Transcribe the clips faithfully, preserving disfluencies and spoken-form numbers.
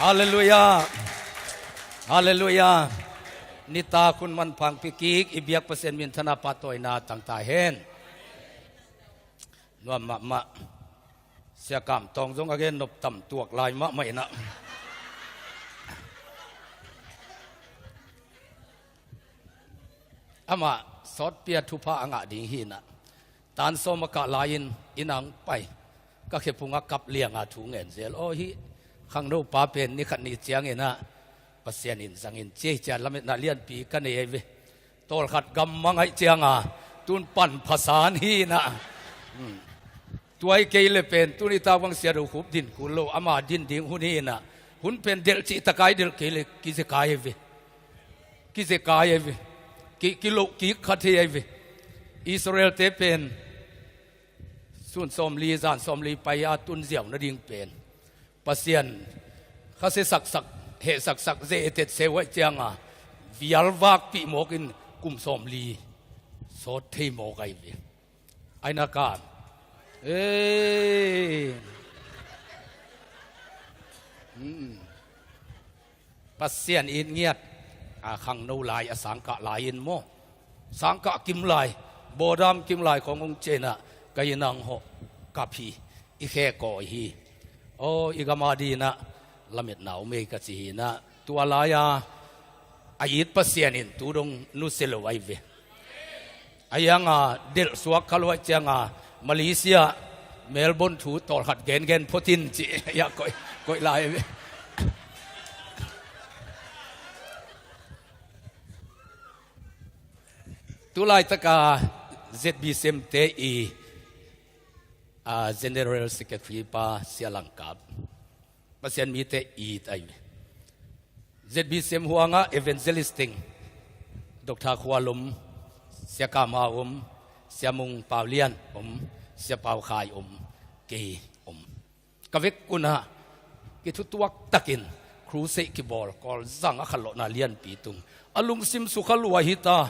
Halleluiah. Halleluiah. Nitak hun manpha hong pia kik i biak Pasian minthanna pahtawina tangta hen. Nuam mahmah. Sia Kam Tawng zong a gen nop tam tuak lai mahmah inah. Amah sawtpi-a thupha a ngah ding hi inah. Tan sawm a kah lai-in inn ah hong pai. Ka khephung ah kap lianga thu ngen zel. Aw, hih khangno pa pen ni khat ni ciangin ah Pasian in zangin ci ei ci-a lametna lianpi ka nei ahi ve. Tawlkhat gam mang ahih cianga tun pan phasan hi inah. Hmm. Tua hi kei le pen tuni tak bang Sia Do Khup din kul lo, ama din ding hun hi inah. Hun pen delh cihtak a i delh kei le kizekai ahi ve. Kizekai ahi ve. Ki, kiloh kik khat hi ahi ve. Israel-te pen sun sawmli, zan sawmli pai-a tun ziau nading pen Pasian khasia saksak, heh saksak, ze etet seu ahih cianga vial vakpih mawkin kum sawmli sawt thei mawk ahi ve. Aina kan. Ei. Hmm. Pasian it ngiat. A khangno lai, a sangkah lai-in maw, sangkah kim lai, bawdam kim lai khawng hong ciah inah ka inn ah hong hawh kap hi. I khe kawi hi. Aw, i gam a dinah lametna om ei ka ci hi inah. Tua lai-a a it Pasian in tu dong nusia lo ahi ve. A hianga delh suak kha lo ahih cianga Malaysia, Melbourne thu tawlkhat gengen phot in ci. A hiah koih, koih lai ve. Tulaitaka Z B C M te i, a, General Secretary pa Sia Langkap. Pasian mite it ahi ve. Z B C M huangah evangelist teng Doctor Khua Lum, Sia Kam Hau om, Sia Mung Pau Lian om, Sia Pau Khai om, kei om. Ka vekun ah kithutuak takin crusade kibawl, Kawlzang a khanlawhna lianpi tung. A lungsim sukha lua hi ta.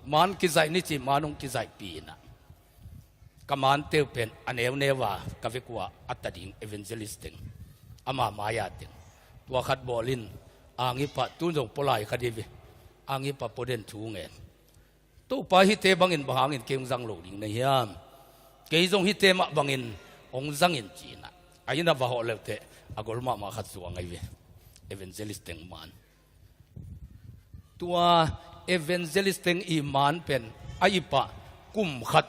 Maan kizaih ni ci, maan hong kizaihpih inah. Ka maante uh pen a neuneu a ka vek uh a a ta ding evangelist teng, ama mai-a teng. Tua khat bawl in, ang i pah, tun zong pua lai kha di ve. Ang i pah pua den thu ngen. Topa, hihte bangin bang hangin kei hong zang lo ding na hiam? Kei zong hihte mah bangin hong zang in ci inah. A inn ah va hawh leuteh a gol mahmah khat zuang ahi ve. Evangelist teng maan. Tua evangelist teng i maan pen a i pah kum khat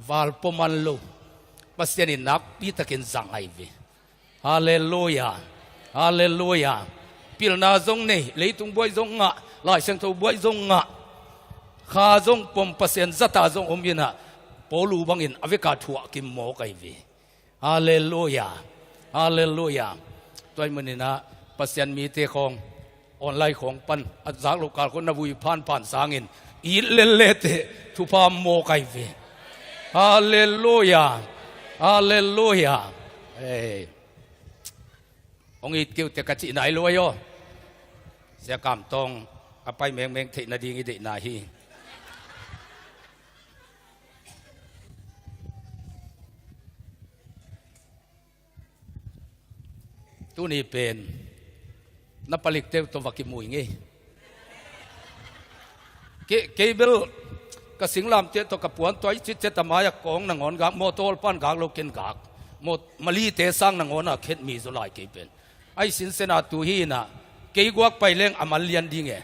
val pua man lo. Pasian in nakpi takin zang ahi ve. Halleluiah. Halleluiah. Pilna zong nei, leitung buai zong ngah, Lai Siangtho buai zong ngah. Kha zong pom, Pasian zata zong om inah, Paulu bangin a veka thuah kim mawk ahi ve. Halleluiah. Halleluiah. Tua ahih maninah Pasian mite khawng online khawng pan a zak loh kal khawng na vui phanphan sangin it lellete thupha mawk ahi ve. Halleluiah. Halleluiah. Ei. Hong it kei uh teh ka cih nai lo aw. Sia Kam Tawng a pai mengmeng theih nading i deihna hi. Tuni pen na palikte uh tawh va kimu ing ei. Kei, kei bel ka singlamteh tawh ka puan tawh a i citcet a mai-ah kawng nangawn gak, mawtaw pan gak lo ken gak. Maw, Malite sang nangawn a khet mi zaw lai kei pen. Ahi sinsen a tu hi inah kei guak pai leng a man lian ding e.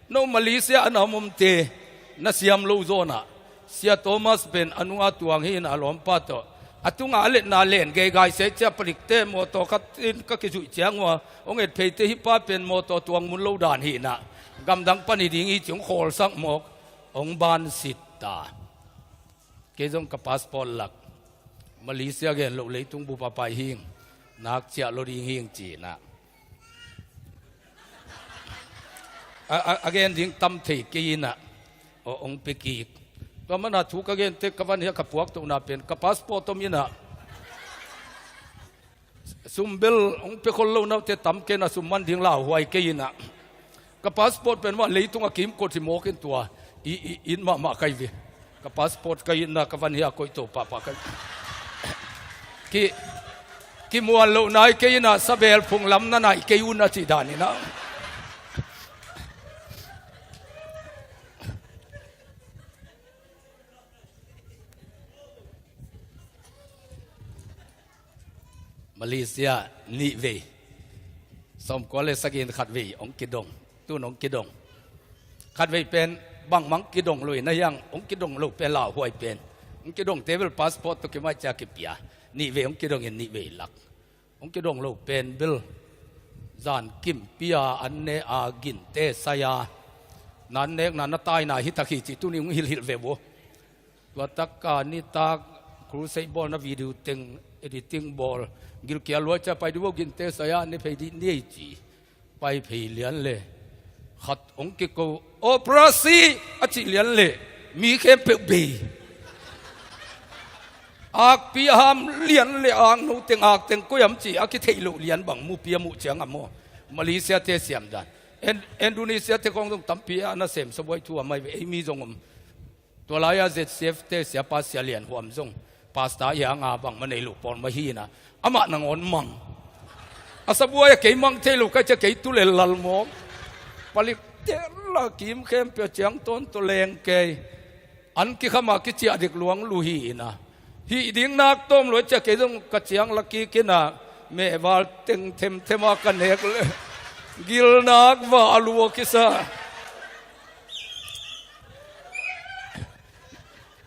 No Malaysia a na om omte na siam lo zawnah Sia Thomas pen a nunga tuang hi inah a lawmpa tawh a tungah a letna len geigai seh cia, palikte mawtaw khat in ka kizuih ciang uh a hong et pheite, hih pa pen mawtaw tuang mun lo dan hi inah gamdang pan hi ding hi ci hong khawlsak mawk, hong bansit ta. Kei zong ka passport lak, Malaysia gen loh leitung bup a pai hing, nak ciah lo ding hing ci inah. A, a, a gen ding tam thei kei inah, aw, hong pia kik. Tua mana thu ka gen teh ka van hiah ka puak tohna pen ka passport om inah. Sum bel hong pia khol lo naute tam kei inah, sum man ding lauhuai kei inah. Ka passport pen mah leitung a kimkot hi mawk in tua i, i, it mahmah ka hi ve. Ka passport ka itna ka van hiah koih to pahpah ka hi. Ki, Kimuan loh nai kei inah, sabel phung lam na nai kei un a cih dan inah. Malaysia nihvei, sawmkua le sagih in khatvei hong kidong. Tun hong kidong. Khatvei pen bangmah hong kidong lo in, a hiang hong kidong lo pen lauhuai pen, hong kidongte bel passport tawh kimaih cia kipia. Nihvei hong kidong in nihvei lak. Hong kidong lo pen bel zan kimpi-a an ne a, ginte sai-a, na an nekna na taina hi tak hi cih tuni hong hilhilh ve uh. Tua taka nitak crusade bawlna video teng editing bawl, gilkial luai cia pai dih vo, ginte sai-a ne phei dih ni ei ci. Pai phei lian le khat hong kiko, "Operasi," a cih lian le mi khempeuh bei. Akpi a ham lian le, akno teng, ak teng koi am cih a kitheih loh lian bang mupi a muh ciang a maw. Malaysia-te siam dan. In-, Indonesia-te khawng zong tampi a nasem sabuai thu a mai ve, ei mi zong om. Tua lai-a Z C F-te siapa Sia Lian Huam zong pastor hi a, nga bangmah nei lo pawl mah hi inah, amah nangawn mang. A sabuai-a kei mang thei lo ka hih cia kei tu le lal mawk. Palik tela kim khempeuh a ciang tawntung leng kei. An kikham a kiciah dek luang lu hi inah. Hih ding nak tawm luai cia kei zong ka ciang la kik inah, mehval teng themthem a ka nek le gilnak va a lua kisa.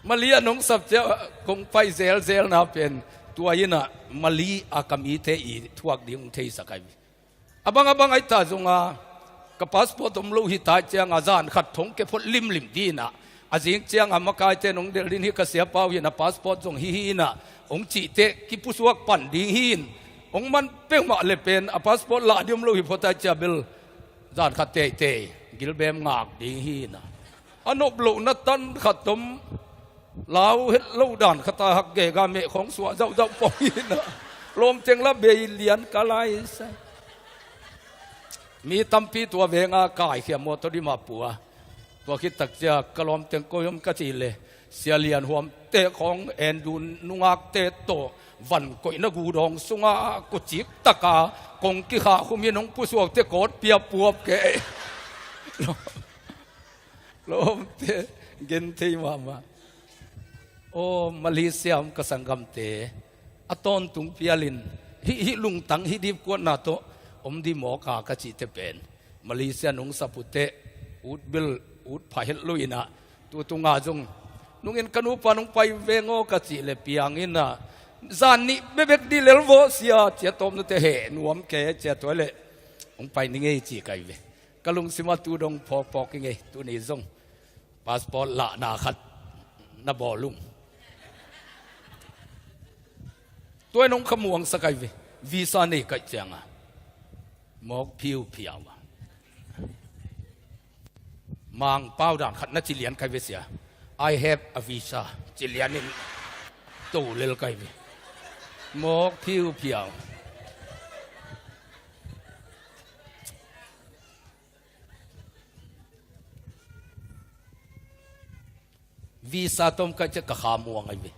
Mali a nong sap cia kong pai zelzelna pen tua inah Mali a ka mite i thuak ding hong theisak ahi. A bang a bang ahi ta zong a, ka passport om lo hi ta ciang a, zan khat thong ke phot limlim dih inah, a zing ciang a makaite nong delh ding hi, ka siapa uh hi inah, passport zong hi hi inah hong cih teh kipusuak pan ding hi in, hong man peuhmah le pen a passport lah dih om lo hi phot a cia bel zan khat teitei gilbem ngak ding hi inah. A nop lohna tan khat om, lau het lo dan khat a hak gega meh khawng suah zauhzauh pawng inah, lawmteng la bei lian ka lai sai. Mi tampi tua venga kaikhia maw, tawh Dimapur a. Tua khit tak cia ka lawmteng koi om ka cih le, Sia Lian Huam te khawng endun nungakte tawh van koihna gudawng sungah kucik taka kong kikhah khum in hong pusuak teh kawt pia puap kei. Lawmte gen thei mahmah. Aw, Malaysia om ka sanggamte, a tawntung pialin hih, hih lungtang, hih dipkuatna tawh om dih mawk a ka cihte pen Malaysia nong sap uh teh ut bil ut pha het lo inah, tu tunga zong nungin ka nupa nong pai veng aw ka cih le piang inah, zan nih bebek dih lel vawh sia, cia tawpnate heh nuam kei cia, tua le hong pai ni ngei ci kai ve. Ka lungsim a tu dong phawkphawk i ngei, tuni zong passport lahna khat na bawl ung. Tua in hong khamuangsak ahi ve. Visa nei kaih cianga mawk phiuphiau a, Mangpau dan khat na ci lian kai ve sia. "I have a visa," ci lian in to lel kai ve. Mawk phiuphiau. Visa tawh om kaih ciah ka kha muang ahi ve.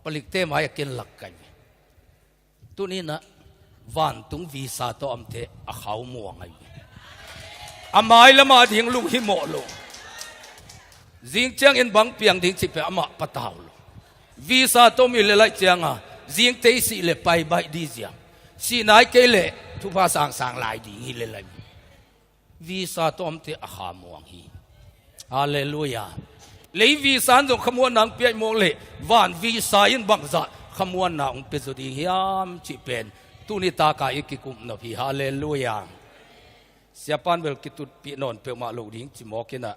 Palikte mai a ken lak kai ve. Tuni inah vantung visa tawh omte a khau muang ahi ve. A mai lamah ding lunghimawh lo. Zing ciangin bang piang ding cih peuh amah patau lo. Visa tawh om i lel ahih cianga zingte i sih le pai baih dih ziam. Sih nai kei leh thupha sangsang lai ding hi lel ahi ve. Visa tawh omte a kha muang hi. Halleluiah. Lei visa in zong khamuanna hong piaih mawk leh van visa in bangzah khamuanna hong pia zaw ding hiam cih pen tuni taka i kikumnop hi. Halleluiah. Siapa in bel kitutpih nawn peuhmah lo ding ci mawk inah,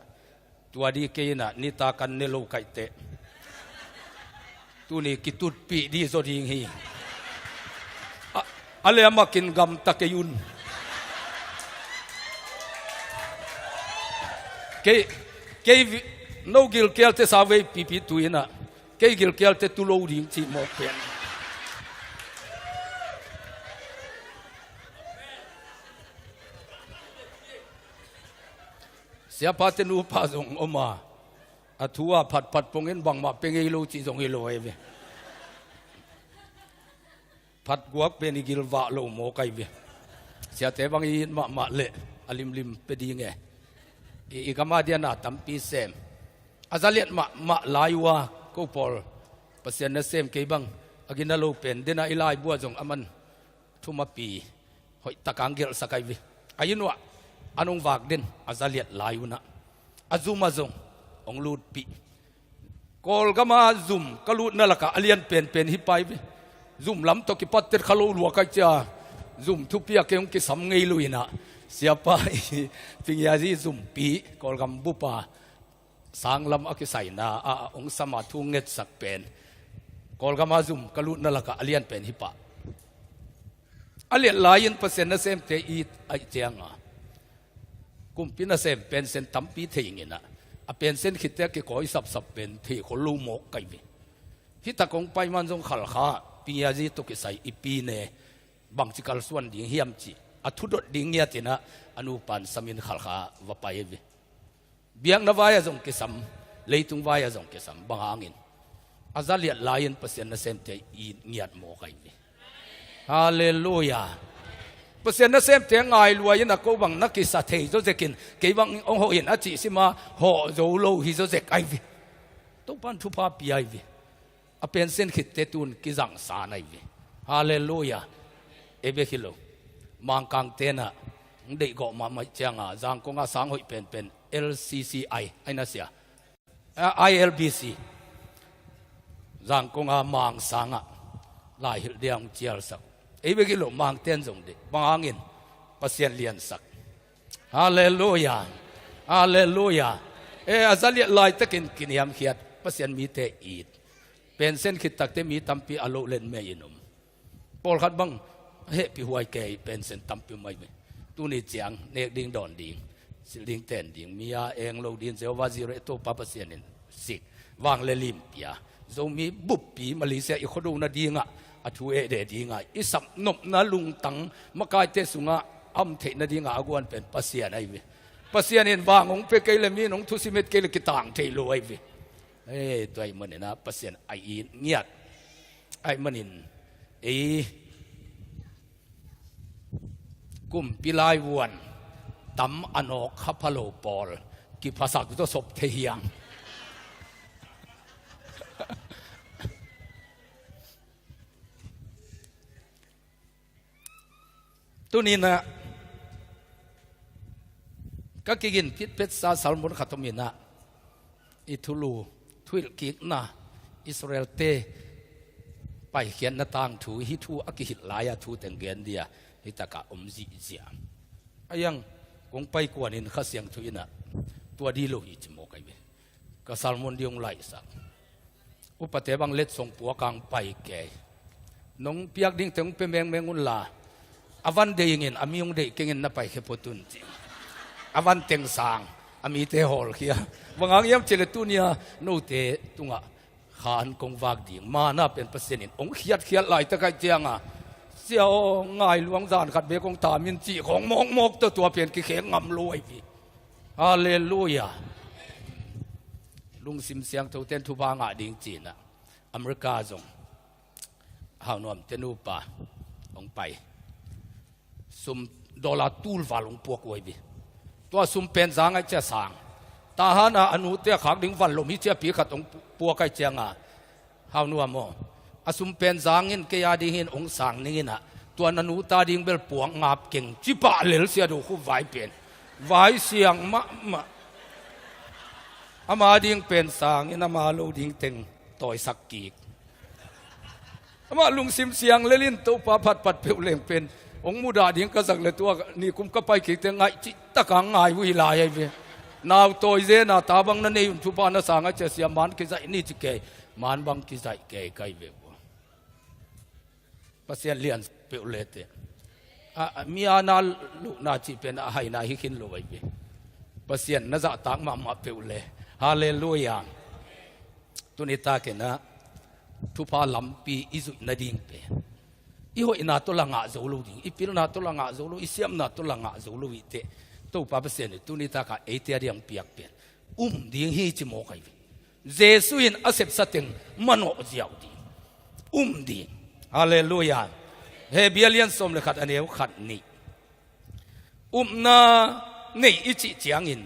tua dih kei inah nitak an ne lo kaih teh tuni kitutpih dih zaw ding hi. A, a le a makin gamta kei un. Kei, kei vi-, no gilkialte sa vei pipi tu inah, kei gilkialte tu lo ding cih mawk pen. Siapate nupa zong om a, a thu a phatphat pongin bangmah pe ngei lo cih zong hi lo ahi ve. Khat guak pen i gilvah lo maw kai ve. Siate bang i it mahmah leh a limlim pe ding e. I, i gama diana tampi sem. A zaliat mahmah lai uh a ko pawl Pasian nasem kei bang a gina lo pen dena i laibu ah zong a man thumapi hoih taka ang gelhsak ai ve. A inn uah an hong vak den a zaliat lai unah a zum ah zong hong lutpih. Kawlgama zum ka lutna lakah a lian penpen hi pai ve. Zum lam tawh kipattet kha lo lua kai cia zum thupi a kei hong kisam ngei lo inah siapa i Pingiazi zumpi Kawlgam bupa sanglam a kisaina a hong sama thu ngetsak pen Kawlgama zum ka lutna lakah a lian pen hi pah. A liat lai-in Pasian nasemte i it aih cianga kumpi nasem pensen tampi thei inginah a pensen khitte a kikawi sapsap pen thei khol lo mawk kai ve. Hitak hong pai man zong khalkha Pingiazi tawh kisai i pi ne bangci kalsuan ding hiam cih a thudot ding ngiatinah a nupan samin khalkha va pai ve. Biakna vai-ah zong kisam, leitung vai-ah zong kisam, bang hangin a zaliat lai-in Pasian nasemte i ngiat maw kai ve. Halleluia. Pasian nasemte ngai luai-in a ko bang na kisa thei zawzekin kei bang hong hawh in a cih sima hawh zo lo hi zawzek ai ve. Topan thupha pi ai ve. A pensen khitte tun kizangsa nai ve. Halleluia. Ei bek hi lo. Mangkang tenah ng deihgawh mahmah cianga Zangkonga sang hoih penpen L C C I aina sia. A, I L B C. Zangkonga Mangsangah laihilh dia hong cialsak. Ei bek hi lo Mangten zong deih. Bang hangin Pasian liansak. Halleluia. Halleluia. E, a zaliat laitakin kiniamkhiat Pasian mite it. Pensen khittakte mi tampi a loh len mei in um. Pawlkhat bang a hehpih huai kei pensen tampi um mai ve. Tuni ciang nek ding dawn ding, silh ding ten ding, mi a eng lo ding Jehovah Jireh Topa Pasian in sik vang le limpia Zomi buppi Malaysia i khuado nadingah a thu ehde dingah i sapnopna lungtang makaite sungah a om theih nadingah a guan pen Pasian ahi ve. Pasian in vang hong pe kei le mi in hong thusim het kei le kitang thei lo ahi ve. Ei, tua ahih maninah Pasian a it ngiat ahih manin ei kumpi laivuan tam a nawk kha pha lo pawl kiphasak zawsop thei hiang. Tuninah ka kigin pitpetsa salmon khat om inah i thulu thuhilhkikna Israelte paikhiatna tangthu hi thu a kihilh lai-a thu teng gen dia hitakah om zihziah. A iang kong pai kuanin Kha Siangtho inah tua di lo hi ci maw kai ve. Ka salmon di hong laihsak. Upate bang letsong puakang pai kei. Nong piak ding teng hong pe mengmeng unla a van deih ingin a mi hong deih kengin na pai khe phot un ci. A van teng sang a mite hawlkhia. Bang hang hiam cih le tunia note tungah kha an kong vak ding mana pen Pasian in hong khiatkhiat laitak aih cianga sia aw ngai luang zan khat bek hong tamin cih khawng mawkmawk tawh tua pen kikhek ngam lo ahi ve. Halleluia. Lungsim siangthoten thupha ngah ding cinah America zong Haunuam te nupa hong pai. Sum dollar tulval hong puak uh ahi ve. Tua sum pen zang aih cia sang. Tahana a nute a khak ding vanlom hi cia pi khat hong pu-, puak aih cianga Haunuam aw, a sum pen zangin kei a ding hin hong sang ninginah tua na nuta ding bel puak ngap keng cipah lel sia do khu vai pen vai siang mahmah. Ama ding pen sangin ama lo ding teng tawisak kik. Amah lungsim siang lelin Topa phatpat peuh leng pen hong mudah ding ka zak le tua nikum ka pai kikte ngaih cihtaka ngai uh hi lai ahi ve. Nau tawi zena ta bang na nei un thupha na sang a cia sia man kizaih ni ci kei. Man bang kizaih kei kai ve uh. Pasian lian peuh le te a, a, mi a na luhna cih pen a haina hi khin lo ahi ve. Pasian na zahtak mahmah peuh le. Halleluia. Tuni takinah thupha lampi i zuih nading pen i hoihna tawh la ngah zo lo ding, i pilna tawh la ngah zo lo, i siamna tawh la ngah zo lo ihteh Topa Pasian in tuni takah eite a diang piak pen um ding hi ci maw kai ve. Jesu in a sepsa teng manawh ziau ding um ding. Halleluia. Hebru a lian sawm le khat, a neu khat nih. Upna nei i cih ciangin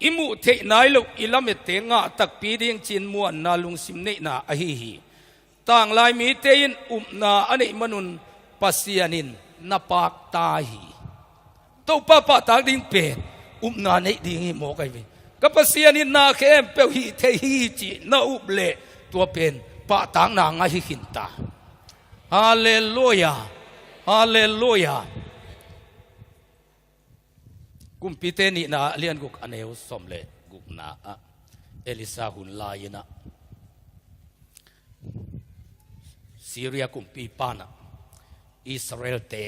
i muh theih nai loh i lamette ngah takpi ding ci-in muanna lungsim neihna ahi hi. Tanglai mite in upna a neih manun Pasian in na pakta hi. Topa pahtak ding pen upna neih ding hi mawk ahi ve. Ka Pasian in na khempeuh hih thei hi cih na up leh tua pen pahtakna ngah hi khinta. Halleluia. Halleluia. Kumpite nihna a lian guk, a neu sawm le gukna ah Elisa hun lai-in ah Syria kumpipa in ah Israelte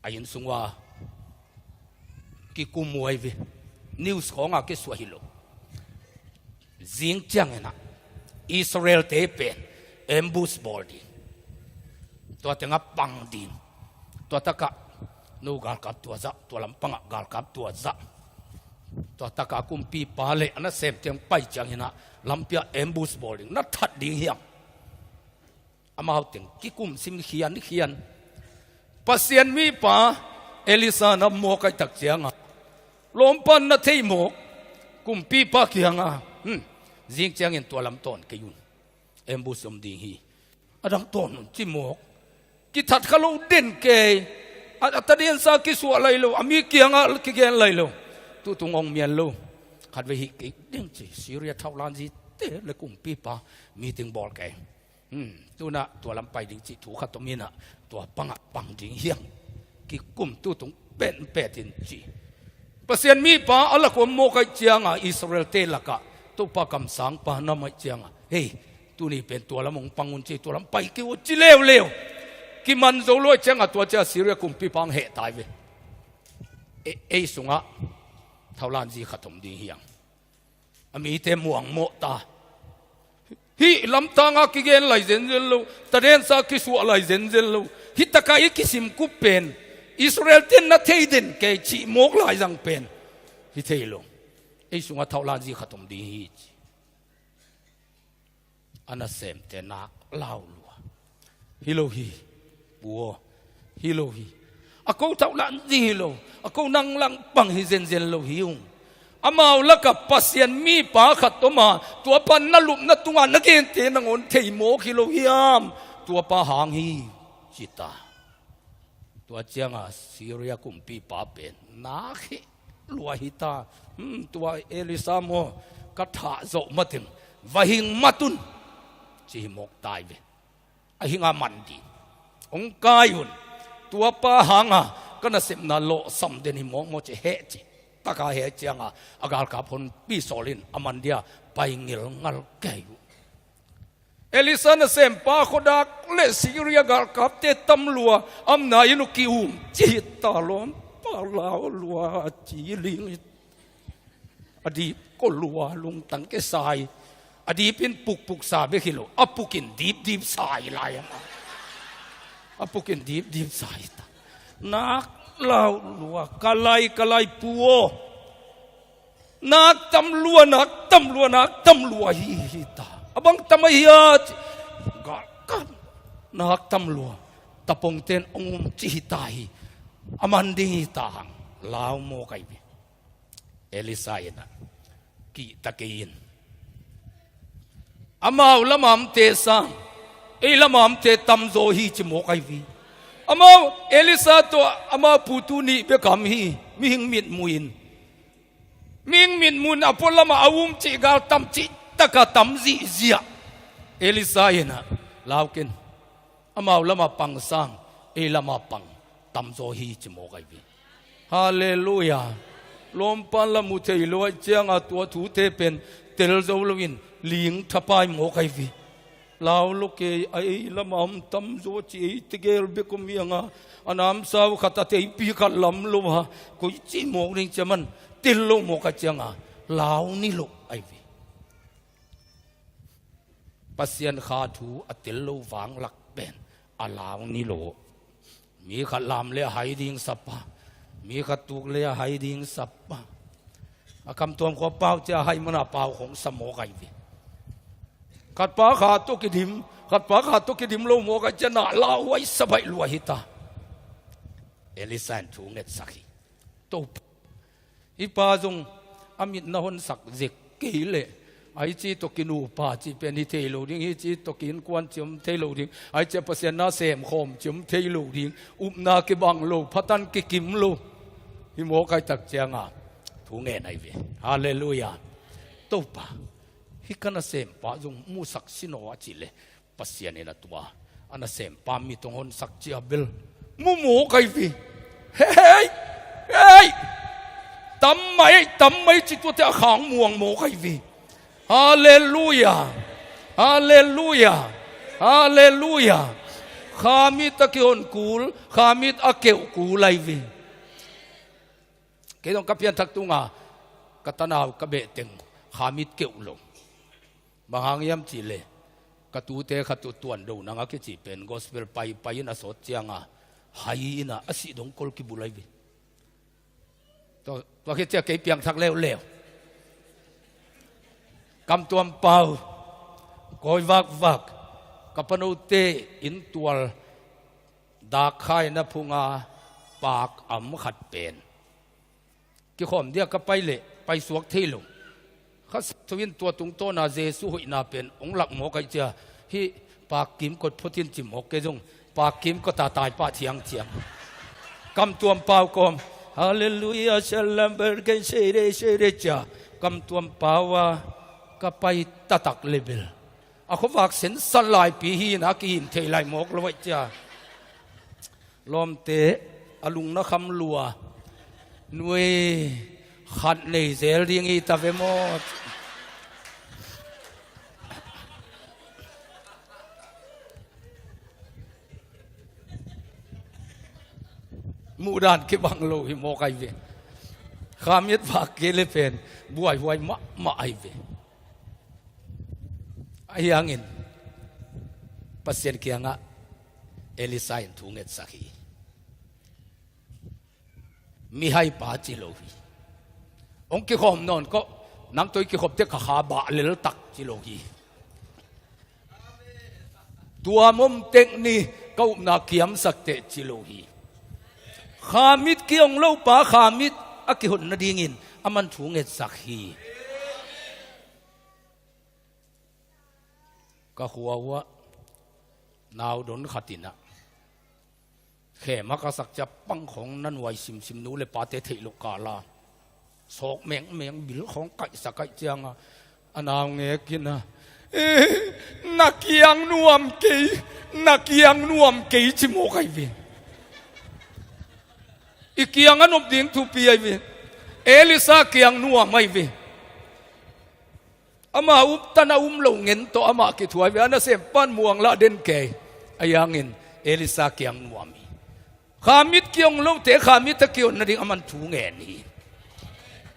a inn sung uah kikum uh ahi ve. News khawngah kisuah hi lo. Zing ciangin ah Israelte pen ambush bawl ding. Tua tengah pang ding. Tua takah no galkap tua zah, tua lampangah galkap tua zah. Tua takah kumpipa le a nasem teng pai ciangin ah lampi ah ambush bawl ding, na that ding hiam? Amau teng kikum sim khiankhian. Pasian mipa Elisa na mawk ahih tak ciangah lawmpa in na thei mawk, kumpipa kiangah, hmm, zing ciangin tua lam tawn kei un. Ambush om ding hi. A dang tawn un ci mawk. Kithat kha lo den kei. A, a tadinsa kisuah lai lo, a mi kiangah kigen lai lo. Tutung ong mian lo. Khatvei hih kei ding ci, Syria thaulanzite le kumpipa meeting bawl kei. Hmm, tu-in ah tua lam pai ding cih thu khat om in ah tua pangah pang ding hiam? Kikum tutung penpen in ci. Pasian mipa a lak uh a mawk ahih ciangah Israelte lakah Topa kamsangpa na om ahih ciangah, hei, tuni pen tua lam hong pang un ci, tua lam pai kei un ci leuleu. Kiman zo lo ahih ciangah tua ciang Syria kumpipa hong heh ta hi ve. E, ei sungah thaulanzi khat om ding hiam? A mite muangmawh ta. Hih lamtangah kigen lai zenzen lo, tadinsa kisuah lai zenzen lo. Hih takah i kisimkup pen Israelte in na thei den kei cih mawk lai zang pen hi thei lo. Ei sungah thaulanzi khat om ding hi ci. A nasemte nak lau lua. Hi lo hi. Pu aw, hi lo hi. A ko thaulanzi hi lo, a ko nang lam pang hi zenzen lo hi ung. Amau lakah Pasian mipa khat om a, tuapa na lupna tungah na gente nangawn thei mawk hi lo hiam? Tuapa hang hi, ci ta. Tua ciangah Syria kumpipa pen nak hi lua hi ta. Hmm, tua Elisa maw, ka thah zawh mateng va hing mat un, ci hi mawk ta hi ve. A hingah man ding. Hong kai un. Tuapa hangah ka nasepna lawhsam den hi mawkmawk ci, heh ci. Taka heh ciangah a galkap honpi sawl in a man dia pai ngilngal kei uh. Elisa nasempa khuadak le Syria galkapte tam lua, amna inn uh ki-um ci hi ta, lawmpa lau lua ci ling hi. A dip ko lua, lungtang kisa hi. A dip in pukpuk sa bek hi lo, a puk in dipdip sa hi lai a. A puk in dipdip sa hi ta. Nak lau lua, ka lai, ka lai pu aw. Nak tam lua, nak tam lua, nak tam lua hi, hi ta. A bang tam ahi a ci. Galkap. Nak tam lua. Tapongten hong um ci hi ta hi. A man ding hi ta hang. Lau mawk ahi ve. Elisa in ah kihta kei in. Amau lamah omte sang ei lamah omte tamzaw hi ci mawk ahi ve. Amau Elisa tawh amau pu tu nih bek a om hi. Mihing mitmuh in, mihing mitmuh in a pualamah a um cih gal tam cih takah tam zihziah. Elisa in ah lau ken. Amau lamah pang sang ei lamah pang tamzaw hi ci mawk ahi ve. Halleluia. Lawmpa in la mu thei lo ahih ciangah tua thute pen tel zo loin ling thapai mawk ahi ve. Lau lo kei a, ei lamah om tamzaw ci, ei tegel bek om hi hang a, a namsau khat a teipi khat lam lo a, koi ci mawk ding ci a, man tel lo mawk ahih ciangah lau ni lo ahi ve. Pasian kha thu a tel lo vanglak pen a lau ni lo. Mi khat lam le a hai ding sap a, mi khat tuk le a hai ding sap a. A kamtuam khua pau cia a hai mana pau khong sa mawk ahi ve. Khatpa kha tuk i dim, Khat pa khat tawh kidim lo mawk ahih ciangin na lauhuai sa baih lua hi ta. Elisha in thu ngetsak hi. Topa, hih pa zong a mit na honsak zek kei leh, ahi ci tawh kinupa cih pen hi thei lo ding, hi ci tawh ki-innkuan cih om thei lo ding, ahi ci a Pasian na semkhawm cih om thei lo ding, upna kibang lo, phatan kikim lo hi mawk ahih tak ciangin thu ngen ahi ve. Halleluiah. Topa, hih ka nasempa zong musak sin aw a cih leh, Pasian in a tua a nasempa mit hong honsak ciang bel mu mawk ahi ve. Hei, hei, hei! Tam mai, tam mai ci, tuate a khang muang mawk ahi ve. Halleluiah. Halleluiah. Halleluiah. Kha mit a kihon kul, kha mit a keuh kul ahi ve. Kei zong ka pianthak tungah ka tanau ka behteng kha mit keuh lo. Bang hang hiam cih leh, ka tute khat uh Tuan Do Nang a kici pen gospel paipai in a sawt ciangin, hai in a sih dong kol kibul ahi ve. Tua, tua khit ciang kei piangthak leuleu. Kamtuam pau, kawi vakvak, ka panote inn tual dakkhaina phunga pak am khat pen kikhawm dia ka pai leh paisuak thei lo. Kha Siangtho in tua tungtawna Jesu hoihna pen hong lak mawk ahih ciang, hih pak kimkot phot in ci mawk, kei zong pak kimkot a tai pah thiang ciang. Kamtuam pau kawm, halleluiah, shalom, bergen, seire, seire cia. Kamtuam pau a ka pai taktak leh bel, a khuavak sensan laipi hi in a kihin thei lai mawk lo ahih ciang. Lawmte, a lungna kham lua. Nui, khat nei zel ding hi ta ve maw? Muhdan kibang lo hi mawk ahi ve. Kha mit vak kei leh pen buaihuai mahmah ahi ve. Ahi hangin Pasian kiangah Elisha in thu ngetsak hi. Mihaipa ci lo hi. Hong kikhawm nawn kawh, nang tawh i kikhop teh ka kha bah lel tak ci lo hi. Tua mom tek ni, ka upna kiamsak teh ci lo hi. Kha mit kihong lopa kha mit a kihon nadingin aman thu ngetsak hi. Ka khua uhah nau don khat in ah, khem a ka sak ciang pang khawng na nuai simsim, nu le pate theih loh kal a, sawk mengmeng, bil khawng kaihsak ahih ciangin a, a naungek in ah, "Eh, na kiang nuam kei, na kiang nuam kei," ci mawk ahi ve. I kiang a nop ding thupi ahi ve. Elisha kiang nuam ahi ve. Ama uptan a um lo ngen tawh amah kithuai ve. A nasempa in muang lah den kei. Ahi hangin Elisha kiang nuam hi. Kha mit kihong lote kha mit a kihon nading aman thu ngen hi.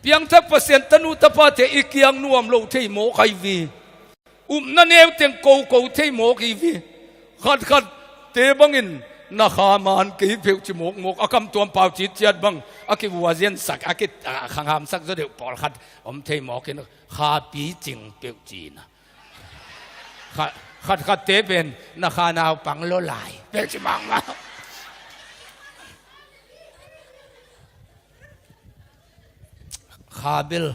Piangthak Pasian tanu tapate i kiang nuam lo thei mawk ahi ve. Upna neu teng koko thei mawk hi ve. Khatkhatte bangin na kha man kei peuh ci mawkmawk, a kamtuam pau citciat bang a kivuaziansak, a ki, a khanghamsak zaw deuh pawlkhat om thei mawk in, kha picing peuh ci-in a, khat, khatkhatte pen na kha naupang lo lai peuh ci mawkmawk. Kha bel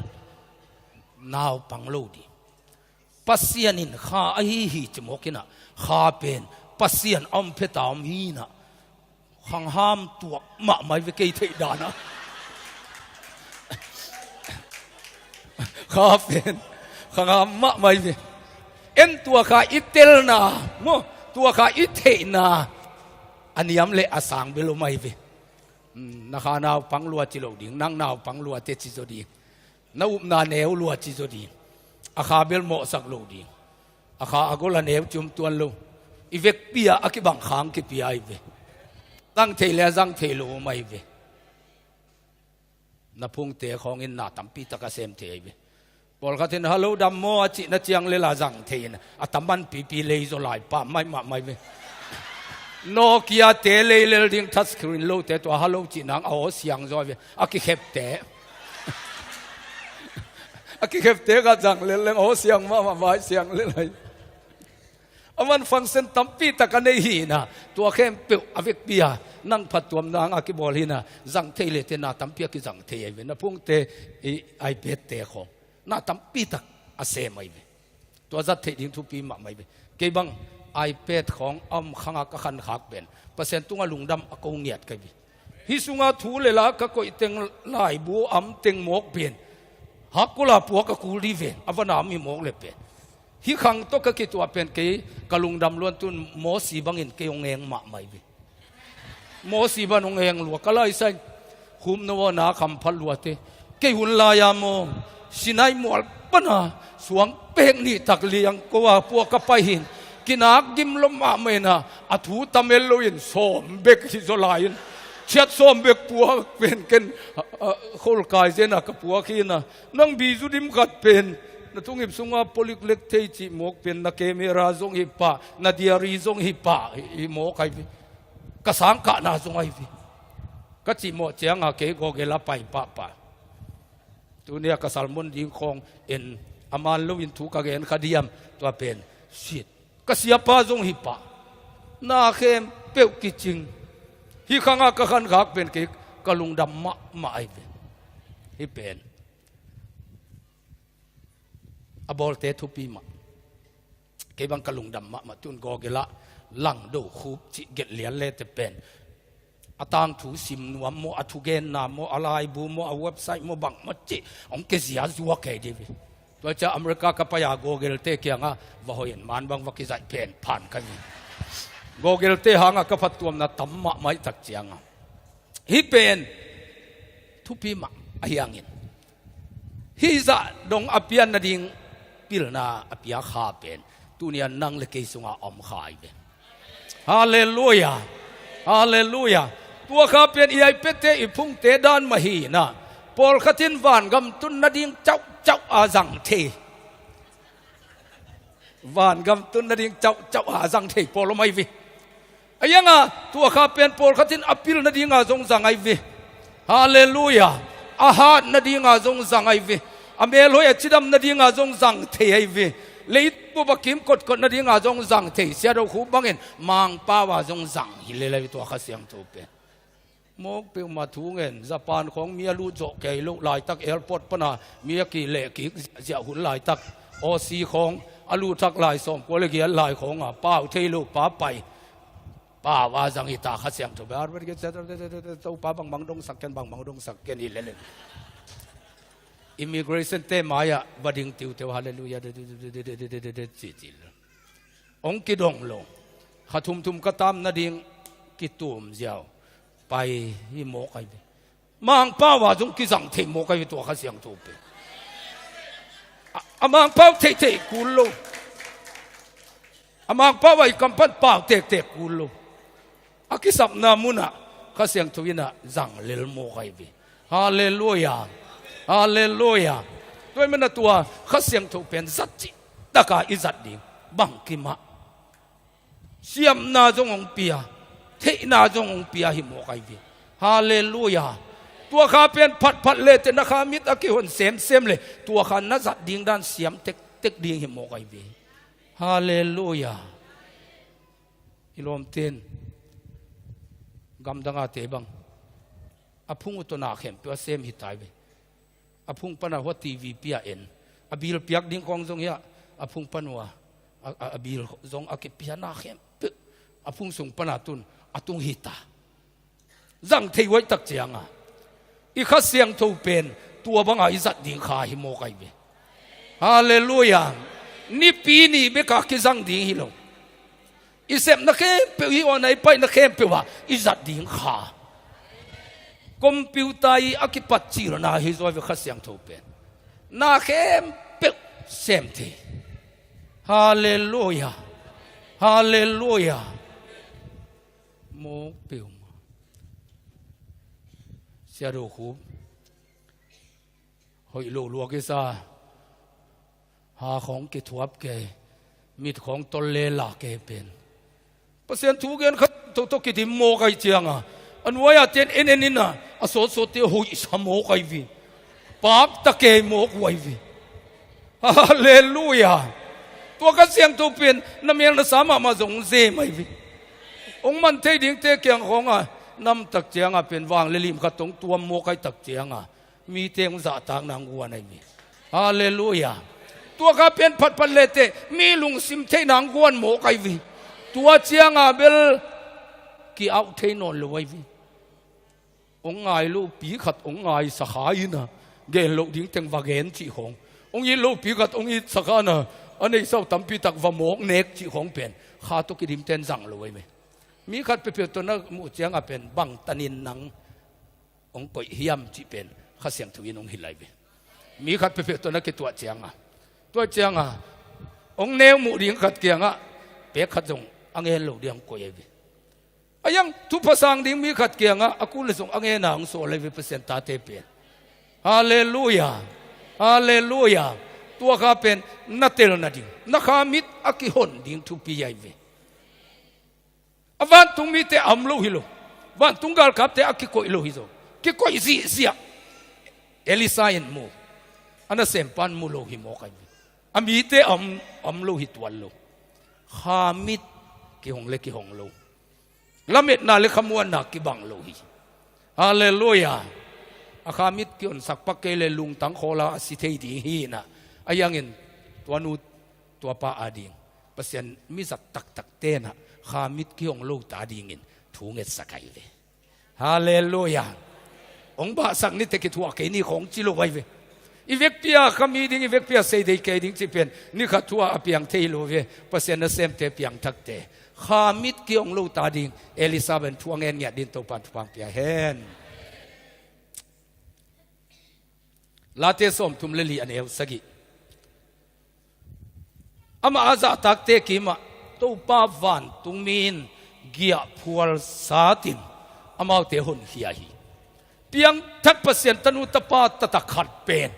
naupang lo ding. Pasian in kha ahi hi ci mawk in ah, kha pen Pasian a om phet a om hi in ah, khangham tuak mahmah hi ve kei theih dan ah. Kha pen khangham mahmah hi ve. En tua kha i telna maw, tua kha i theihna a niam le a sang bel om ahi ve. Hmm, na kha naupang lua ci lo ding, nang naupang lua teh ci zaw ding. Na upna neu lua ci zaw ding. A kha bel mawhsak lo ding. A kha a gol a neu ci om tuan lo. I vekpi ah a kibang kha hong kipia ahi ve. Zang thei le a zang thei lo om ahi ve. Na phungte khawngin na tampi tak a sem thei ahi ve. Pawlkhat in, "Hello, dam maw?" a cihna ciang lel a zang thei in, a taman pipi lei zaw lai pah maimah mai ve. Nokia te lei lel ding, touch screen lote tua hello cih nang a aw siang zaw ve. A kikhepte, a kikhepte khat zang lel leng aw siang mahmah, vai siang lel ahi. A man function tampi tak a nei hi na, tua khempeuh a vekpi a nang phattuamna hanga kibawl hi na, zang thei le te na tampi a kizang thei ahi ve. Na phungte i iPad te khawng na tampi tak a sem ahi ve. Tua zat theih ding thupi mahmah ahi ve. Kei bang iPad khawng a om khanga ka khankhak pen Pasian tunga lungdam a ko ngiat ka hi ve. Hih sunga thu le la ka koih teng, laibu am teng mawk pen, hakkula puak a kul dih ven, a va nam hi mawk le pen. Hih khang tawh ka kituah pen kei ka lungdam luan tun Mosi bangin kei hong eng mahmah hi ve. Mosi bang hong eng lua ka lai sai. Khum no na kham phat lua te. Kei hun lai-a maw, Sinai mual pana suang pek nih tak liang ko a puak ka pai hin, kinak gim lom mahmah in a, a thu tamel loin sawm bek hi zaw lai-in, chiat sawm bek puak pen ken, a, a, kholkai zen a ka puak hi na. Nang bizu dim khat pen na thungip sunga polik lek thei cih mawk pen, na camera zong hi pah, na diary zong hi pah, hi, hi mawk ahi ve. Ka sangkahna zong ahi ve. Ka cih mawh cianga kei Google a pai pahpah. Tunia ka salmon ding khawng en, a man loin thu ka gen kha diam, tua pen sit. Ka siapa zong hi pah. Na khempeuh kicing. Hih khanga ka khankhak pen kei ka lungdam mahmah ahi ve. Hih pen a bawlte thupi mah. Kei bang ka lungdam mahmah tun Google ah Langdo Khup cih gelh lian le te pen, a tangthu sim nuam maw, a thugenna maw, a laibu maw, a website maw, bangmah cih hong kizia zuak kei dih ve. Tua ciang America ka pai-a Google te kiangah va hoih in, man bang va kizaih pen phan ka hi. Google te hangah ka phattuamna tam mahmah ahih tak ciangah hih pen thupi mah ahi hangin, hih zah dong a pian nading pilna a pia kha pen tunia nang le kei sungah a om kha ahi ve. Halleluia. Halleluia. Tua kha pen i iPad te, i phungte dan mah hi na. Pawlkhat in vangam tun nading cauhcauh a zang thei. Vangam tun nading cauhcauh a zang thei pawl om ahi ve. A ianga tua kha pen pawlkhat in a pil nadinga zong zang ahi ve. Halleluia. A hat nadinga zong zang ahi ve. A melhoih a cidam nadinga zong zang thei ahi ve. Leitungah a kim kotkot nadinga zong zang thei. Siado Khup bangin Mangpau a zong zang hi lel ahi ve tua Kha Siangtho pen. Mawk peuhmah thu ngen, Japan khawng mi a lut zawh kei loh laitak, airport pana mi a kileh kik ziahziah hun laitak, Aussie khawng a lut thak lai sawmkua le giat lai khawnga pau thei lo pa pai. Pau a zang hi ta Kha Siangtho ber. Topa bangbang dongsak ken, bangbang dongsak ken hi lel in. Immigration te mai-ah va ding tiuteu, halleluia, ci ci. Hong kidong lo. Kha thumthum ka tam nading kitum ziau. Pai hi mawk ahi ve. Mangpau a zong kizang thei mawk ahi ve tua Kha Siangtho pen. A, a Mangpau theihtheih kul lo. A Mangpau a i kam pan pau tektek kul lo. A kisapna munah Kha Siangtho in a zang lel mawk ahi ve. Halleluia. Halleluia. Tua ahih manin a tua Kha Siangtho pen zat cih taka i zat ding bangkim ah siamna zong hong pia, theihna zong hong pia hi mawk ahi ve. Halleluia. Tua kha pen phatphat le te na kha mit a kihon semsem le tua kha na zat ding dan siam tektek ding hi mawk ahi ve. Halleluia. I lawmte in gamdanga te bang a phung uh tawh na khempeuh a sem hi ta hi ve. A phung pana hua TV pia en, a bil piak ding khawng zong hi a, a phung pan uh a, a, a bil zong a kipia na khempeuh a phung sung pana tun a tung hi ta. Zang thei uh ahih tak cianga i Kha Siangtho pen tua banga i zat ding kha hi mawk ahi ve. Halleluia. Nipi ni beka kizang ding hi lo. I sepna khempeuh, i awna i paina khempeuh ah i zat ding kha. Computer i a kipat cilna hi zaw ve Kha Siangtho pen. Na khempeuh sem thei. Halleluia. Halleluia. Mawk peuhmah. Siado Khup. Hoih lo lua kisa. Ha khawng kithuap kei. Mit khawng tol le la kei pen. Pasian thu gen khat tawh tawh kidim mawk ahi cianga a nuai-a ten en en ina a sawtsawt te hoihsa mawk ahi vi. Pakta kei mawk uh ahi vi. Halleluia. Tua Kha Siangtho pen na mel na sa mahmah zong ze mai ve. Hong man thei dingte kiang khawngah namtak ciangah pen vang le lim khat hong tuam mawk ai tak ciangah mite hong zahtak nang guan ai ve. Halleluiah. Tua kha pen phatphat lete mi lungsim theih nang guan mawk ai ve. Tua ciangah bel ki-auh thei nawn lo ai ve. Hong ngai lopi khat hong ngaisa kha ina gen loh ding teng va gen cih khawng, hong it lopi khat hong itsa kha na, a neihsa uh tampi tak va mawk nek cih khawng pen kha tawh kidimten zang lo ai ve. Mi khat peuhpeuh tawh na muh ciangah pen bangtanin nang hong koih hiam cih pen Kha Siangtho in hong hilh ai ve. Mi khat peuhpeuh tawh na kituah ciangah, tua ciangah hong neu muh ding khat kiangah pek khat zong a ngen lo ding hong koih ai ve. A iang thupha sang ding mi khat kiangah a kul le zong a ngena hong sawl ai ve Pasian tate pen. Halleluiah. Halleluiah. Tua kha pen na tel nading, na kha mit a kihon ding thupi ai ve. A vantung mite a om lo hi lo. Vantung galkapte a kikoih lo hi zo. Kikoih zihziah. Elisa in mu. A nasempa in mu lo hi mawk ai ve. A mite a om, a om lo hi tuan lo. Kha mit kihong le kihong lo. Lametna le khamuanna kibang lo hi. Halleluiah. A kha mit kihonsak pak kei le lungtang khawla a si thei ding hi inah. A iangin tua nu tua pa ading Pasian mizat taktak tenah kha mit kihong lo ta dingin thu ngetsak ai ve. Halleluiah. Hong bahsak nite kithuah kei ni khawng ci lo ai ve. I vekpi a kha mi ding, i vekpi a sei dei kei ding cih pen ni khat thu a piang thei lo ve. Pasian nasemte piangthakte kha mit kihong lo ta ding Elisa pen thu a ngen ngiat ding Topan thupha pia hen. Late sawmthum le li a neu sagih. Amah a zahtakte kimah Topa vantungmi in giahphual satin amaute honkhia hi. Piangthak Pasian tanu tapa taktak khat pen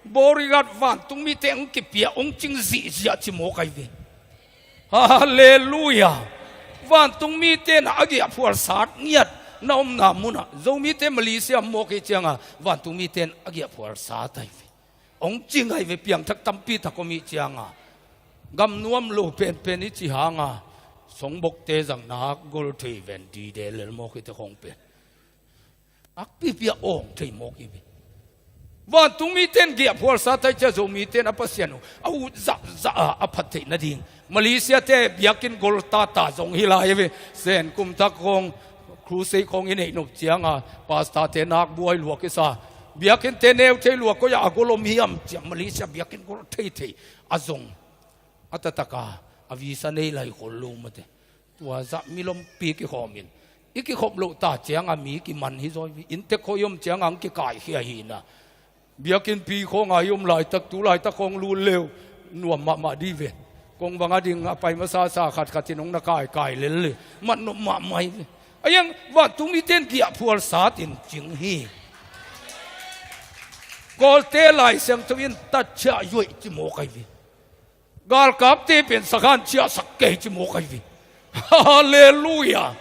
bodyguard vantungmite hong kipia hong cing zihziah ci mawk ai ve. Halleluiah. Vantungmite na a giahphual sat ngiat na omna munah Zomite Malaysia mawk hi cianga vantungmite na a giahphual sat ai ve. Hong cing ai ve piangthak tampi tak om hi cianga. Gam nuam lo penpen i ci hanga songbokte zang nak gol thei ven dide lel mawk hi te khong pen. Akpipi a awng thei mawk hi ve. Vantungmite in giahphual sat ai cia Zomite in a Pasian uh a ut zahzah a a phat theih nading Malaysia te biakinn gol tata zong hi lai hi ve. Sen kum thak khong crusade khong i neih nop cianga pastor te nak buai luak i sa biakinn te neu thei luak koi a a gol om hiam ciang Malaysia biakinn gol thei thei a zong a tataka a visa nei lai khol lo mate. Tua zah milompi kikhawmin i kikhop loh ta cianga mi kiman hi zaw hi. Inntek khawh i om cianga ang kikaikhia hi na. Biakinnpi khawnga i om laitak tu laitak khawng lut leu nuam mahmah dih ve. Kong vanga ding a pai masasa khatkhat in hong na kaikai lel le matnop mahmah hi ve. A iang vantungmite in giahphual satin cing hi. Kawlte Lai Siangtho in tatchiah yuaih ci mawk ai ve. Galkapte pen sakhan ciahsak kei ci mawk ai ve. Halleluiah.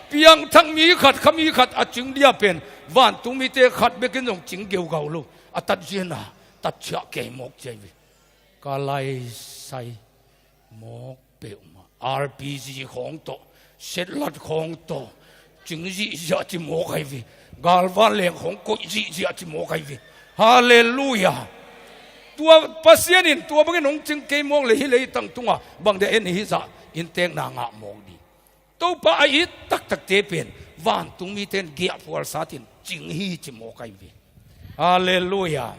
Piangthak mi khat kha mi khat a cing dia pen vantungmite khat bekin zong cing geugau lo a tatziana tatchiah kei mawk ci ai ve. Ka laisai mawk peuhmah R P G khawng tawh setlat khawng tawh cing zihziah ci mawk ai ve. Galvan leng khawng koih zihziah ci mawk ai ve. Halleluiah. Tua Pasian in tua bangin hong cing kei mawk le hi leitang tungah bangde en hi zah inntekna ngah mawk dih. Topa a it taktakte pen vantungmite in giahphual satin cing hi ci mawk ai ve. Halleluiah.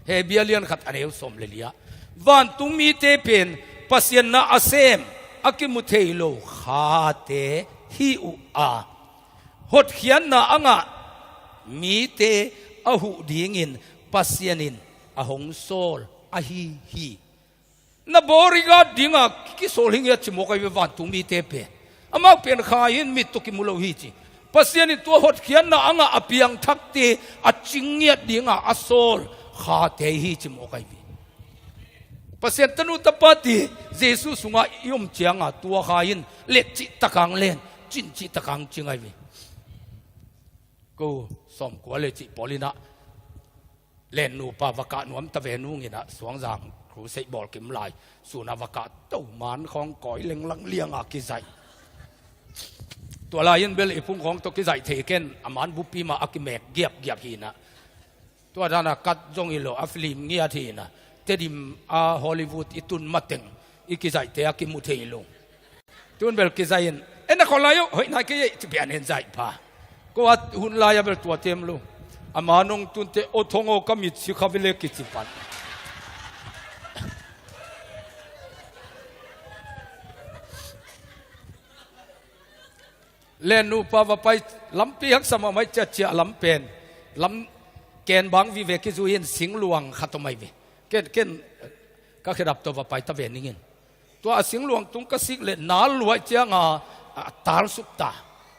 Hebia lian khat a neu sawm le liah vantungmite pen Pasian na a sem a kimu thei lo khate hi uh a hotkhiatna a ngah mite a huh dingin Pasian in a hong sawl ahi hi. Na bodyguard dinga kisawl hi ngiat ci mawk ai ve vantungmite pen. Amau pen kha in mit tawh kimu lo hi ci. Pasian in tua hotkhiatna a ngah a piangthakte a cing ngiat dinga a sawl khate hi ci mawk ai ve. Pasian tanu tapate Jesuh sungah i om cianga tua kha in let cih takang len cin cih takang cing ai ve. Ko sawmkua le cih pawlinah len nupa va kah nuam ta ve nunginah suangzang Crusade bawl kim lai, sun a va kah to man khawng kawi lenglang lianga kizaih. Tua lai-in bel i phung khawng tawh kizaih thei ken, a man bupi mah a kimek giapgiap hinah. Tua dana kat zong hi lo, a film ngiat hinah. Tedim a Hollywood i tun mateng i kizaihte a kimu thei lo. Tun bel kizaih in, en a khaw lai uh, hoih nai kei ei, ci pian en zaih pha. Ko a hun lai a bel tua tem lo. A man hong tunte, aw thong aw ka mit si kha vele kici pan. Len nupa va pai, lampi haksa mahmah i ciatciah lam pen, lam ken bang vive kizui in singluang khat om ai ve. Ken, ken, ka khedap tawh va pai ta ve ningin. Tua a singluang tung ka sik leh nal luai cianga, a, tal suk ta.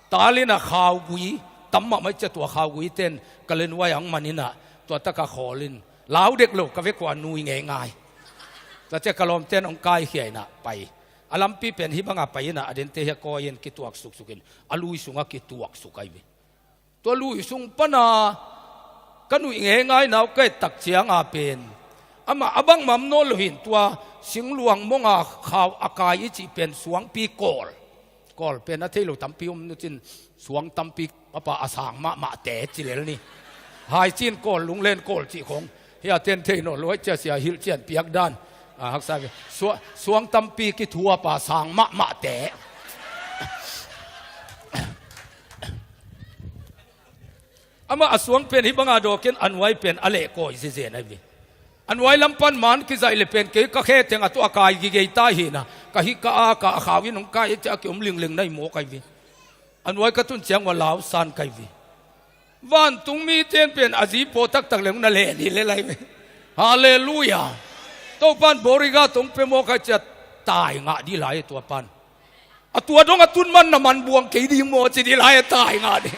Tal in a khaugui, tam mahmah i cia tua khaugui ten ka lenuai ang man inah, tua taka khawl in. Lau dek lo, ka vekua nui ngeingai. Tua cia ka lawmten hong kaikhia inah pai. A lampi pen hih banga pai inah, a dente hia kawi in kituak suksuk in, a lui sungah kituak suk ai ve. Tua lui sung pana ka nuih ngeingai nau ka et tak cianga pen, amah a bangmah om nawn lo hin tua singluang monga khau a kai i cih pen suangpi kawl. Kawl pen a thei lo tampi om nucin suang tampi a pa a sang mahmahte ci lel ni. Haicin kawl, lunglen kawl cih khong. Hia ten thei nawn lo ai cia sia hilh cian piak dan. A, haksa ve. Sua-, suang tampi kithuapa sang mahmahte. Amah a suang pen hih banga dawkin a nuai pen a lehkawi zezen ai ve. A nuai lam pan man kizaih le pen kei ka khe teng a tuah a kai gigei ta hinah. Ka hih ka a ka a khau in hong kai a cia a kiom lingling nai mawk ai ve. A nuai ka tun ciang ua lau san kai ve. Vantung miten pen a zi paw taktak leng na len hi le lai ve. Halleluia. Topan boriga tong pe mawk ai cia tai ngah dih lai tua pan. A tua dong a tun man na man buang kei ding maw ci dih lai a tai ngah dih.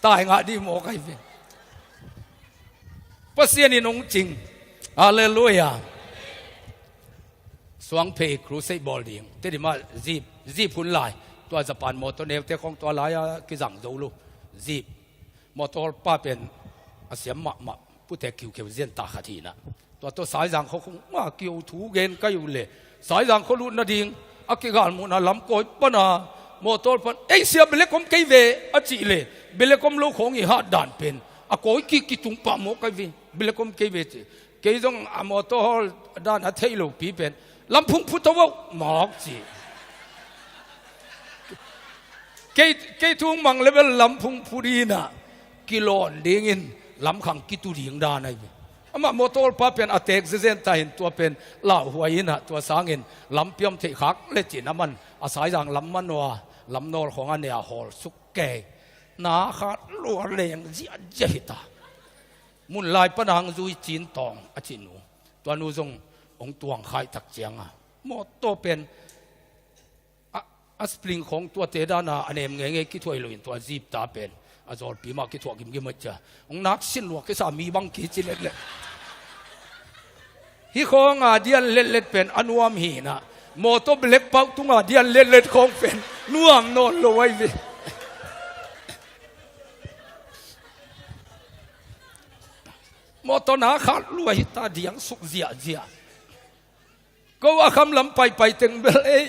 Tai ngah dih maw kai ve. Pasian in hong cing. Halleluia. Suangphei crusade bawl ding. Tedim ah zip, zip hun lai. Tua Japan mawtaw neute khawng tua lai-a kizang zo lo. Zip. Mawtaw hawlpa pen a siam mahmah. Putek khiukheu zian ta khat hinah. Tua tawh Saizang khua khung a kio thu gen kai uh le. Saizang khua lut nading a kigal muhna lam kawi pana mawtaw pan, "Ei sia, belek om kei ve," a cih le. Belek om lo khawng i hat dan pen a kawi kik kitung pah mawk kai ve. Belek om kei ve ci. Kei zong a mawtaw hawl dan a theih lopi pen, "Lam phung phu to vo," mawk ci. Kei, kei thu mang le bel lam phung phu dinah kilawn dingin lamkhang kitu ding dan ai ve. Amah mawtaw hawlpa pen a teek zezen ta hin tua pen lauhuai inah tua sangin lampi om theih khak le cin a man a Saizang lam man uh a lam nawl khawng a ne a hawl suk kei. Na khat lua leng ziahziah hi ta. Mun lai pana hang zui Cintawng a cih nu. Tua nu zong hong tuang khai tak cianga mawtaw pen a, a spring khawng tuate dana a nem ngeingei kithuai loin tua zip ta pen a zawlpi mah kithuah gimgim a cia. Hong nak sin lua kisa mi bang kici leklek. Hih khawnga dian letlet pen a nuam hinah. Mawtaw belek pauh tunga dian letlet khawng pen nuam nawn lo ai ve. Mawtaw na khat lua hi ta diang suk ziahziah. Ko a kham lam paipai teng bel ei,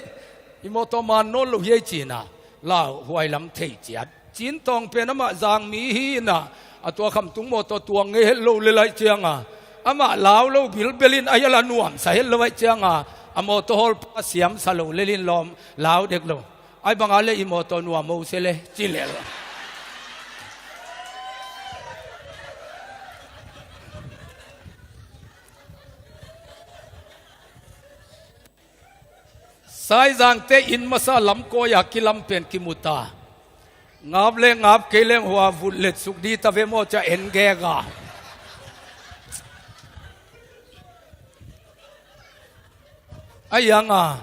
i mawtaw man nawn lo hi ei cinah lauhuai lam thei ciat. Cintawng pen amah zang mi hinah a tua khamtung mawtaw tuang ngei het lo le laih cianga amah lau lo bilbelin a hial a nuamsa het lo aih cianga a mawtaw hawlpa siamsa lo lelin lawm lau dek lo. Ai banga le i mawtaw nuam mo se le ci lel. Saizangte inn masa lamkawi a kilam pen kimu ta. Ngap le ngap kei leng hua vut let suk di ta ve maw cia en gega. A ianga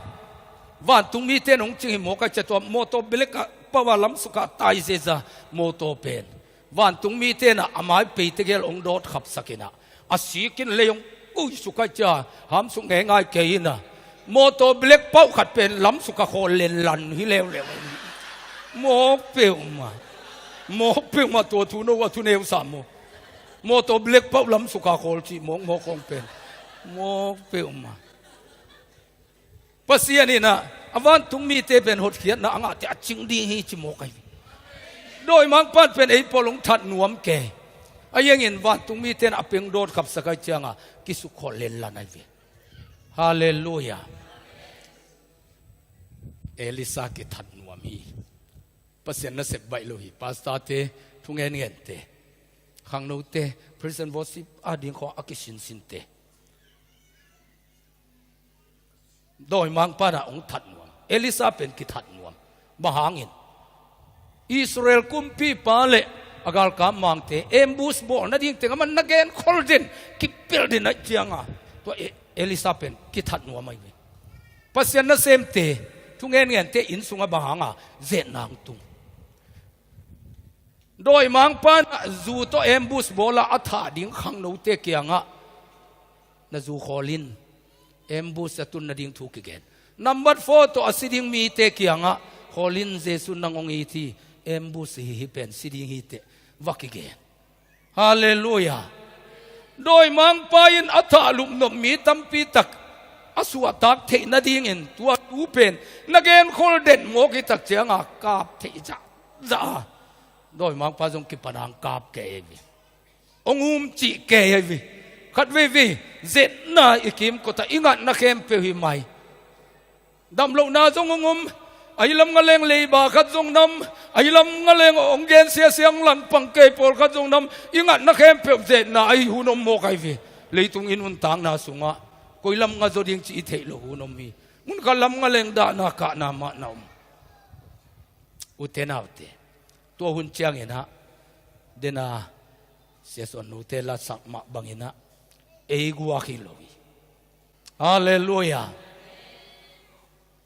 vantung mite nong cing hi mawk a cia tua mawtaw belek a pau a lam sukah tai zeza mawtaw pen. Vantung mite na a mai peite gel ong dawt khapsak inah a sikin lei ong ui sukah cia hamsuk ngeingai kei inah mawtaw belek pauh khat pen lam sukah khawl lenlan hi leuleu. Mawk peuhmah. Mawk peuhmah tua thu no a thu neu sam maw. Mawtaw black pau lam suka khawl cih mawkmawk khawng pen mawk peuhmah. Pasian in ah a vantung mite pen hotkhiatna a ngahte a cing ding hi ci mawk ahi ve. Dawimangpa'n pen ei pawl hong that nuam kei. A yengin vantung mite in a peng dawt khapsak ahi cianga kisukkhol lenlan ahi ve. Halleluia. Elisa kithat nuam hi. Pasian nasep baih lo hi. Pastorte, thungengente, khangnote, praise and worship ading khawng a kisinsinte, dawimangpa'n ah hong that nuam. Elisa pen kithat nuam. Bang hangin? Israel kumpipa le a galkap mangte ambush bawl nading teng aman na genkhol den, kipelh den ahi cianga tua E- Elisa pen kithat nuam ahi ve. Pasian nasemte, thungengente inn sungah bang hanga zetna hong tung? Dawimangpa'n ah zu tawh ambush bawla a thah ding khangnote kiangah, na zu khawl in, ambush a tun nading thu kigen. Number four tawh a si ding mite kiangah, khawl in, Jesu'n nang hong it hi, ambush hi hi pen si ding hi teh, va kigen. Halleluia. Dawimangpa in a thah lupnop mi tampi tak a suahtak theih nadingin tua thu pen na genkhol den mawk hi tak cianga kap theih zahzah a, dawimangpa zong kipan hong kap kei hi. Hong um cih kei hi. Khat veivei zetna i kimkotah i ngatna khempeuh hi mai. Damlohna zong hong om. Ahi lam nga leng leiba khat zong nam. Ahi lam nga leng hong gen siasia, hong langpang kei pawlkhat zong nam. I ngatna khempeuh zetna ahi hun om mawk ahi ve. Leitung i nuntakna sungah koi lam nga zaw ding cih i theih loh hun om hi. Munkhat lam nga leng dahna kahna mah na om. Ute naute, tua hun ciangin ah, dena Sia Suan Nute lasak mah bangin ah, ei guak hi lo hi. Halleluia.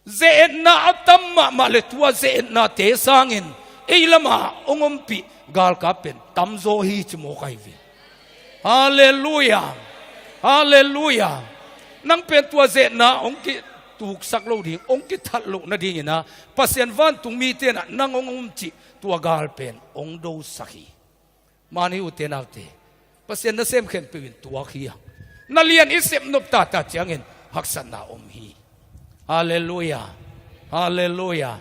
Ze-etna a tam mahmah le tua ze-etnate sangin ei lama hong ompih galkap pen tamzaw hi ci mawk ahi ve. Halleluia. Halleluia. Nang pen tua ze-etna hong kituksak loh ding, hong kithat loh nadingin ah, Pasian vantung mite in ah nang hong um cih tua gal pen hong dosak hi. Mani ute naute, Pasian nasem khempeuh in tuak hi a, na lian i sep nop tata ciangin haksatna om hi. Halleluia. Halleluia.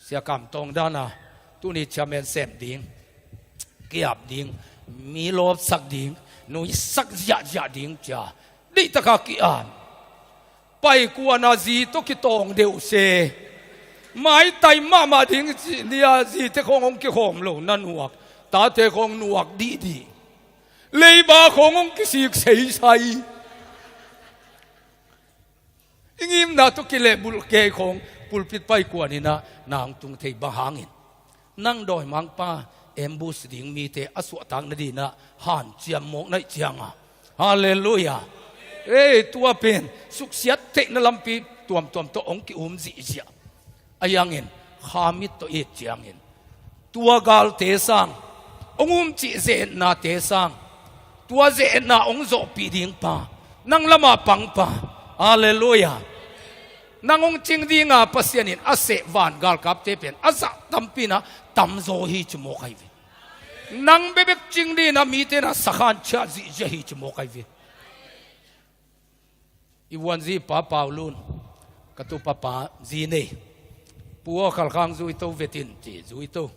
Sia Kam Tawng dana tuni chairman sem ding, ki-ap ding, mi lawpsak ding, nuisak ziahziah ding cia deihtaka ki-ap. Paikuana zi tawh kitawng deuh se. Maitai mahmah ding cih nia zite khawng hong kikhawm lo na nuak. Tate khawng nuak dihdih. Leiba khawng hong kisik seisai. I ngimna tawh kilehbulh kei khawng pulpit paikuan in ah na hong tung thei bang hangin, nang dawimangpa ambush ding mite a suahtak nadingin ah hanciam mawk na hih cianga. Halleluia. Ei, tua pen suksiat theihna lampi tuamtuam tawh hong ki-um zihziah. Ahi hangin khamit tawh i et ciangin, tua galte sang, hong um cih ze-etnate sang, tua ze-etna hong zawhpih dingpa, nang lama pangpa. Halleluia. Nang hong cing dinga Pasian in a seh van galkapte pen a zah tampi in ah tamzaw hi ci mawk ahi ve. Nang bekbek cing dingin ah mite in ah sakhan ciah zihziah hi ci mawk ahi ve. I vuanzi pa Paulun, ka tupapa zi nei. Pu aw, Khalkha hong zui to vet in ci, zui to.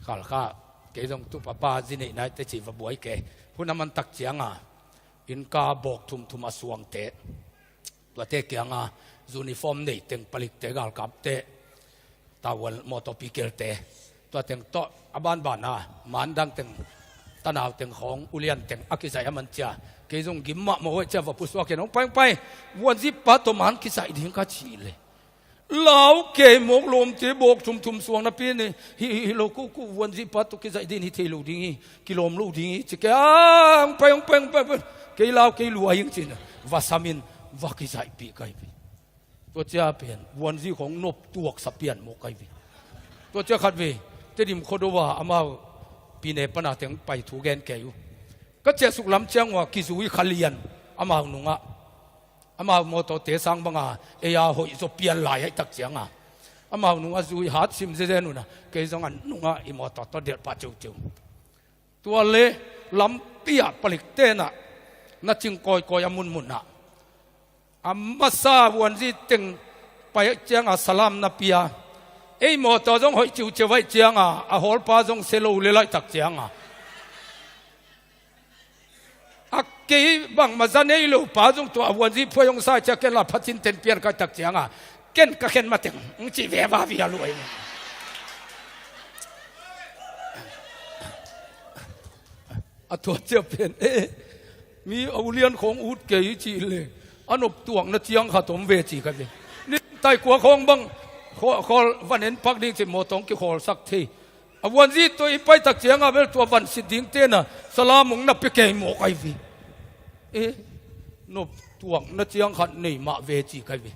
Khalkha, kei zong tupapa zi neih nai teh ci va buai kei. Hun a man tak cianga, innka bawk thumthum a suangte, tuate kianga uniform nei teng palikte, galkapte, tawel, mawtaw pikelte, tua teng tawh a banbana man dang teng, tanau teng khawng, ulian teng a kizaih a man cia. Kei zong gim mahmah huai cia va pusuak in, hong pai, hong pai, vuanzi pa tawh man kizaih ding ka cih leh, lau kei mawk lawmte bawk thumthum suang napi in, hi, hi, hi lo, ko, ko vuanzi pa tawh kizaih ding hi thei lo ding hi, kilawm lo ding hi ci kei a, hong pai, hong pai, hong pai, hong pai. Kei lau, kei lua ing ci-in va sam in, va kizaihpih ka hi pi. Tua cia pen vuanzi khawng nop tuaksa pian mawk ka hi pi. Tua cia khat vei Tedim Khuado ah amau pine pana teng pai thu gen kei uh. Ka ciahsuk lam ciang uh a kizui kha lian amau nungah. Amau mawtawte sang banga ei a hoih zaw pian lai ahih tak cianga amau nungah zui hat sim zezen un a, kei zong a nungah i mawtaw tawh delh pah ceuceu. Tua le lampi ah palik tenah na cing kawikawi a munmunah a masa vuanzi teng pai cianga salam na pia. Ei mawtaw zong hoih ciuciu aih cianga a hawlpa zong se lo le laihtak cianga a kei bangmah za nei lo pa zong tua a vuanzi phuai hong sa cia ken la phatin ten pian kaitak cianga ken ka khen mateng hong cih veva via luai. A tua cia pen e mi a ulian khawng ut kei cih le a noptuakna ciang khat om ve ci ka ve. Ni taikua khawng bang khawl van en pak ding cih mawtawng kikhawlsak thei. A vuanzi tua i paitak cianga bel tua vansit ding tena salam hong na pia kei mawk ai ve. E noptuakna ciang khat nei mah ve ci kai ve.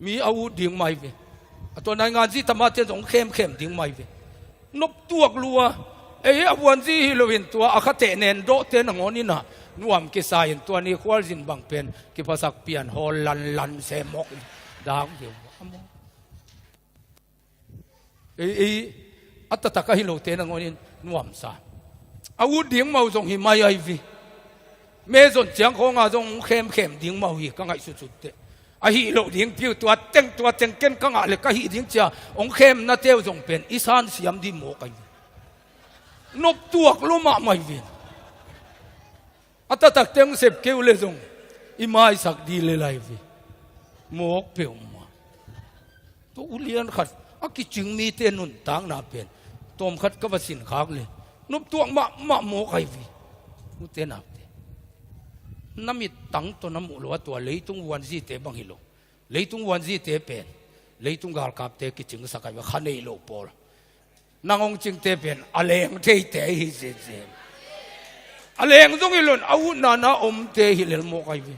Mi a ut ding mai ve. A tua naingan zi tamate zong khemkhem ding mai ve. Noptuak lua. Ei a vuanzi hi loin tua a khateh nen dawhte nangawn inah nuam kisa in tua ni khualzin bang pen kiphasak pian hawl lanlan se mawk in dang viu a mawk. Ei ei a tatak ahi lote nangawnin nuamsa a ut ding mau zong hi mai ai vi. Mezon ciang khawnga zong hong khemkhem ding mau hi ka ngaihsutsut teh. A hih loh ding piu tua teng tua teng ken ka ngah le ka hih ding cia hong khemna teu zong pen i sansiam dih mawk ai vi. Noptuak lo mahmah ai vi. A tatakte hong sep keu le zong i maisak dih le lai vi. Mawk peuhmah. Tua ulian khat a kicing mite nuntakna pen tawmkhat ka va sinkhak le noptuak mahmah mawk ai vi. Ute nakte na mittang tawh na muh lo a tua leitung vuanzite bang hi lo. Leitung vuanzite pen leitung galkapte kicingsak ai va kha nei lo pawl. Nang hong cingte pen a leng theite hi zezen. A leng zong hi lon a utna na omte hi lel mawk ai ve.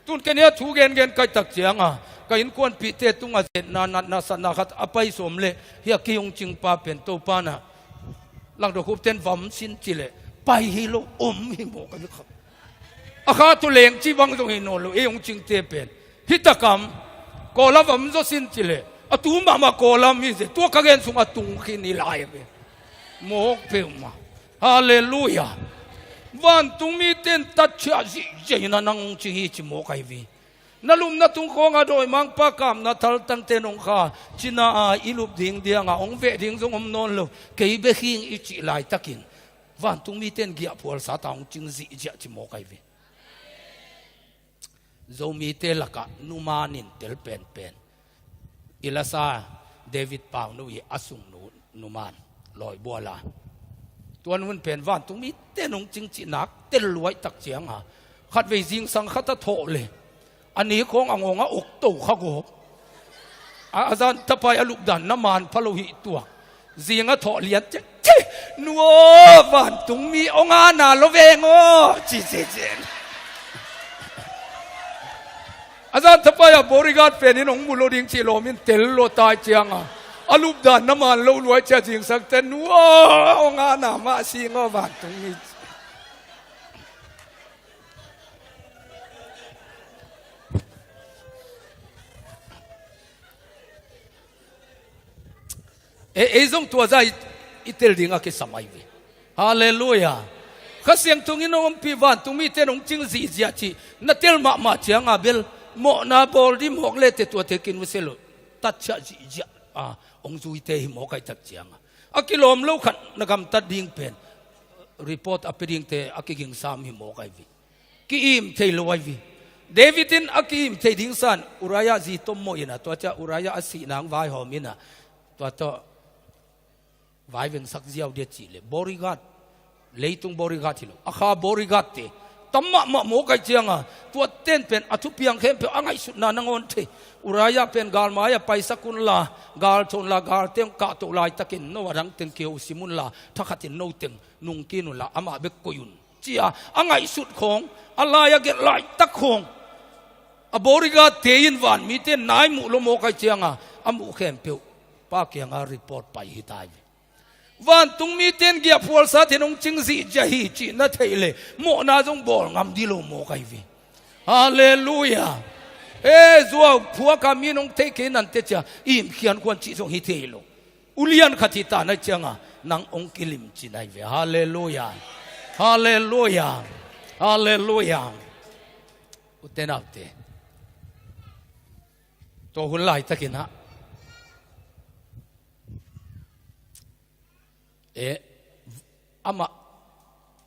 Tun kenia thu gengen kaitak cianga ka innkuanpihte tunga zetna natna satna khat a pai sawm le hia kei hong cingpa pen Topa na langdokhup ten vam sin ci le pai hi lo om hi mawk ai ve kha. A kha tu leng ci bang zong hi nawn lo ei hong cingte pen. Hi takam kawlam am zaw sin ci le a tu mahmah kawlam hi ze tua ka gen sung a tung khin hi lai ve. Mawk peuhmah. Halleluia. Vantung miten tatchia zihziah ina nang hong cing hi ci mawk ai vi. Na lumna tung khawnga dawimangpa kamna thaltangte nong kha cina a i lup ding dianga hong veh ding zong om nawn lo kei bek hing i cih laitakin vantung miten giahphualsa ta hong cing zihziah ci mawk ai ve. Zomite lakah numan in tel penpen i lasa David Pauno i a sungnu numan lawibuala. Tuan hun pen vantung mite nong cingcihnak tel luaitak cianga khatvei zingsang khat a thawh le a ni khawng a ngawng a okto kha gawp. A zan tapai a lupdan na man pha lo hih tuak. Zing a thawh lian cek ci nuaw vantung mi ong ana lo veng aw ci ci ci. A zan tapai a bodyguard penin ong mu lo ding ci lawmin tel lo tai cianga a lupdan na man lo luai cia zingsang ten nuaw ong ana mah sing aw vantung mi. Ei zong tua za i tel ding a kisam ai ve. Halleluia. Kha Siangtho in hong ompih vantung mite nong cing zihziah cih na tel mahmah cianga bel mawhna bawl dih mawk le te tuate kin uh se lo. Tatchiah zihziah a hong zuite hi mawk ai tak cianga a kilawm lo khat na gamtat ding pen report a pia dingte a kigingsam hi mawk ai ve. Ki-im thei lo ai ve. David in a ki-im thei ding san Uriah zi tommawh ina tua cia Uriah a sih nang vaihawm ina tua tawh vaivengsak ziau dia cih le bodyguard leitung bodyguard hi lo a kha bodyguard te tam mahmah mawk ai cianga tua ten pen a thupiang khempeuh a ngaihsutna nangawn thei. Uriah pen galmai a paisak unla galtho unla galte hong kahtoh laitakin no a dang teng kiho usim unla thakhatin no teng nungkin unla amah bek koih un cia a ngaihsut khawng a lai a gelh laitak khawng a bodyguard te in vanmite nai muh lo mawk ai cianga a muh khempeuh pa kianga report pai hi tai ve. Vantung mite in giahphualsa te nong cing zihziah hi cih na theih le mawhna zong bawl ngam dih lo mawk ai ve. Halleluia. E zuau phuaka mi nong theih kei nante cia imkhian khuan cih zong hi thei lo. Ulian khat hi ta nai cianga nang hong kilimci nai ve. Halleluia. Halleluia. Halleluia. Ute naute, tua hun laitakin ah, e, amah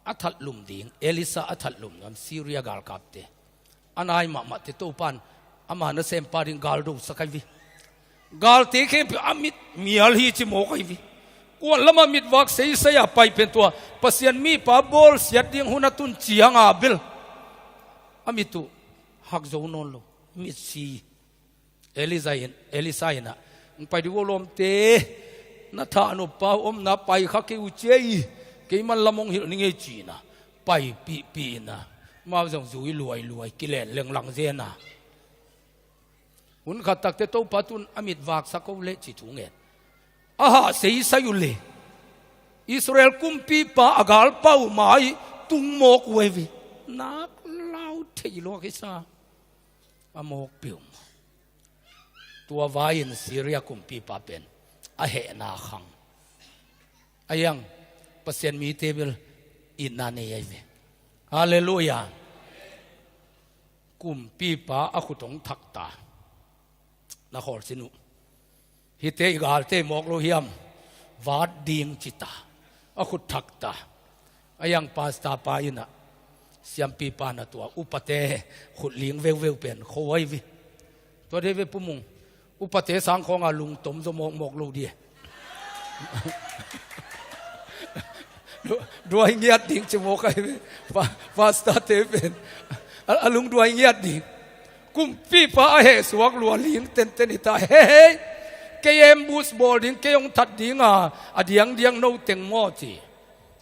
a thatlum ding, Elisa a thatlum ngam Syria galkapte, a nai mahmahte Topan ama nasempa ding gal dosak ai ve. Galte khempeuh a mit mial hi ci mawk ai ve. Kuan lamah mitvak seisai a pai pen tua Pasian mipa bawlsiat ding hun a tun cianga bel a mit uh hak zo nawn lo, mit si. Elisa in, Elisa in ah, "Hong pai dih uh lawmte, na thahnop pa omna pai kha kei uh ci ei, keiman lam hong hilh ning ei," ci-in ah, paipihpih in ah, amau zong zui luailuai, kilen lenglang zen ah. Hun khat takte Topa tun a mit vaksak o leh ci thu ngen. A hah seisai uh leh Israel kumpipa a galpa uh mai tung mawk uh ai ve. Nak lau thei lua kisa. A mawk peuhmah. Tua vai-in Syria kumpipa pen a hehna khang. A hiang, Pasian mite bel itna nei ai ve. Halleluia. Kumpipa a khut hong thakta, na khawlsin uh, "Hihte i galte mawk lo hiam? Vat ding," cita. A khut thakta. A hiang, pastor pa in ah, siampipa na tua upate khut ling veuveu pen kho ai ve. Tua dei ve Pu Mung. Upate sang khawnga lungtom zaw mawkmawk lo dih e. Duai ngiat ding ci mawk ai ve. Pa, pastorte pen a, a lungduai ngiat ding. Kumpipa a hehsuak lua ling tenten hita. Hei, hei, kei ambush bawl ding, kei hong that dinga a diangdiang no teng maw ci.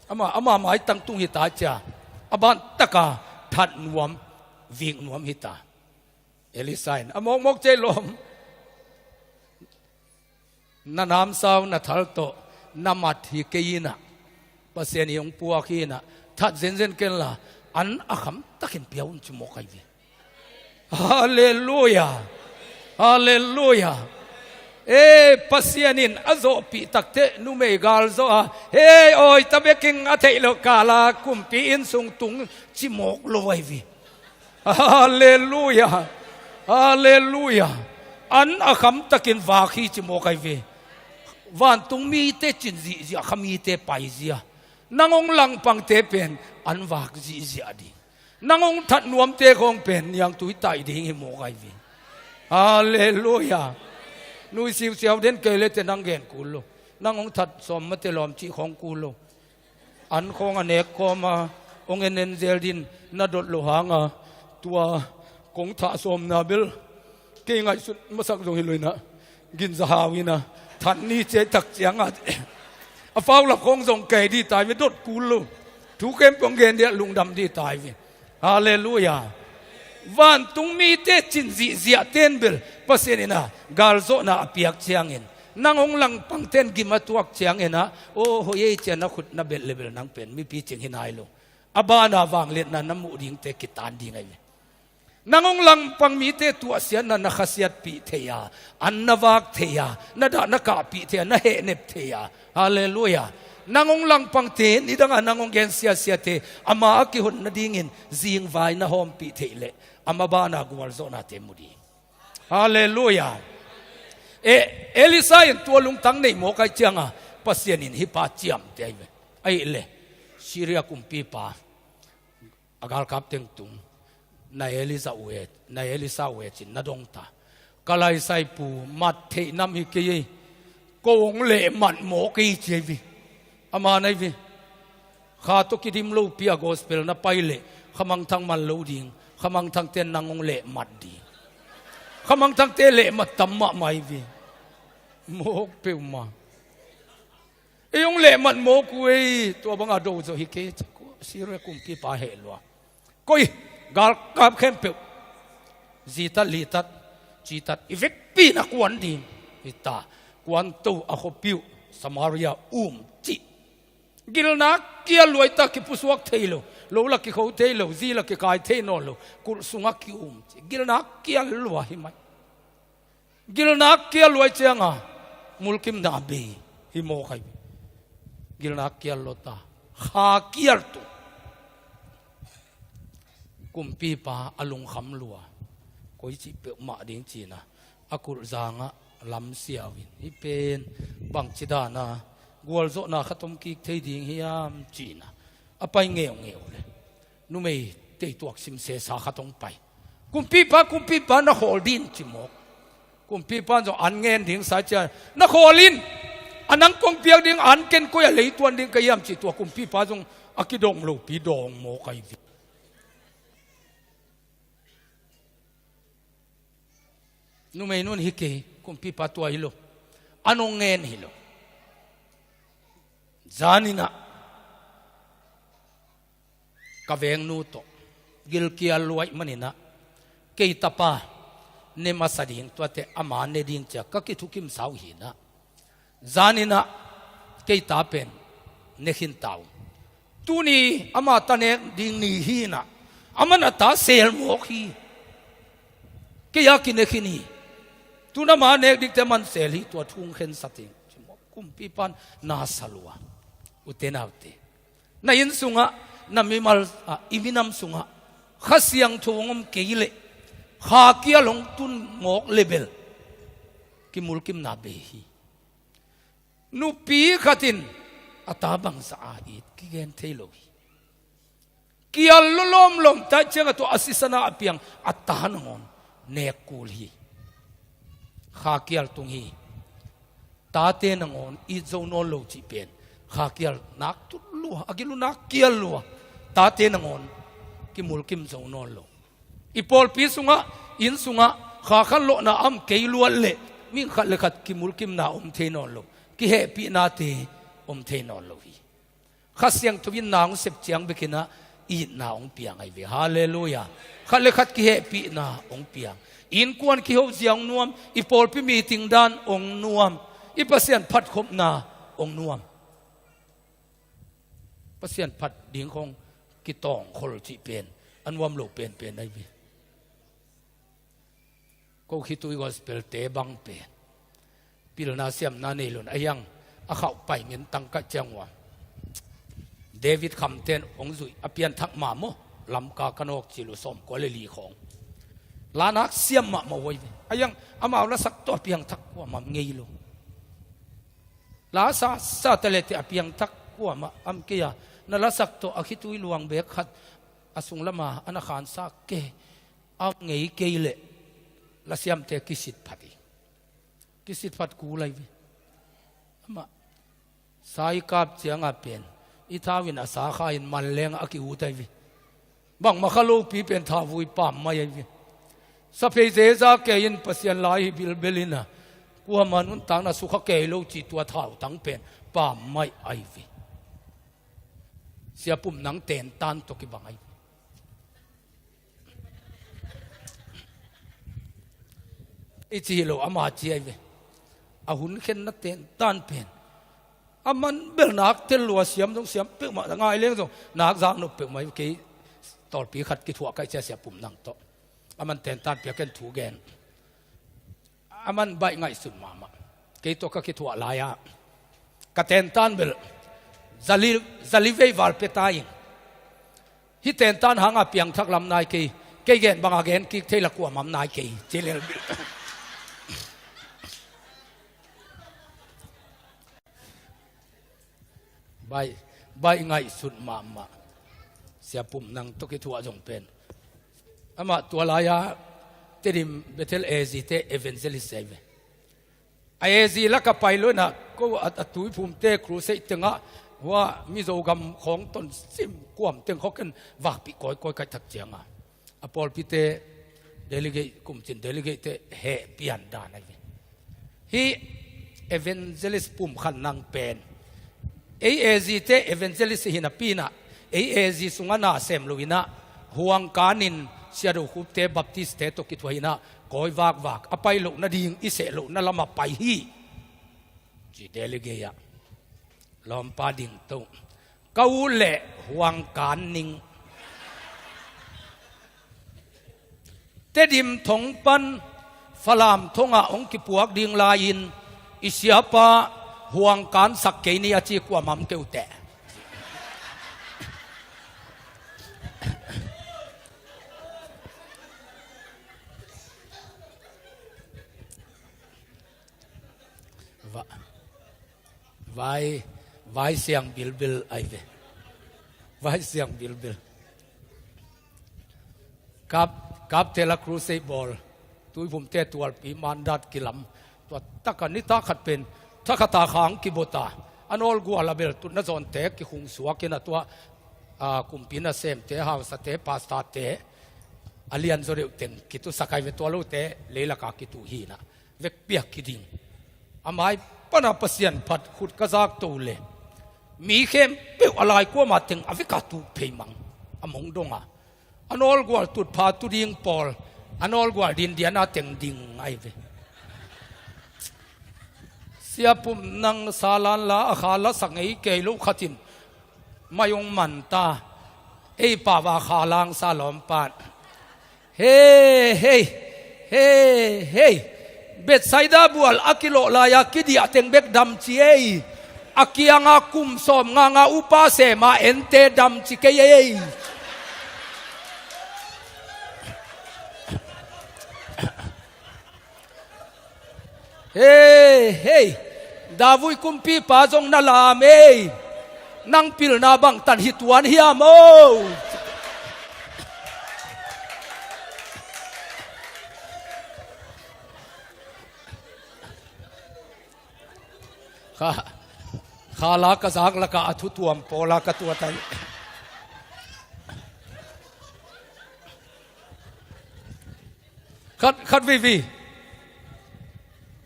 Ama, ama maitang tung hita cia. A ban taka that nuam, vik nuam hita. Elisa in, "A mawkmawk cei lawm. Na namsau, na thal tawh na mat hi kei in ah, Pasian in hong puak hi in ah, that zenzen kenla, an a khamtakin pia un," ci mawk ai ve. Halleluia. Halleluia. E, Pasian in a zawhpih takteh numei gal zawh a, "Hei, awi ta bekin a theih loh kala kumpi inn sung tung," ci mawk lo ai ve. Halleluia. Halleluia. An a khamtakin vak hi ci mawk ai ve. Vantung mite cin zihziah, kha mite pai zia. Nang hong langpangte pen an vak zihziah ding. Nang hong that nuamte khawng pen niangtui taih ding hi mawk ai ve. Halleluia. Nui siusiau den kei le te nang gen kul lo. Nang hong that sawm mate lawm cih khawng kul lo. An khawng a nek kawma hong en en zel din na dot lo hanga, tua kong thah sawmna bel kei ngaihsut masak zong hi lo in ah, ginza hau in ah, that ni ciai tak cianga a faulap khawng zong kei dih tai ve, dot kul lo. Thu khempeuh hong gen dih ah lungdam dih tai ve. Halleluia. Vantung mite cin zihziah ten bel Pasian in ah galzawhna a piak ciangin, nang hong langpang ten gim a tuak ciangin ah, aw, hoih ei, cian na khut na belh le bel nang pen mipi cing hi nai lo. A bana vangliatna na muh dingte kitan ding ai ve. Nang hong langpang mite tuahsiatna na khasiatpih thei a, an na vak thei a, na dah na kahpih thei a, na hehnep thei a. Halleluia. Nang hong langpangte, nidanga nang hong gen siasiate ama a kihot nadingin zingvai na hawmpih theih leh ama bana gualzawhnate mu ding. Halleluia. E, Elisa in tua lungtang nei mawk ai cianga Pasian in hih pa ciamteh ai ve. Ahih leh Syria kumpipa a galkap teng tung, na Elisa uh e, na Elisa uh e cin na dongta. Ka laisai pu, mat theih nam hi kei ei. Ko hong lehmat mawk ei ci ai ve. Ama nai ve. Kha tawh kidim lopi a gospel na pai leh khamangthang man lo ding. Khamangthangte nang hong lehmat ding. Khamangthangte lehmat tam mahmah ai ve. Mawk peuhmah. Ei hong lehmat mawk uh ei, tua banga do zaw hi kei, Syria kumpipa heh lua. Koi, galkap khempeuh, zitat litat, citat, i vekpi na kuan ding. Hita, kuanto a khuapi uh Samaria um cih. Gilna kia luaita, kipusuak thei lo, lo la kikho thei lo, zi la kikai thei nawn lo, kulh sunga ki-um cih. Gilna kia lua hi mai. Gilna kia luai cianga mulkimna bei hi mawk ai. Gilna kial lo ta, kha kial tu. Kumpipa a lungkham lua, koi cih peuhmah ding cina a kulhzangah lamsiau in, hih pen bangci dana gualzawhna khat om kik thei ding hiam cina a pai ngeungeu le, numei teituak simsesa khat hong pai. Kumpipa, kumpipa, na khawl din ci mawk. Kumpipa zong an ngen ding sa cia, na khawl in, a nang kong piak ding an ken koi a leituan ding ka hiam ci tua kumpipa zong a kidong lopi dawng mawk ahi ve. Numei nun hi kei, kumpipa tua hi lo, a nong ngen hi lo. Zaninah ka vengnu tawh gilkial luaih maninah kei tapa ne masa ding tuate ama ne ding cia ka kithukimsa uh hinah, zaninah kei ta pen ne khinta uh. Tuni ama ta nek ding ni hinah, aman a ta sel mawk hi. Kei a kine khin hi. Tun ama nek dingte man sel hi, tua thu hong khensa ting. Kumpipan na sa lua. Ute naute, na inn sungah, na mimal, ah, i minam sungah Kha Siangtho hong om kei leh, kha kial hong tun mawk le bel kimulkimna bei hi. Nupi khat in a ta bangzah a it kigen thei lo hi. Kial lawlawm lawm ta ciangah tua a sisana a piang a ta nangawn nek kul hi. Kha kial tung hi. Tate nangawn it zo nawn lo cih pen kha kial nak tut lua, a gil uh nak kial lua. Tate nangawn kimulkim zo nawn lo. I pawlpi sungah, inn sungah kha khan lawhna a om kei luat leh, mi khat le khat kimulkimna om thei nawn lo, kihehpihnate om thei nawn lo hi. Kha Siangtho in na hong sep ciang bekinah itna hong piang ahi ve. Halleluiah. Khat le khat kihehpihna hong piang. Innkuan kihozia hong nuam, i pawlpi meeting dan hong nuam, i Pasian phatkhopna hong nuam. Pasian phat ding khong kitawngkhol cih pen a nuam lo penpen ahi ve. Ko khitui gospel-te bang pen pilna siamna nei lo-in a hiang a khauh pai ngen tang kaih ciang ua, David Khamten hong zuih a pianthak mah maw, Lamka ka nawk cil uh sawmkua le li khawng. Lanak siam mahmah uh ahi ve. A hiang amau lasak tawh a piangthak kuamah ngei lo. La sa, sa ta leh teh a piangthak kuamah om kei a, na lasak tawh a khitui luang beek khat a sunglama a na khansa kei a ngei kei leh lasiamte kisit phat hi. Kisit phat kul ahi ve. Amah sa i kap cianga pen i thau in a sa kha in man leng a ki-ut ahi ve. Bangmah kha lopi pen thauvui pam mai ahi ve. Saphei zeza kei in Pasian lai hi bilbel in a, kuamah nuntakna sukha kei lo cih tua thautang pen pam mai ahi ve. Sia Pum Nang tentan tawh kibang ahi ve. I ci hi lo, ama ci ahi ve. A hun khenna tentan pen a man bel nak tel lua, siam zong siam peuhmah, ngai leng zong nak zak nop peuhmah hi. Kei tawlpi khat kithuah kaih cia Sia Pum Nang tawh, a man tentan piak ken thu gen. A man baih ngaihsut mahmah. Kei tawh ka kithuah lai-ah ka tentan bel zali, zali vei val pia ta ing. Hih tentan hanga piangthak lam nai kei, kei gen banga gen kik thei la kuamah om nai kei, ci lel. Baih, baih ngaihsut mahmah. Sia Pum Nang tawh kithuah zong pen, amah tua lai-a Tedim Bethel A Z te evangelist ahi ve. A A Z laka pai lo-in a, ko a, a Tuiphumte crusade tengah, hua Mizo gam khawng ton sim kuam teng khawng ken vakpih kawikawi kaih thak cianga, a pawlpite delegate, kumcin delegate te heh pian dan ahi ve. Hih evangelist pumkhat nang pen ei A Z te evangelist hi napi-in ah, ei A Z sungah na sem lo-in ah, huang kanin Sia Do Khup te Baptist te tawh kithuah in ah, kawi vakvak, a pai loh nading i seh lohna lamah pai hi, ci delegate ah. Lawmpa dingto, ka ut leh huang kan ning. Tedim thong pan Falam thongah hong kipuak ding lai-in, i siapa Huang kansak kei ni a ci, kuamah om kei uh teh. Va-, vai, vai siang bilbil ai ve. Vai siang bilbil. Kap, Kap Tela Crusade bawl, Tuiphumte tualpi mandat kilam. Tua taka nitak khat pen thakhat a khang kibota. A nawlgual a bel tutna zawnte kikhung suakin a tua, a, kumpi nasemte, hausate, pastorte, a lianzaw deuh teng kitusak ai ve, tua lote leilaka kitu hi na. Vekpi-a kiding. A mai pana Pasian phat khut ka zakto le mi khempeuh a lai kuama teng a veka tuk phei mang. A mong donga. A nawlgual tutpha tu ding pawl. A nawlgual dindiana teng ding ai ve. Sia Pum, nang salan la a kha lasak ngei kei lo khatin mai hong man ta. Ei pava kha langsa lawmpan. Hei, hei, hei, hei. Bethsaida bual a kilawh lai-a kidiah teng bek damci ei. A kianga kum sawm nganga upa sema ente damci kei ei. Hei, hei. Davui kumpipa zong na lam ei. Nang pilna bangtan hi tuan hiam o? Kha, kha la ka zak laka a thutuam pawla ka tuat ai. Khat, khat veivi.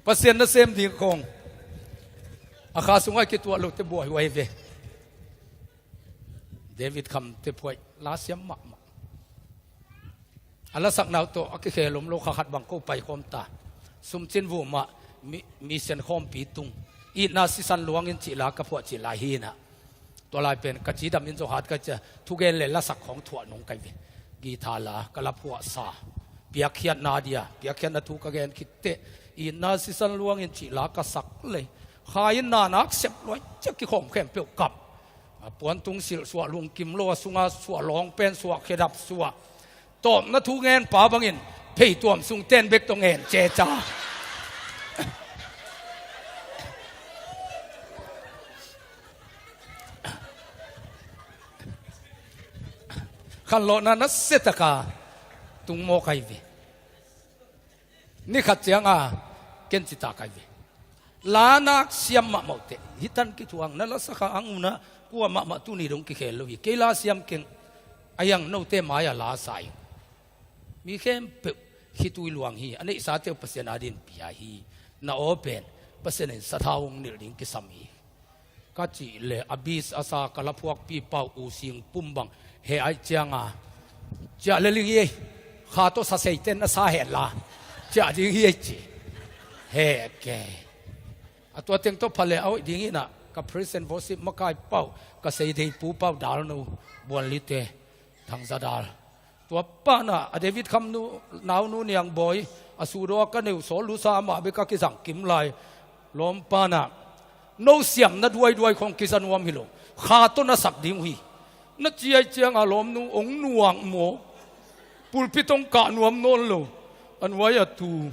Pasian nasem ding khong. A kha sungah kituah lote buaihuai ve. David Kham te phuai la siam mahmah. A lasakna uh tawh a kikhel om lo kha khat bang ko paikhawm ta. Sumcin vumah mi, mi sian khawmpi tung. Itna sisan luangin cih la ka phuah cih lai hi na. Tua lai pen ka cidam in zong hat ka cia, thugen le lasak khawng thuah nung kai ve. Guitar la ka la phuahsa. Piakkhiatna dia, piakkhiatna thu ka gen khit teh. Itna sisan luangin cih la ka sak le. Kha in na nak sep luai ciak kikhawm khempeuh kap. A puantung silh suah lungkim lo a sunga suah lawng pen suah khedap suah. Tawpna thu ngen pa bangin pheituam sung ten bek tawh ngen ceca. Khanlawhna nasia taka tung mawk ai ve. Ni khat cianga ken cita kai ve. Lanak siam mahmah uh teh. Hitan kithuang na lasakha ang unah kua mahmah tuni dong kikhel lo hi. Kei la siam keng a hiang note mai-ah la sa ing. Mi khempeuh khitui luang hi. A neihsate uh Pasian adin pia hi. Na aw pen Pasian in sathau hong nilh ding kisam hi. Ka cih le a bis a sa ka la phuakpi pau u sing pum bang he aih cianga. Ciah le ling hi ei. Kha tawh sa seiten na sa hen la. Ciah ding hi ei ci. He ke. A tua teng tawh pha le a hoih ding hi na. Ka praise and worship makai pau. Ka seidei pu pau dal no. Buan lite. Thangza dal. Tua pana a David Kham nu, naunu Niang Bawi, a sudaw a ka neu sawl lusa amah bek a kizang kim lai. Lawm pana, no siamna duaiduai khong kiza nuam hi lo. Kha tawh na sak ding uh hi. Na ciai cianga lawmnu, ong nuang maw. Pulpit ong kah nuam nawn lo. A nuai a tu.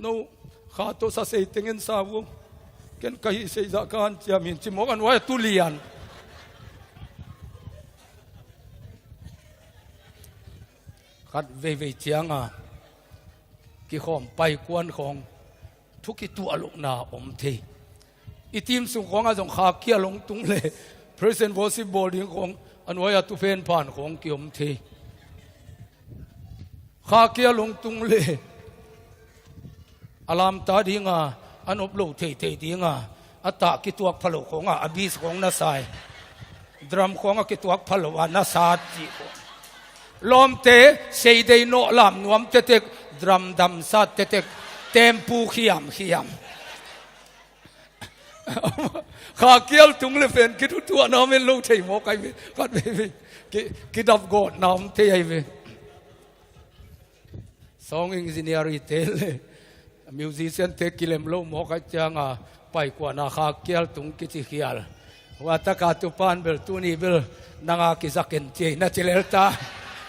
No, kha tawh sa sei tengin sa uh. Ken ka hih seizah ka hanciam hin ci mawk a nuai a tu lian. Khat veivei cianga kikhawm pai kuan khawng thu kituah lohna om thei. I team sung khawngah zong kha kial hong tung le praise and worship bawl ding khawng a nuai a tu phen phan khawng kiom thei. Kha kial hong tung le a lamta dinga a nop lo theithei dinga a tah kituak phalo khawngah a bis khawng na sai. Drum khawngah kituak phalo a na sat cih khawng. Lawmte seidei nawh lam nuam tetek, drum dam sat tetek, tempu khiamkhiam. Kha kial tung le pen kithutuahna om in lo thei mawk ai ve. Khat veivei ki, kidap gawtna om thei ai ve. Song engineer i te le Musician te kilem lo mawk ahih cianga paikuana kha kial tung kici khial. Huataka tupan bel tuni bel nanga kizaken ciei na ci lel ta.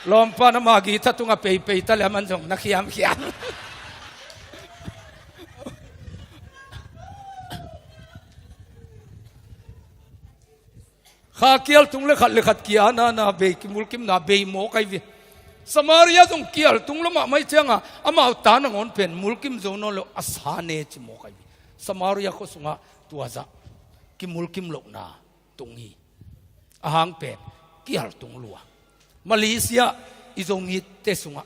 Lawmpan ama guitar tunga peipei ta le aman zong na khiamkhiam. Kha kial tung le khat le khat kia na na bei, kimulkimna bei mawk ahi ve. Samaria zong kial tung lo mahmah ahih cianga amau ta nangawn pen mulkim zo nawn lo a sa ne ci mawk ahi ve. Samaria khua sungah tua zah kimulkim lohna tung hi. Ahang pen kial tung lua. Malaysia i Zomite sungah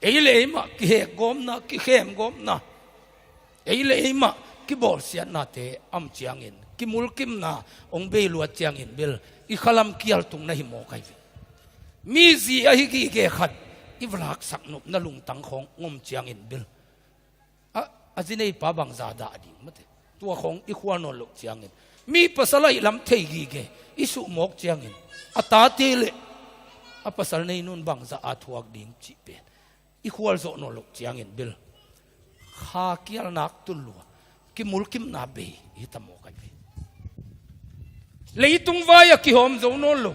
ei le ei mah kihekgawmna, kikhemgawmna, ei le ei mah kibawlsiatnate a om ciangin kimulkimna hong bei luat ciangin bel i khalam kial tung na hi mawk ahi ve. Mi zi ahi gige khat i va laksak nopna lungtang khawng hong om ciangin bel a, a zi neipa bangza dah ding mate. Tua khawng i khual nawn loh ciangin mi pasal ahih lam thei gige i suh mawk ciangin a tate le a pasal neinun bangza a thuak ding cih pen i khual zawh nawn loh ciangin bel kha kial nak tun lua, kimulkimna bei hi ta mawk ahi ve. Leitung vai a kihawm zo nawn lo.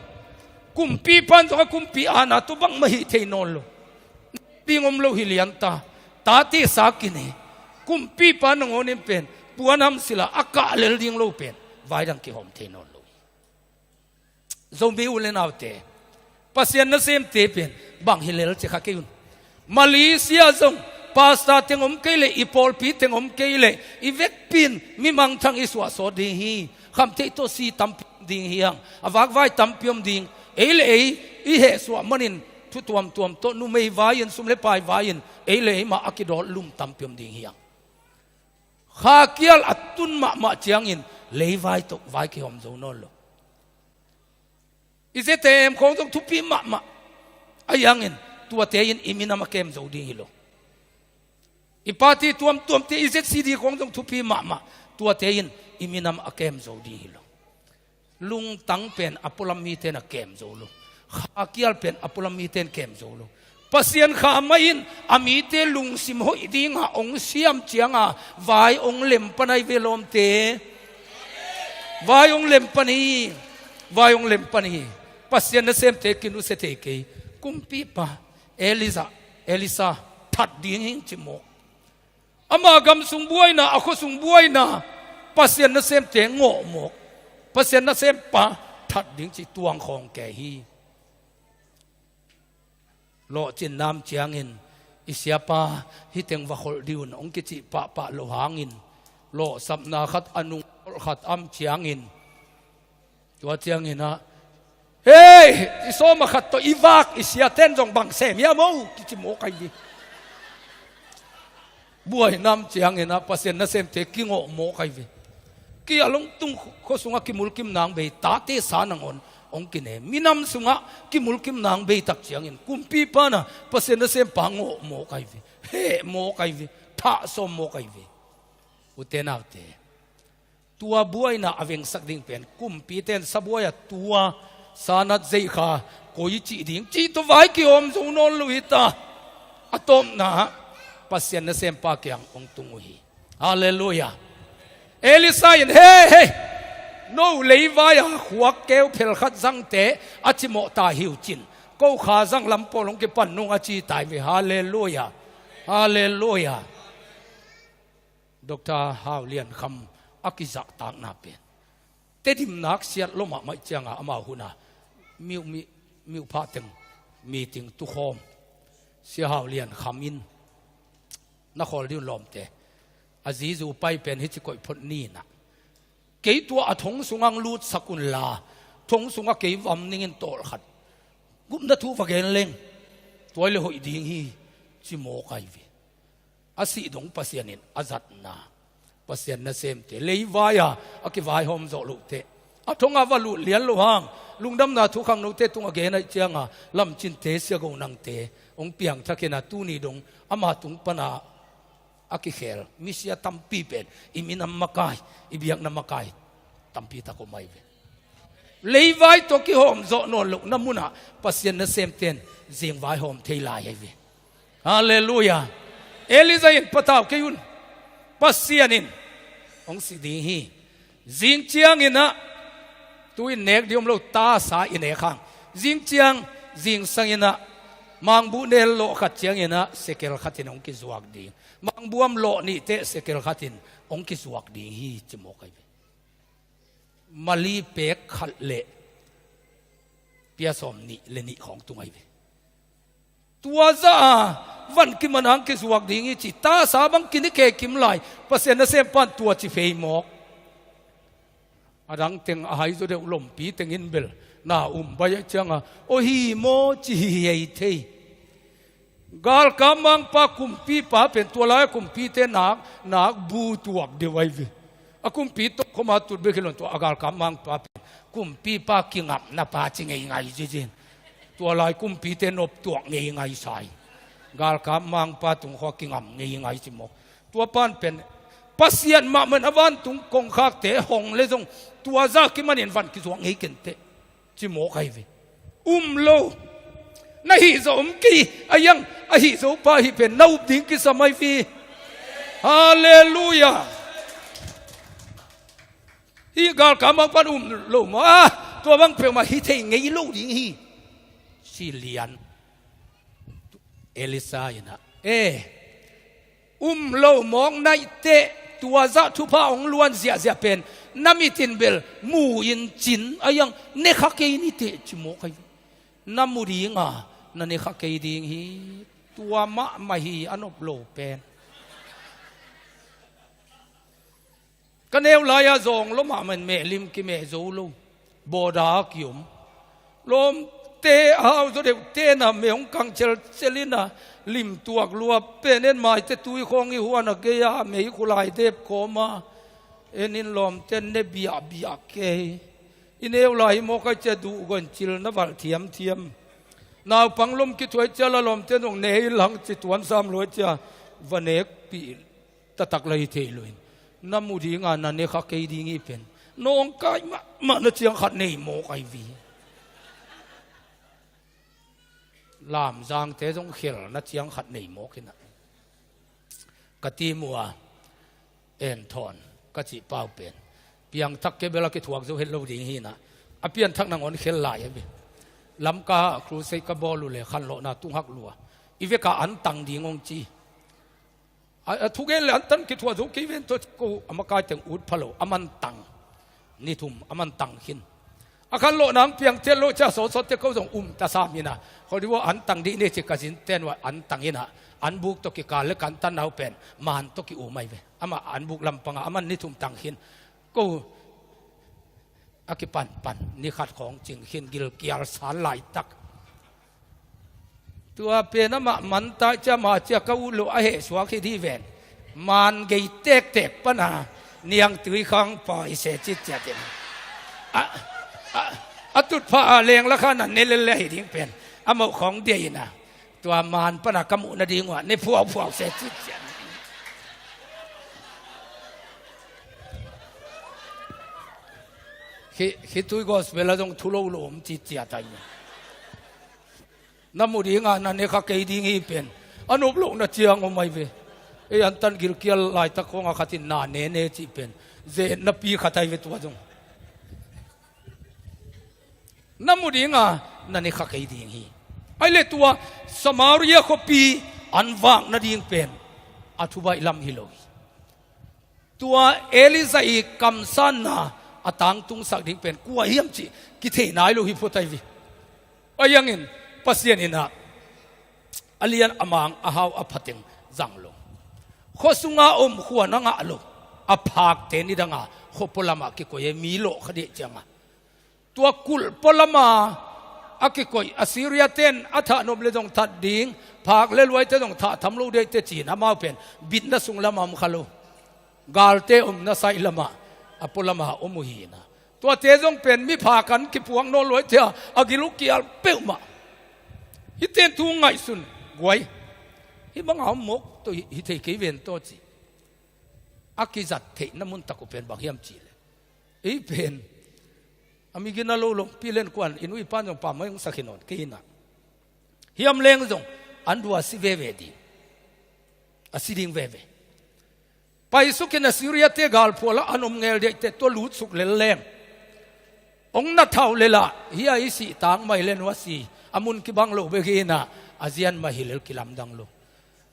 Kumpipa in zong a kumpi aana tawh bangmah hih thei nawn lo. Ding om lo hi lian ta. Tate sa kine. Kumpipa nangawn in pen puan ham sila a kah lel ding lo pen vai dang kihawm thei nawn lo hi. Zomi u le naute, Pasian nasemte pen bang hi lel ci kha kei un. Malaysia zong pastor teng om kei leh, i pawlpi teng om kei leh, i vekpi in mi mangthang i suahsawt ding hi. Khamtheih tawh si tampi om ding hi hang. A vakvai tampi om ding. Ei le ei i hehsuah manin thu tuamtuam tawh numei vai-in, sum le pai vai-in ei le ei mah a kidawt lum tampi om ding hi hang. Kha kial a tun mahmah ciangin leivai tawh vai kihawm zo nawn lo. I zete em khawng zong thupi mahmah. Ahi hangin tuate in i minam a kem zo ding hi lo. I party tuamtuamte, i Z C D khawng zong thupi mahmah. Tuate in i minam a kem zo ding hi lo. Lungtang pen a pualam mite in a kem zo lo. Kha kial pen a pualam mite in kem zo lo. Pasian kha mah in a mite lungsim hoih dinga hong siam cianga vai hong lem pan ahi ve lawmte. Vai hong lem pan hi. Vai hong lem pan hi. Pasian nasemte kinusia thei kei. Kumpipa Elisa, Elisa that ding hing ci mawk. Ama gam sung buaina, a khua sung buaina, Pasian nasemte ngawh mawk. Pasian nasempa that ding ci tuang khawng kei hi. Lawhcin nam ciangin i siapa hih teng va kholh dih un hong kicih pahpah lo hangin lawhsapna khat a nung kholh khat a om ciangin tua ciangin ah, "Hei, i sawm a khat tawh i vak i siaten zong bang sem hiam o?" kici mawk ahi ve. Buaina a om ciangin ah Pasian nasemte kingawh mawk ahi ve. Kial hong tung khua sungah kimulkimna hong bei, tate sa nangawn hong kine. Minam sungah kimulkimna hong bei tak ciangin kumpipa in ah Pasian nasempa ngawh mawk ahi ve. Heh mawk ahi ve. Thah sawm mawk ahi ve. Ute naute, tua buaina a vengsak ding pen kumpite in sabuai a tua sanat zeikha koi cih ding cih tawh vai kihawm zo nawn lo hi ta. A tawpna Pasian nasempa kiang hong tung uh hi. Halleluiah. Elisa in, "Hei, hei, no leivai a khuak keu phelkhat zangte a cimawh ta hi uh cin, ko kha zang lam pawl hong kipan nung," a ci ta hi ve. Halleluiah. Halleluiah. Doctor Hau Lian Kham a kizahtakna pen Tedim nak siat lo mahmah cianga amau huna miuh mi, miuh phah teng meeting tukhawm Sia Hau Lian Kham in na khawl dih un lawmte. A zizu pai pen hici koih phot ni nah. Kei tua a thong sungah lut sak unla, thong sungah kei vam ningin tawlkhat gupna thu va gen leng tuai le hoih ding hi, ci mawk ahi ve. A sih dong Pasian in a zatna, Pasian nasemte, leivai-a a kivaihawm zawh lote, a thongah va lut lian lo hang, lungdamna thu khangnote tungah gen ahih cianga lamcinte sia go nangte hong piangthak in a tuni dong ama tung pana a kikhel misia tampi pen i minam makai, i biakna makai tampi tak om ahi ve. Leivai tawh kihawm zawh nawn lohna munah Pasian nasemte in zingvaihawm thei lai ahi ve. Halleluiah. Elijah in, "Patau kei un. Pasian in hong si ding hi. Zing ciangin ah, tu in nek ding om lo, tasa i nek hang. Zing ciang, zingsang in ah, mangbuh nel lawh khat ciangin ah, sekel khat in hong kizuak ding. Mangbuh am lawh nih teh sekel khat in hong kizuak ding hi, ci mawk ahi ve. Mali pek khat le pia sawm nih le nih khawng tung ahi ve. Tua zah a van kiman hang kizuak ding hi ci, tasa bang kini khe kim lai, Pasian nasem pan tua ci phei mawk. A dang teng a hai zaw deuh lompi teng in bel na um bai a cianga, aw hi maw ci hi hei thei. Galkap mangpa kumpipa pen tua lai a kumpite nak, nak bu tuak deuh ahi ve. A kumpi tawh khoma tut bek hi lo in tua a galkap mangpa pen kumpipa kingamna pa ci ngeingai ziazin. Tua lai kumpite nop tuak ngeingai sai. Galkap mangpa tung khua kingam ngeingai ci mawk. Tua pan pen Pasian mahmah in a vantung kongkhakte hong le zong tua zah kimanin van kizuak ngei kenteh. Ci mawk ahi ve. Um lo. Na hih zo om kei, a iang a hih zo pa hih pen na up ding kisam ahi ve. Halleluiah. Hih galkap mangpan um lo maw, ah, tua bang peuhmah hi thei ngei lo ding hi. Ci lian. Elisha in ah, eh, um lo mawk naih teh, tua zah thupha hong luan ziahziah pen na mit in bel mu in cin a iang, ne kha kei ni teh ci mawk ahi ve. Na mu dinga na ne kha kei ding hi. Tua mahmah hi a nop lo pen. Ka neu lai-ah zawng lua mahmah in mehlim kimeh zo lo. Bawda a kiom. Lawmte a hau zaw deuh tena mei hong kang celcel in a lim tuak lua pen en maite tui khawng i huan a gei-a mei khulai dep kawma en in lawmte ne biahbiah kei. I neu lai hi mawk ahi cia duh gawh in cil na valh thiamthiam. Naupang lom kithuai cia la lawmte zong ne hi lang ci tuan sam luai cia va nekpih taktak la hi thei lo in. Na mu dinga na ne kha kei ding hi pen. Nawngkai mahmah na ciang khat nei mawk ahi vi. Lamzangte zong khel na ciang khat nei mawk hi na. Ka ti mu a, en thawn ka cih pau pen. Piangthak ke bel a kithuak zo het lo ding hi na. A pianthak nangawn khel lai a bi. Lamka crusade ka bawl uh le khanlawhna tung hak lua. I veka an tang ding hong ci. A, a thugen le an tan kithuah zo kei ven tawh ko a makai teng ut pha lo, a man tang. Ni thum a man tang khin. A khan lawh nang piang tel lo cia sawtsawt te ko zong um ta sam hi na. Kho di vo an tang dih ni ci ka zin ten ua an tang hi na. An buk tawh kikal le kan tan nau pen man tawh ki um ai ve. Amah an buk lampanga a man ni thum tang khin. Ko a kipanpan ni khat khawng cing khin gilkial san laitak. Tua pen amah man tai cia ma cia ka ut lo a heh suak hi di ven. Man gei tektek pana niangtui khang pai se cit ciatin. A, a, a tutpha a leng la khan a ne lel le hi ding pen. A mauh khawng dia ina. Tua man pana ka muh nading uh a ne phuauhphuau se cit ciat. Khi, khi tui gospel a zong thu lo lo om cit ciat ai. Na mu dinga na ne kha kei ding hi pen. A nop lohna ciang om ai ve. Ei an tan gilkial laitak khawng a khatin na ne ne cih pen. Zetna pi khat ai ve tua zong. Na mu dinga na ne kha kei ding hi. Ai le tua Samaria khuapi an vak nading pen. A thubaih lam hi lo hi. Tua Elijah i kamsanna a tangtungsak ding pen kua hiam cih kithei nai lo hi phot ai vi. A iangin Pasian in ah a lian a mang a hau a phateng zang lo. Khua sunga om khua na ngah lo. A phakte nidanga khua pualamah kikoi e mi lawh kha deh cianga. Tua kulh pualama a kikoih Assyria ten a thah nop le zong that ding, phak le luaite zong thah tham lo dei te cin amau pen bitna sung lama om kha lo. Galte omna saih lama a pualama om uh hi na. Tuate zong pen miphak an kipuak nawn luaite a, a gil uh kial peuhmah. Hiten thu ngaihsun guai. Hih banga om mawk tawh hi, hi thei kei ven tawh ci. A kizat theihna mun tak uh pen bang hiam ci le. Ei pen a migina lo longpi len kuan i nu i pan zong pammaih hong sakhi nawn kei ina. Hiam leng zong an dua a si veve ding. A si ding veve. Paisukin Assyria-te galphualah an om ngel diaih teh, tua lutsuk lel leng, hong na thau lel ah, hih a i sih tangmai le nuasi a mun kibang lo bek hi inah, a zian mah hi lel, kilamdang lo.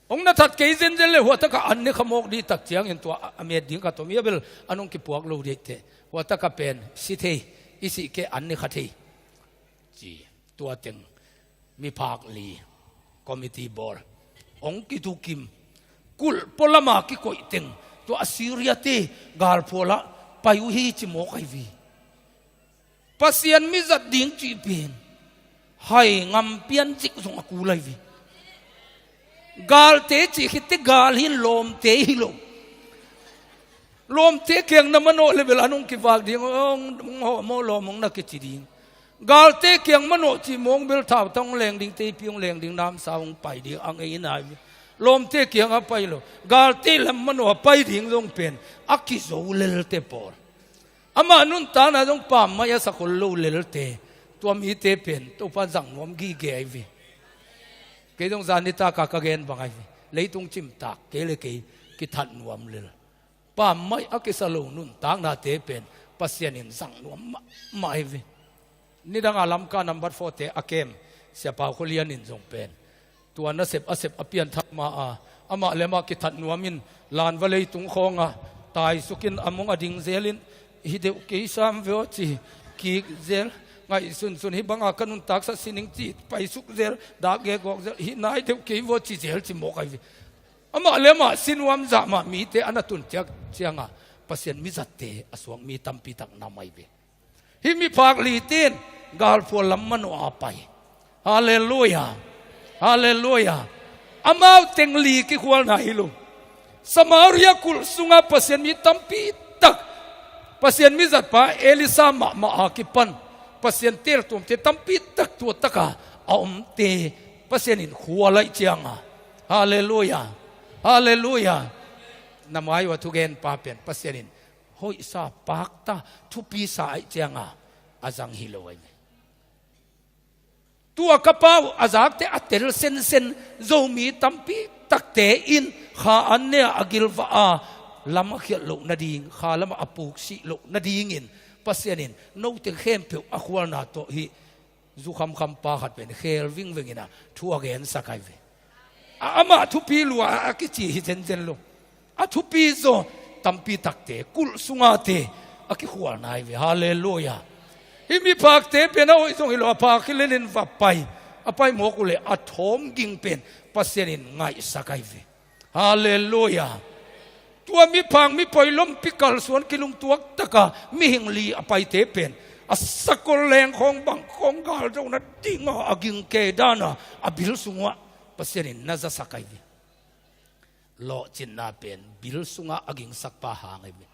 Hong na that kei zenzen le, huatakah an ne kha mawk dih tak ciangin tua a met ding khat om hi a, bel an hong kipuak lo diaih teh, huatakah pen si thei, i sih kei, an ne kha thei, ci. Tua teng miphak li, committee bawl, hong kitukim, kulh pualama kikoih teng, tua Assyria-te galphualah pai uh hi ci mawk ahi ve. Pasian mizat ding cih pen hai ngam pian zik zong a kul ahi ve. Galte cih khit teh gal hi in, lawmte hi lo. Lawmte kiang na manawh le bel an hong kivak ding, hong, hong hawh maw lawm, hong na kici ding. Galte kiang manawh cih mawk bel thautang hong leng ding, teipi hong leng ding, namsa hong pai ding a ngei nai ve. Lawmte kiangah pai lo, galte lam manawh a pai ding zong pen a kizo lelte pawl. Amah nuntakna zong pammaih a sa khol lo lelte, tua mite pen Topa zang nuam gige ahi ve. Kei zong zan nitak a ka gen bang ahi ve. Leitung cimtak kei le kei kithat nuam lel, pammaih a kisa lo nuntaknate pen Pasian in zang nuam mahmah ahi ve. Nidanga Lamka nambat four-te a kem Sia Pau Khua Lian in zong pen tua nasep a sep a pianthak ma a, amah le amah kithat nuam in, lanva leitung khawngah taisukin a mong a ding zel in, hi deuh kei sam ve aw ci, kik zel, ngaihsunsun, hih banga ka nuntak sa sining ci, paisuk zel, dak ge gawk zel, hih nai deuh kei ve aw ci zel ci mawk ahi ve. Amah le amah si nuam zah mah mite a na tun ciak ciangah Pasian mizatte a suak mi tampi tak nam ahi ve. Hih miphak lite in galphual lam manawh a pai. Halleluiah. Halleluiah. Amau teng li kikhualna hi lo. Samaria kulh sungah Pasian mi tampi tak, Pasian mizatpa Elisha mahmah a kipan Pasian teltuamte tampi tak, tua taka a omte Pasian in khual ahih cianga. Halleluiah. Halleluiah. Na mai uh a thugenpa pen Pasian in hoihsa, pakta, thupisa ahih cianga a zang hi lo ahi ve. Tua ka pa uh a zakte a tel sensen Zomi tampi takte in kha an ne a, a gilvah a, lam a khialh loh nading, kha lamah a puksih loh nadingin Pasian in note khempeuh a khualna tawh hih zu khamkham pa khat pen khel vingveng inah thu a gensak ahi ve. A, amah thupi lua a kici hi zenzen lo. A thupi zaw tampi takte kulh sungate a kikhualna ahi ve. Halleluiah. Hih miphakte pen a hoih zong hi lo, a phak hi lenin va pai. A pai mawk uh leh a thawm ging pen Pasian in ngaihsak ahi ve. Halleluiah. Tua miphak mipoi lompi kalsuan kilungtuak taka mihing li a paite pen a sakol leng khawng bang khawng galdo nadinga a ging kei dana a bil sungah Pasian in na zasak ahi ve. Lawhcinna pen bil sungah a gingsakpa hang ahi ve.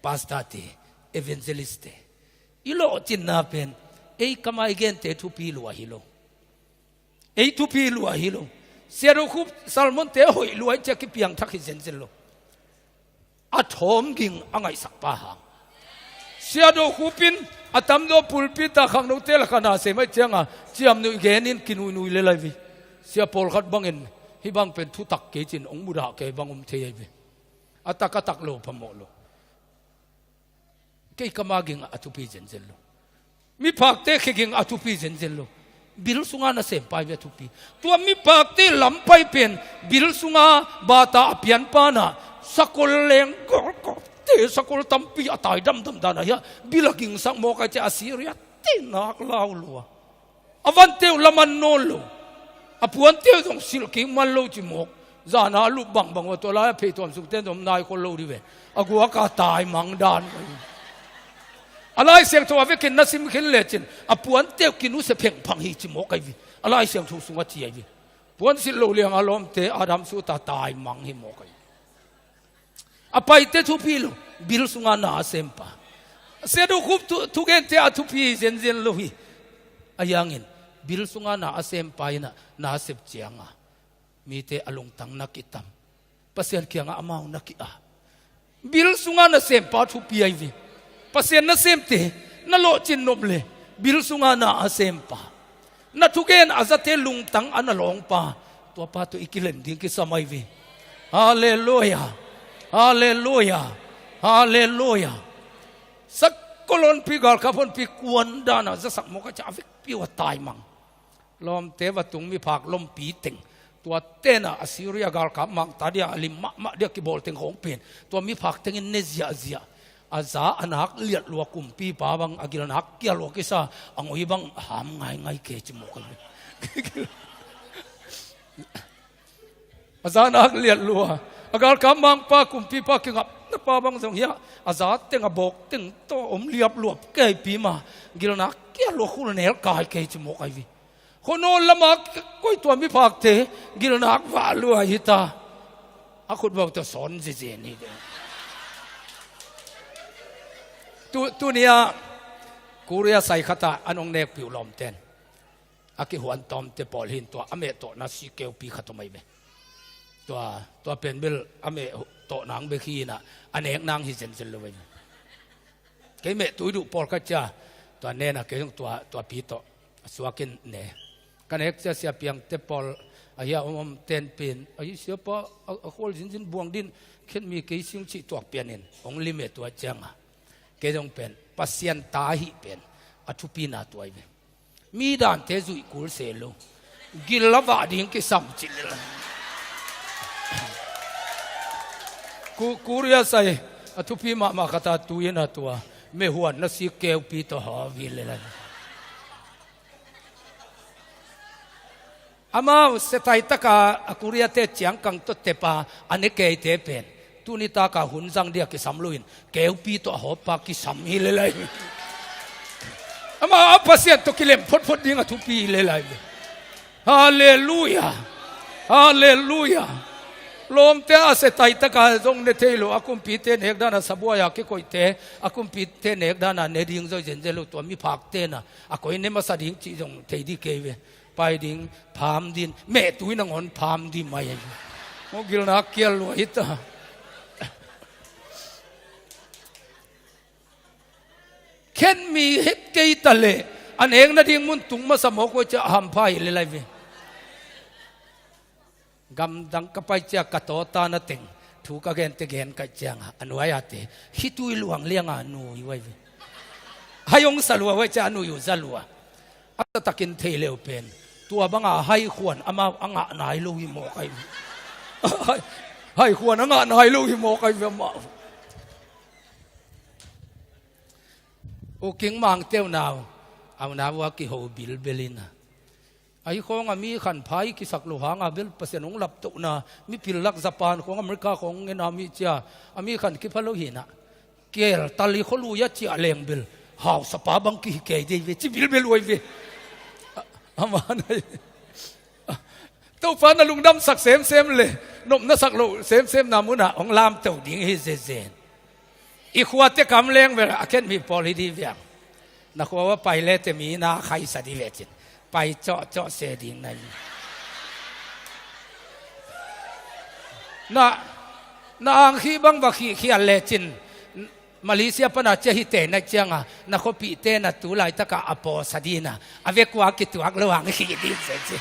Pastorte, evangelistte, i lawhcinna pen ei kamai gente thupi lua hi lo. Ei thupi lua hi lo. Sia Do Khup sermonte hoih lua ahih ciang kipiangthak hi zenzen lo. A thawm ging a ngaihsakpa hang. Sia Do Khup in a tamzaw pulpit ah khangnote lakah na sem ahih cianga ciamnuih genin kinuihnui lel ahi ve. Sia pawlkhat bangin hih bang pen thutak kei cin hong mudah kei bang om thei ahi ve. A tak a tak lo phamawh lo. Kei kama ging a thupi zenzen lo. Miphakte khe ging a thupi zenzen lo. Bil sunga nasempa hi ve a thupi. Tua miphakte lampai pen bil sunga bata a pianpa na sakol leng golgolte sakol tampi a tai damdam dana hi a bil a gingsak mawk ahih ciang Assyria te nak lau lua. A vante uh laman nawn lo. A puante uh zong silh kik man lo ci mawk. Zana a lup bangbang uh a tua lai a pheituam sukte zong nai khol lo dih ve. A guaka tai mang dan. A Lai Siangtho a vekin na sim khin lecin a puante uh kinusia phengphang hi ci mawk ahi ve. A Lai Siangtho sungah ci ahi ve. Puan silh lo lianga lawmte Adam suta tai mang hi mawk ahi. A paite thupi lo, bil sunga na a sempa. Sia Do Khup thu, thugente a thupi zenzen lo hi. A hiangin bil sunga na a sempa inah na a sep cianga mite a lungtang na kitam. Pasian kiangah amau na ki-a. Bil sunga nasempa thupi ahi ve. Pasian nasemte na lawhcin nop le bil sunga na a sempa, na thugen a zate lungtang a na lawngpa, tuapa tawh i kilen ding kisam ahi ve. Halleluiah. Halleluia. Halleluia. Sakolonpi galkap honpi kuan dana zasak mawk a, ca a vekpi uh a taimang. Lawmte va tung miphak lompi teng, tua tena Assyria galkap mangta dia a lim mahmah dia kibawl teng khawng pen, tua miphak tengin ne ziahziah. A za a nak liat lua kumpipa bang a gilnak kia lua kisa, a ngoi bang ham ngaingai kei ci mawk a. A za a nak liat lua, a galkap mangpa kumpipa kingapnapa bang zong hiah a za teng a bawk teng tawh om liapluap keipi ma, gilnak kia lua khul nel kai kei ci mawk ai vi. Khuanawn lama koi tua miphakte gilnak vah lua hita. A khutbawk tawh sawn zizen hi. Tu, tunia Korea sai khatah an hong nekpih uh lawmten. A kihuan tawmte pawl hin tua a mehtawhna sikeupi khat om ai ve. Tua, tua pen bel a mehtawhna ang bek hi inah a nekna ang hi zenzen lo ai ve. Kei mehtui duh pawlkhat cia tua nena kei zong tua, tua pi tawh a suakin ne. Ka nek cia siapiangte pawl a hia om om tenpin a hi siapa a, a khual zinzin buang din khen mi kei sing cih tuak pianin hong limeh tua cianga. Kei zong pen Pasian ta ahi pen a thupina tua ai ve. Mi dante zuih kul se lo. Gil a vah ding kisam cih lel. Ku, Korea sai a thupi mahmah khata tuina tua mehuan na sik keupi tawh hawvi lel. Amau setaitaka a Korea te ciangkang tawh tepa a ne keite pen tuni taka hun zang dia kisam loin keupi tawh a hawpa kisam hi lelai. Amau a Pasian tawh kilem photphot ding a thupi hi lelai. Halleluia. Halleluia. Lawmte a setaitaka zong ne thei lo, a kumpite nekdana sabuaia kikoihte a kumpite nekdana ne ding zoi zenzen lo, tua miphakte na a koi ne masa ding cih zong thei dih kei ve. Pai ding pham din, mehtui nangawn pham din mai ahi. Mawh gilna kial lua hita. Khen mi het kei ta leh a nek nading mun tung masa mawk uh cia a hampha hi lelai ve. Gamdang ka pai cia ka tawta na teng thu ka gente gen kaih cianga a nuai-ate khitui luang lianga nui uh ai ve. Hai hong sa lua uh ai cia a nui uh za lua. A taktakin thei leu pen tua banga haikhuan amau a ngah nai lo hi mawk ai ve. Haikhuan a ngah nai lo hi mawk ai ve amau. U King Mangte unau, a unau a kiho bilbel ina. Ahi khawng a mi khan phai kisak lo hanga bel Pasian hong laptohna mipil lak Japan khawng America khawng ngena mi cia a mi khan kipha lo hina. Kel tali kholui a ciah leng bel hausapa bang kihi kei dei ve ci bilbel uai ve. Aman ai. Topa na lungdamsak semsem le nopna sak lo semsem na munah hong lamto ding hi zezen. I khuate kam leng ve a khen mi pawl hi di viang. Na khua ua pai le te mi na khaisa di ve cin pai cawhcawh se ding na hi. Na, na ang khih bang va khihkhial le cin Malaysia pana cia hi te na cianga na khuapihte na tu laitaka a pawsa dina a vekua kituak lo ang khih ding se ci.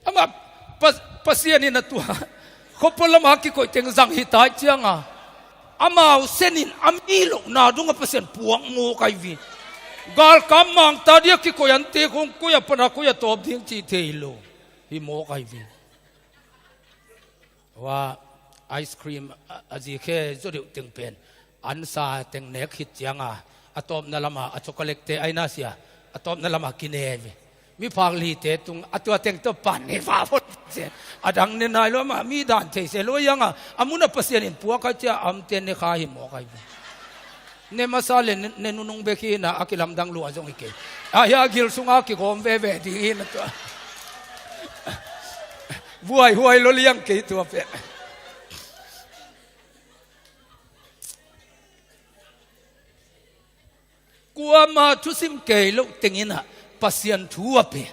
Amah Pasian in a tua khuapawlama kikoih teng zang hi tai cianga amau senin a mi lohna dungah Pasian puak mawk ai vi. Galkap mangta dia kikoih ante khong koi a pana koi a tawp ding cih thei lo hi mawk ai vi. Ua ice cream a, a zikhe zaw deuh teng pen ansa teng nek khit cianga a tawpna lama a chocolate te aina sia a tawpna lama kine ve. Miphak lite tung a tua teng tawh pan hi va phot se. A dang ne nai lo amah mi dan thei se lo ianga a muna Pasian in puak a cia amte ne kha hi mawk ai ve. Ne masa le ne, ne nunung bek hi na a kilamdang lua zong hi kei. A hia gil sunga kigawm veve ding hi na tua. Vuaihuai lo liang kei tua peh. Kuama thusim kei loh tenginah Pasian thu a pen.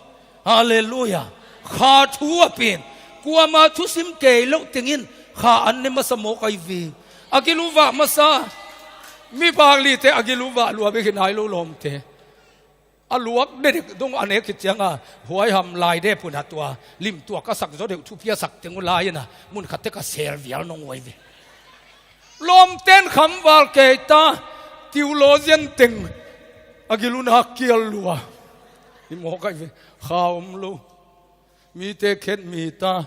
Halleluia. Kha thu a pen. Kuama thusim kei loh tengin kha an ne masa mawk ai ve. A giluvah masa. Miphak lite a giluvah lua bek hi nai lo lawmte. A luak dedek dong a nek khit cianga huaiham lai dep un a tua limtuak a sak zaw deuh thupi a sak teng uh lai-in a mun khatte ka sel vial nong uh ai ve. Lawmten khamval kei ta, theologian teng a gil un a kial lua. Hi mawk ai ve. Kha om lo. Mite khet mi ta.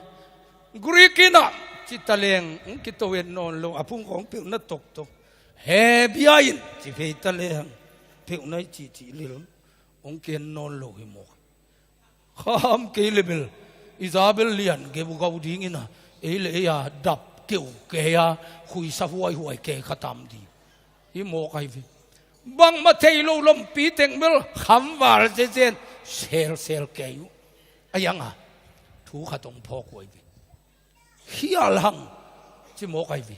Greek in a ci ta leng hong kito et nawn lo, a phung khawng peuhna toktok. Hebia in ci phei ta leng peuhna i cihcih lil hong ken nawn lo hi mawk. Kham kei le bel Isabel lian geu gau dingin a ei le ei a dap keu kei a khuisa huaihuai kei kha tam ding. Hi mawk ai ve. Bangmah thei lo lompi teng bel khamval zezen selsel kei uh. A ianga thu khat hong phawk uh ai ve. Khial hang ci mawk ai ve.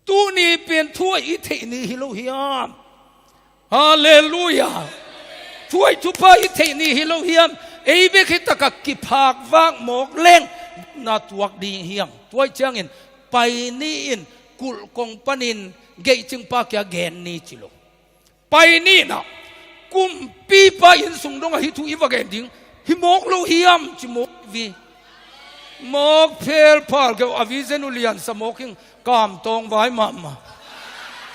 Tuni pen thu a i theih ni hi lo hiam? Halleluia. Thu a i thupha i theih ni hi lo hiam? Ei bek hi taka kiphak vak mawk leng na tuak ding hiam? Tua i ciangin pai ni in kulh kong panin geihcingpa kia gen ni ci lo. Pai ni na kumpipa inn sung dong ahi thu i va gen ding hi mawk lo hiam ci mawk vi. Mawk phel phal keu a vision uh lian sa mawk hing kam tawng vai mahmah.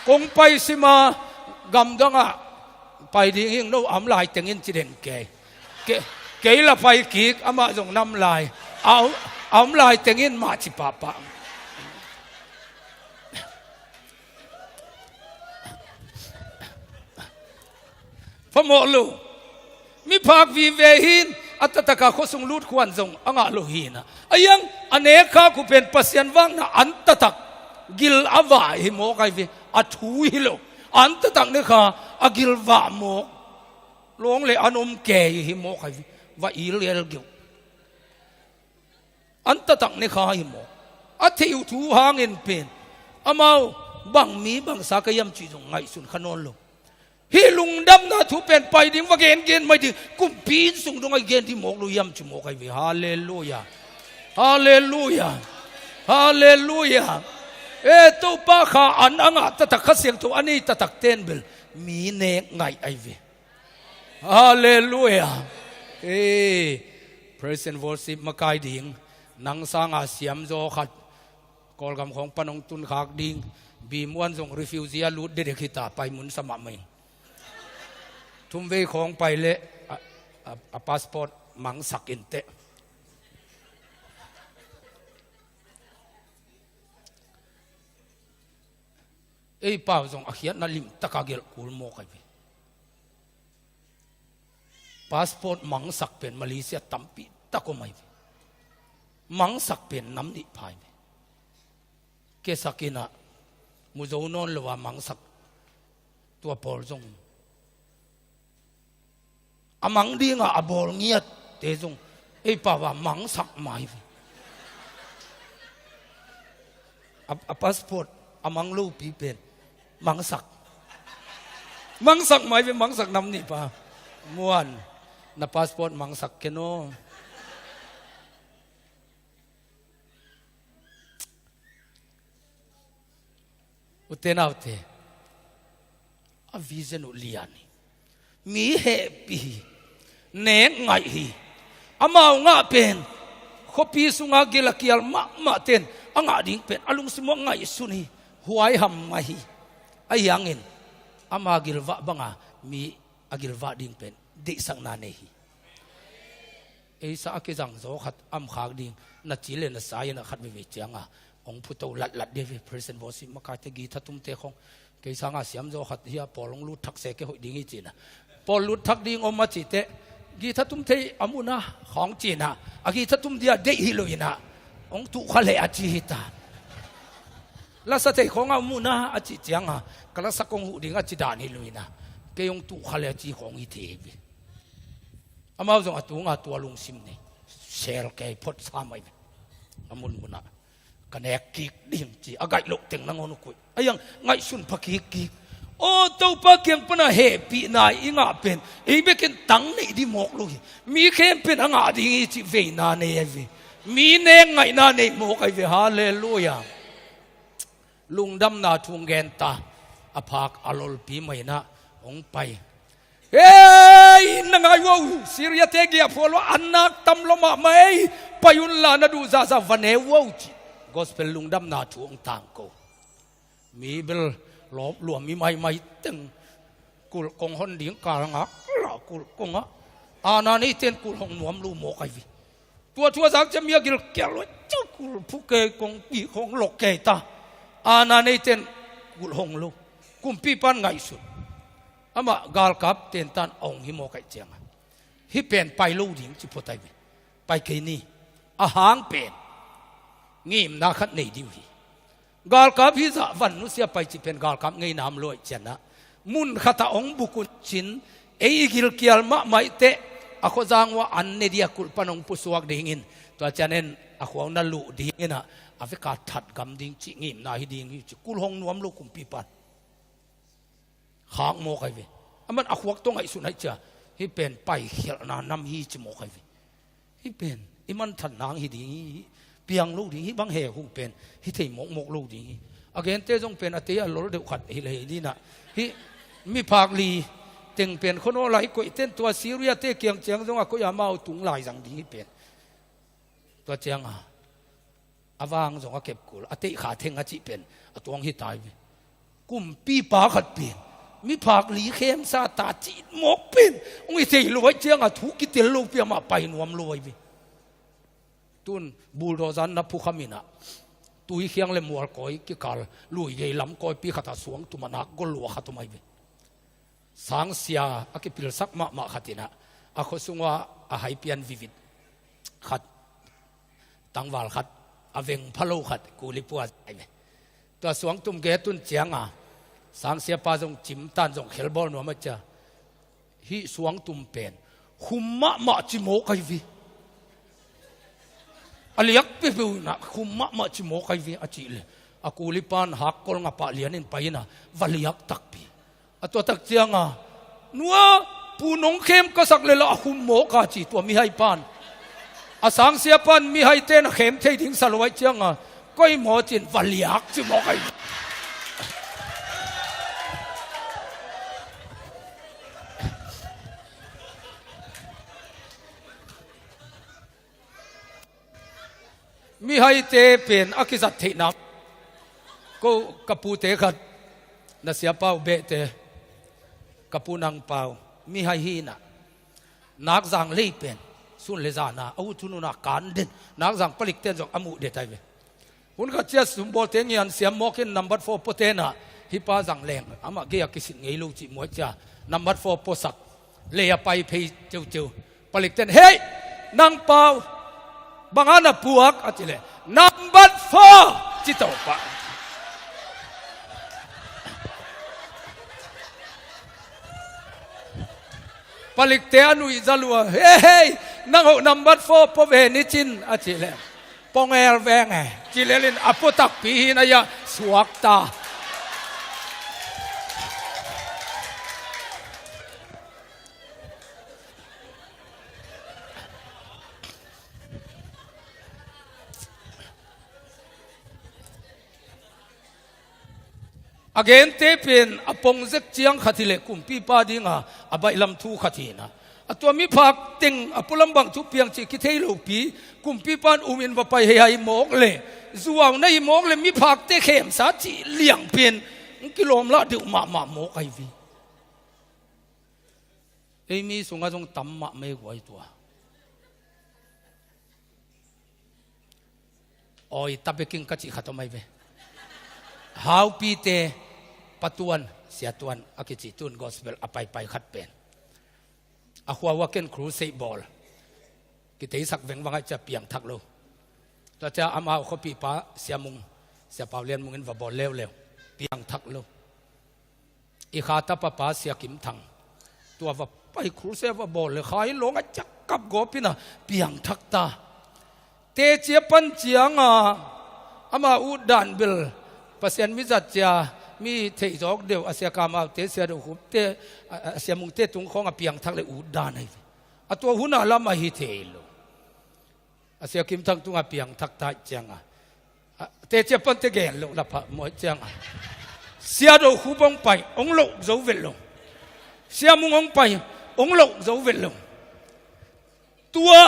Kong pai sima gamdangah pai ding hing no a om lai tengin ci den kei. Ke, kei la pai kik amah zong nam lai a om, a om lai tengin mah ci pahpah. Phamawh lo. Miphak vive hin a tataka khuasung lut khuan zong a ngah lo hina. A iang a nek kha khu pen Pasian vakna an tatak gil a vah hi mawk ai ve. A thu hi lo. An tatak ne kha a gil vah mawk. Lawng le an om kei hi mawk ai ve. Va il el geuh. An tatak ne kha hi maw? A theih uh thu hangin pen amau bang mi bangsa ka hiam cih zong ngaihsun kha nawn lo. Hih lungdamna thu pen pai ding va gengen mai ding kumpi inn sung dong a i gen ding mawk lo hiam ci mawk ai ve. Halleluia. Halleluia. Halleluia. E Topa kha an a ngah tatak Kha Siangtho a nei tatak ten bel mi nek ngaih ai ve. Halleluia. Ei, praise and worship makai ding. Nang sanga siamzaw khat Kawlgam khawng pan hong tunkhak ding. Bimuan zong refugee a lut dedek hita pai mun sa mahmah in. Thumvei khawng pai leh a, a, a passport mangsak inteh. Ei pau zong a khiatna limtaka gelh kul mawk ai ve. Passport mangsak pen Malaysia tampi tak om ai ve. Mangsak pen nam nih pha ai ve. Kesak inah muzo nawn lo a mangsak tua pawl zong a mang dinga a bawl ngiatte zong ei pau a mangsak mai ve. A, a passport a mang lopi pen mangsak. Mangsak mai ve, mangsak nam nih pa. Muan, na passport mangsak ken aw. Ute naute, a vision uh lian hi. Mi hehpih hi. Nek ngaih hi. Amau ngah pen khuapi sunga gil a kial mahmah ten a ngah ding pen a lungsim uh a ngaihsun hi. Huaiham mah hi. Ahi hangin ama gilvah banga mi a gilvah ding pen deihsakna nei hi. Eisa a kizang zaw khat a om khak ding na ci le na sa in a khat veve cianga hong phuto latlat dih ve. Praise and worship makaite githa tumte khawng kei sanga siam zaw khat hi a pawl hong lut thak se ke hoih ding hi cina. Pawl lut thak ding om a cite githa tum thei a muna khawng cina a githa tum dia deih hi lo ina hong tuh kha le a ci hi ta. Lasa thei khawng a muna a ci cianga ka lasa kong huh ding a ci dan hi lo ina kei hong tuh kha le a ci khawng hi thei ve. Amau zong a tunga tua lungsim nei sel kei phot sa mai ve. A munmunah ka nek kik ding ci a gaih loh teng nangawn uh kuih a iang ngaihsun pha kik kik. Aw Topa kiang pana hehpihna i ngah pen ei bekin tang neih dih mawk lo hi. Mi khempeuh a ngah ding hi cih veina nei a ve. Mi nek ngaihna nei mawk ai ve. Halleluia. Lungdamna thu gen ta a phak a lolpi mai inah hong pai. "Ei, na ngai uh, Syria-te giahphual uh, an nak tam lua mahmah ei, pai unla na duh zahzah va ne uh," ci. Gospel lungdamna thu hong tangko. Mi bel lawp luam mi maimai teng kulh kong hon ding kal ngak la kulh kong ah. Ana neite in kulh hong nuam lo mawk ai ve. Tua thu a zak ciang mi a gilkial lo ciang kulh phu kei kong kik hong lok kei ta. Ana neite in kulh hong lo. Kumpipa in ngaihsun. Amah galkapte tan a hong hi mawk ai ciangin, "Hih pen pai lo ding," ci phot ai ve. "Pai kei ni. A hang pen ngimna khat nei ding uh hi. Galkap hi zah van nusia pai," ci pen galkap ngeina om lo ai ciangin, "Mun khat ah hong buk un cin, ei i gilkial mahmah i teh, a khuazang uh ah an ne ding a kulh pan hong pusuak dingin, tua ciangin a khua uh na luh dingin ah, a vek a that gam ding," ci. "Ngimna hi ding hi," ci. Kulh hong nuam lo kumpipa in khak mawk ai ve. Aman a khuak tawh ngaihsun ai ciang, "Hih pen paikhialhna nam hi," ci mawk ai ve. "Hih pen i manthan nang hi ding hi, piang lo ding hi, bang he hu pen hi thei mawkmawk lo ding hi." A gente zong pen a tei a lol deuh khat hi lei dinah, hih miphak li teng pen khuanawl ah i koih ten tua Syria-te kiang ciang zong a koih a, amau tung lai zang ding hi pen. Tua ciangin a vang zong a kep kul, a teih kha theng a cih pen a tuang hi ta ai ve. Kumpipa khat pen miphak li khemsa ta cih mawk pen hong hi thei lo ai ciangin thu kitel lopi amah pai nuam lo ai ve. Tun bulldozer na phukham inah, tui khiang le mualkawi kikal lui gei lam kawipi khatah suangtum a nak gol lua khat om ai ve. Sangsia a kipilsak mahmah khat inah, a khuasung ah a hai pian vivit khat, tangval khat, a veng pha lo khat, kuli pua ai ve. Tua suangtum gei tun ciangin sangsiapa zong cimtan zong khelbawl nuam a cia. "Hih suangtum pen khum mahmah ci mawk ai ve. A liak peuhpeuh inah khum mahmah ci mawk ai ve," a cih leh, a kulipan hakkol ngapah lianin pai inah va liak takpi. A tua tak ciangin, "Nua, pu nong khem ka sak leh lah a khum mawk a," ci tua mihaipan. A sangsiapan mihaite na khem thei ding sa lo ai ciangin, "Koi maw?" ci-in, "Va liak," ci mawk ai. Mihaite pen a kizat theihna. Ko ka pute khat, na siapa uh behte, ka pu Nang Pau, mihai hi inah, nakzang lei pen sun le zana a ut hun unah kan den, nakzang palikten zong a muh det ai ve. Hun khat cia sumbawlte ngian siam mawkin number four puaten ah, "Hih pa zang leng amah gei a kisit ngei lo," cih muai cia number four puasak, lei a pai phei ceuceu. Palikten, "Hei, Nang Pau, bang a na puak?" a cih leh, "Number four," ci to pah. Palikte a nuihza lua, "Hei, hei, nang hoh number four pua ve ni cin," a cih leh, "Pongel veng e," ci lelin a pua takpi hi na ia suak ta. A gente pen a pong zek ciang khat hileh kumpipa dinga a baihlam thu khat hi inah, a tua miphak teng a pualam bang thupiang cih kithei lopi, kumpipa in umin va pai hei hai mawk leh, zuau na hi mawk leh, miphakte khemsa cih liang pen hong kilawm lah deuh mahmah mawk ai ve. Ei mi sungah zong tam mahmah ei guai tua. Oi, tabeking ka cih khat om ai ve. Haupite, Pa Tuan, Sia Tuan a kici tun gospel a paipai khat pen, a khua uh a ken crusade bawl, kiteisak vengvang ai cia piangthak lo. Tua cia amau khuapipa Sia Mung, Sia Pau Lian Mung in va bawl leuleu, piangthak lo. I kha tapapa Sia Kim Thang, tua va pai crusade va bawl leh kha i lawng a ciak kap gawp inah piangthak ta. Teci a pan cianga ama utdan bel Pasian mizat cia, mi theihzawk deuh, a Sia Kam Aute, Sia Do Khupte, a, a Sia Mungte tung khawng a piangthak leh utdan ahi ve. A tua hunah lamah hi thei lo. A Sia Kim Thang tungah piangthak ta ih cianga, a, teci a pante gen loh lapha muai cianga, Sia Do Khup hong pai, hong loh zo velh lo. Siamung hong pai, hong loh zo vet lo. Tua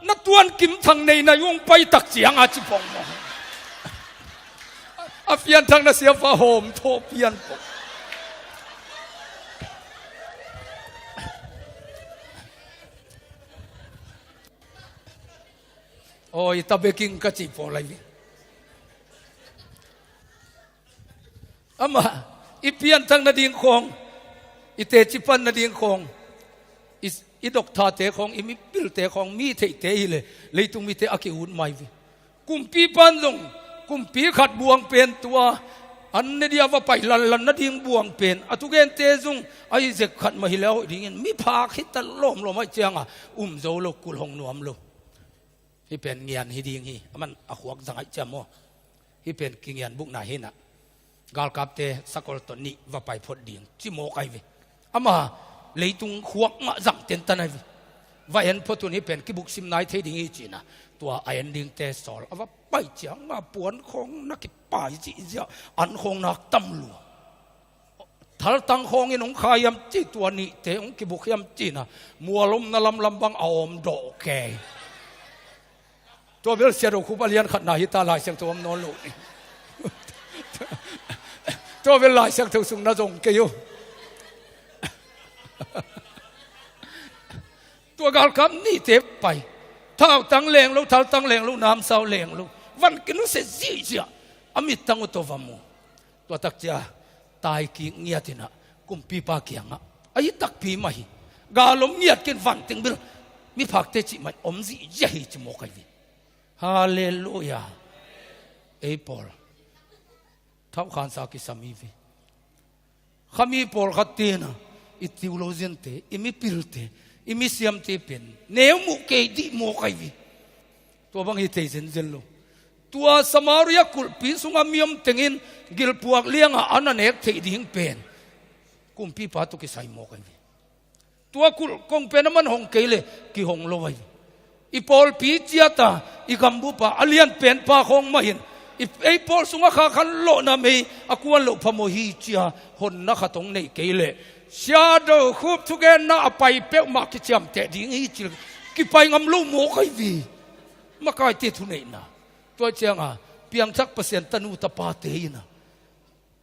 na tuan Kim Thang nei na hong pai tak cianga ci pongmong. A pianthak na siapa hawm thaw pian pong. Awi ta beking ka ci pawl lai ve. Amah i pianthak nading khawng, i teci pan nading khawng, i, i dokthate khawng, i mipilte khawng, mi theihte hileh leitung mite a ki-ut mai ve. Kumpipa in zong kumpi khat buang pen tua an ne dia va pai lanlan nading buang pen a thugente zong a hi zek khat mah hileh a hoih dingin miphak hi ta lawmlawm ahih cianga um zo lo, kulh hong nuam lo. Hih pen ngian hi ding hi. Aman a khuak zang ahih ciang maw, hih pen kingian bukna hinah galkapte sakol tawh nih va pai phot ding ci mawk ahi ve. Ama leitung khuak ngah zang tentan ahi ve. Va en phot un hih pen kibuksim nai thei ding hi cinah tua a en dingte sawl a va pai cianga puan khawng na kipai cihziah an khawng nak tam lua. Thaltang khawngin hong khai hiam ci, tua nihte hong kibuk hiam cinah mual omna lamlam bang a awm dawh kei. Tua bel Sia Do Khup a lian khatna hi ta, Lai Siangtho om nawn lo ni. Tua bel Lai Siangtho sung na zong kei uh. Tua galkap nihte pai. Thautang leng lo, thaltang leng lo, namsau leng lo. Van kinusia zihziah a mittang uh tawh va mu. Tua tak cia taikik ngiatinah kumpipa kiangah a hi takpi mah hi. Galom ngiat kin vanteng bil miphakte cih mah om zihziah hi ci mawk ahi ve. Halleluia. Ei pawl thauhkhansa kisam hi ve. Khami pawlkhat tinah i theologiante, i mipilte, i misiamte pen neu muh kei dih mawk ahi ve. Tua bang hi thei zenzen lo. Tua Samaria kulhpi sungah mi om tengin gilpuak liangah a na nek theih ding pen kumpipa tawh kisai mawk ahi ve. Tua kulh kong pen a man hong kei leh kihong lo ahi ve. I pawlpi ciata, i gambupa a lianpenpa khawng mahin i, ei pawl sungah khakhan lawhna mei a kuan loh phamawh hi cia honna khat hong neih kei leh Sia Do Khup thugenna a pai peuhmah kiciamteh ding hi ci kipai ngam lo mawk ahi ve. Makaite thuneihna. Tua cianga piangthak Pasian tanu tapate inah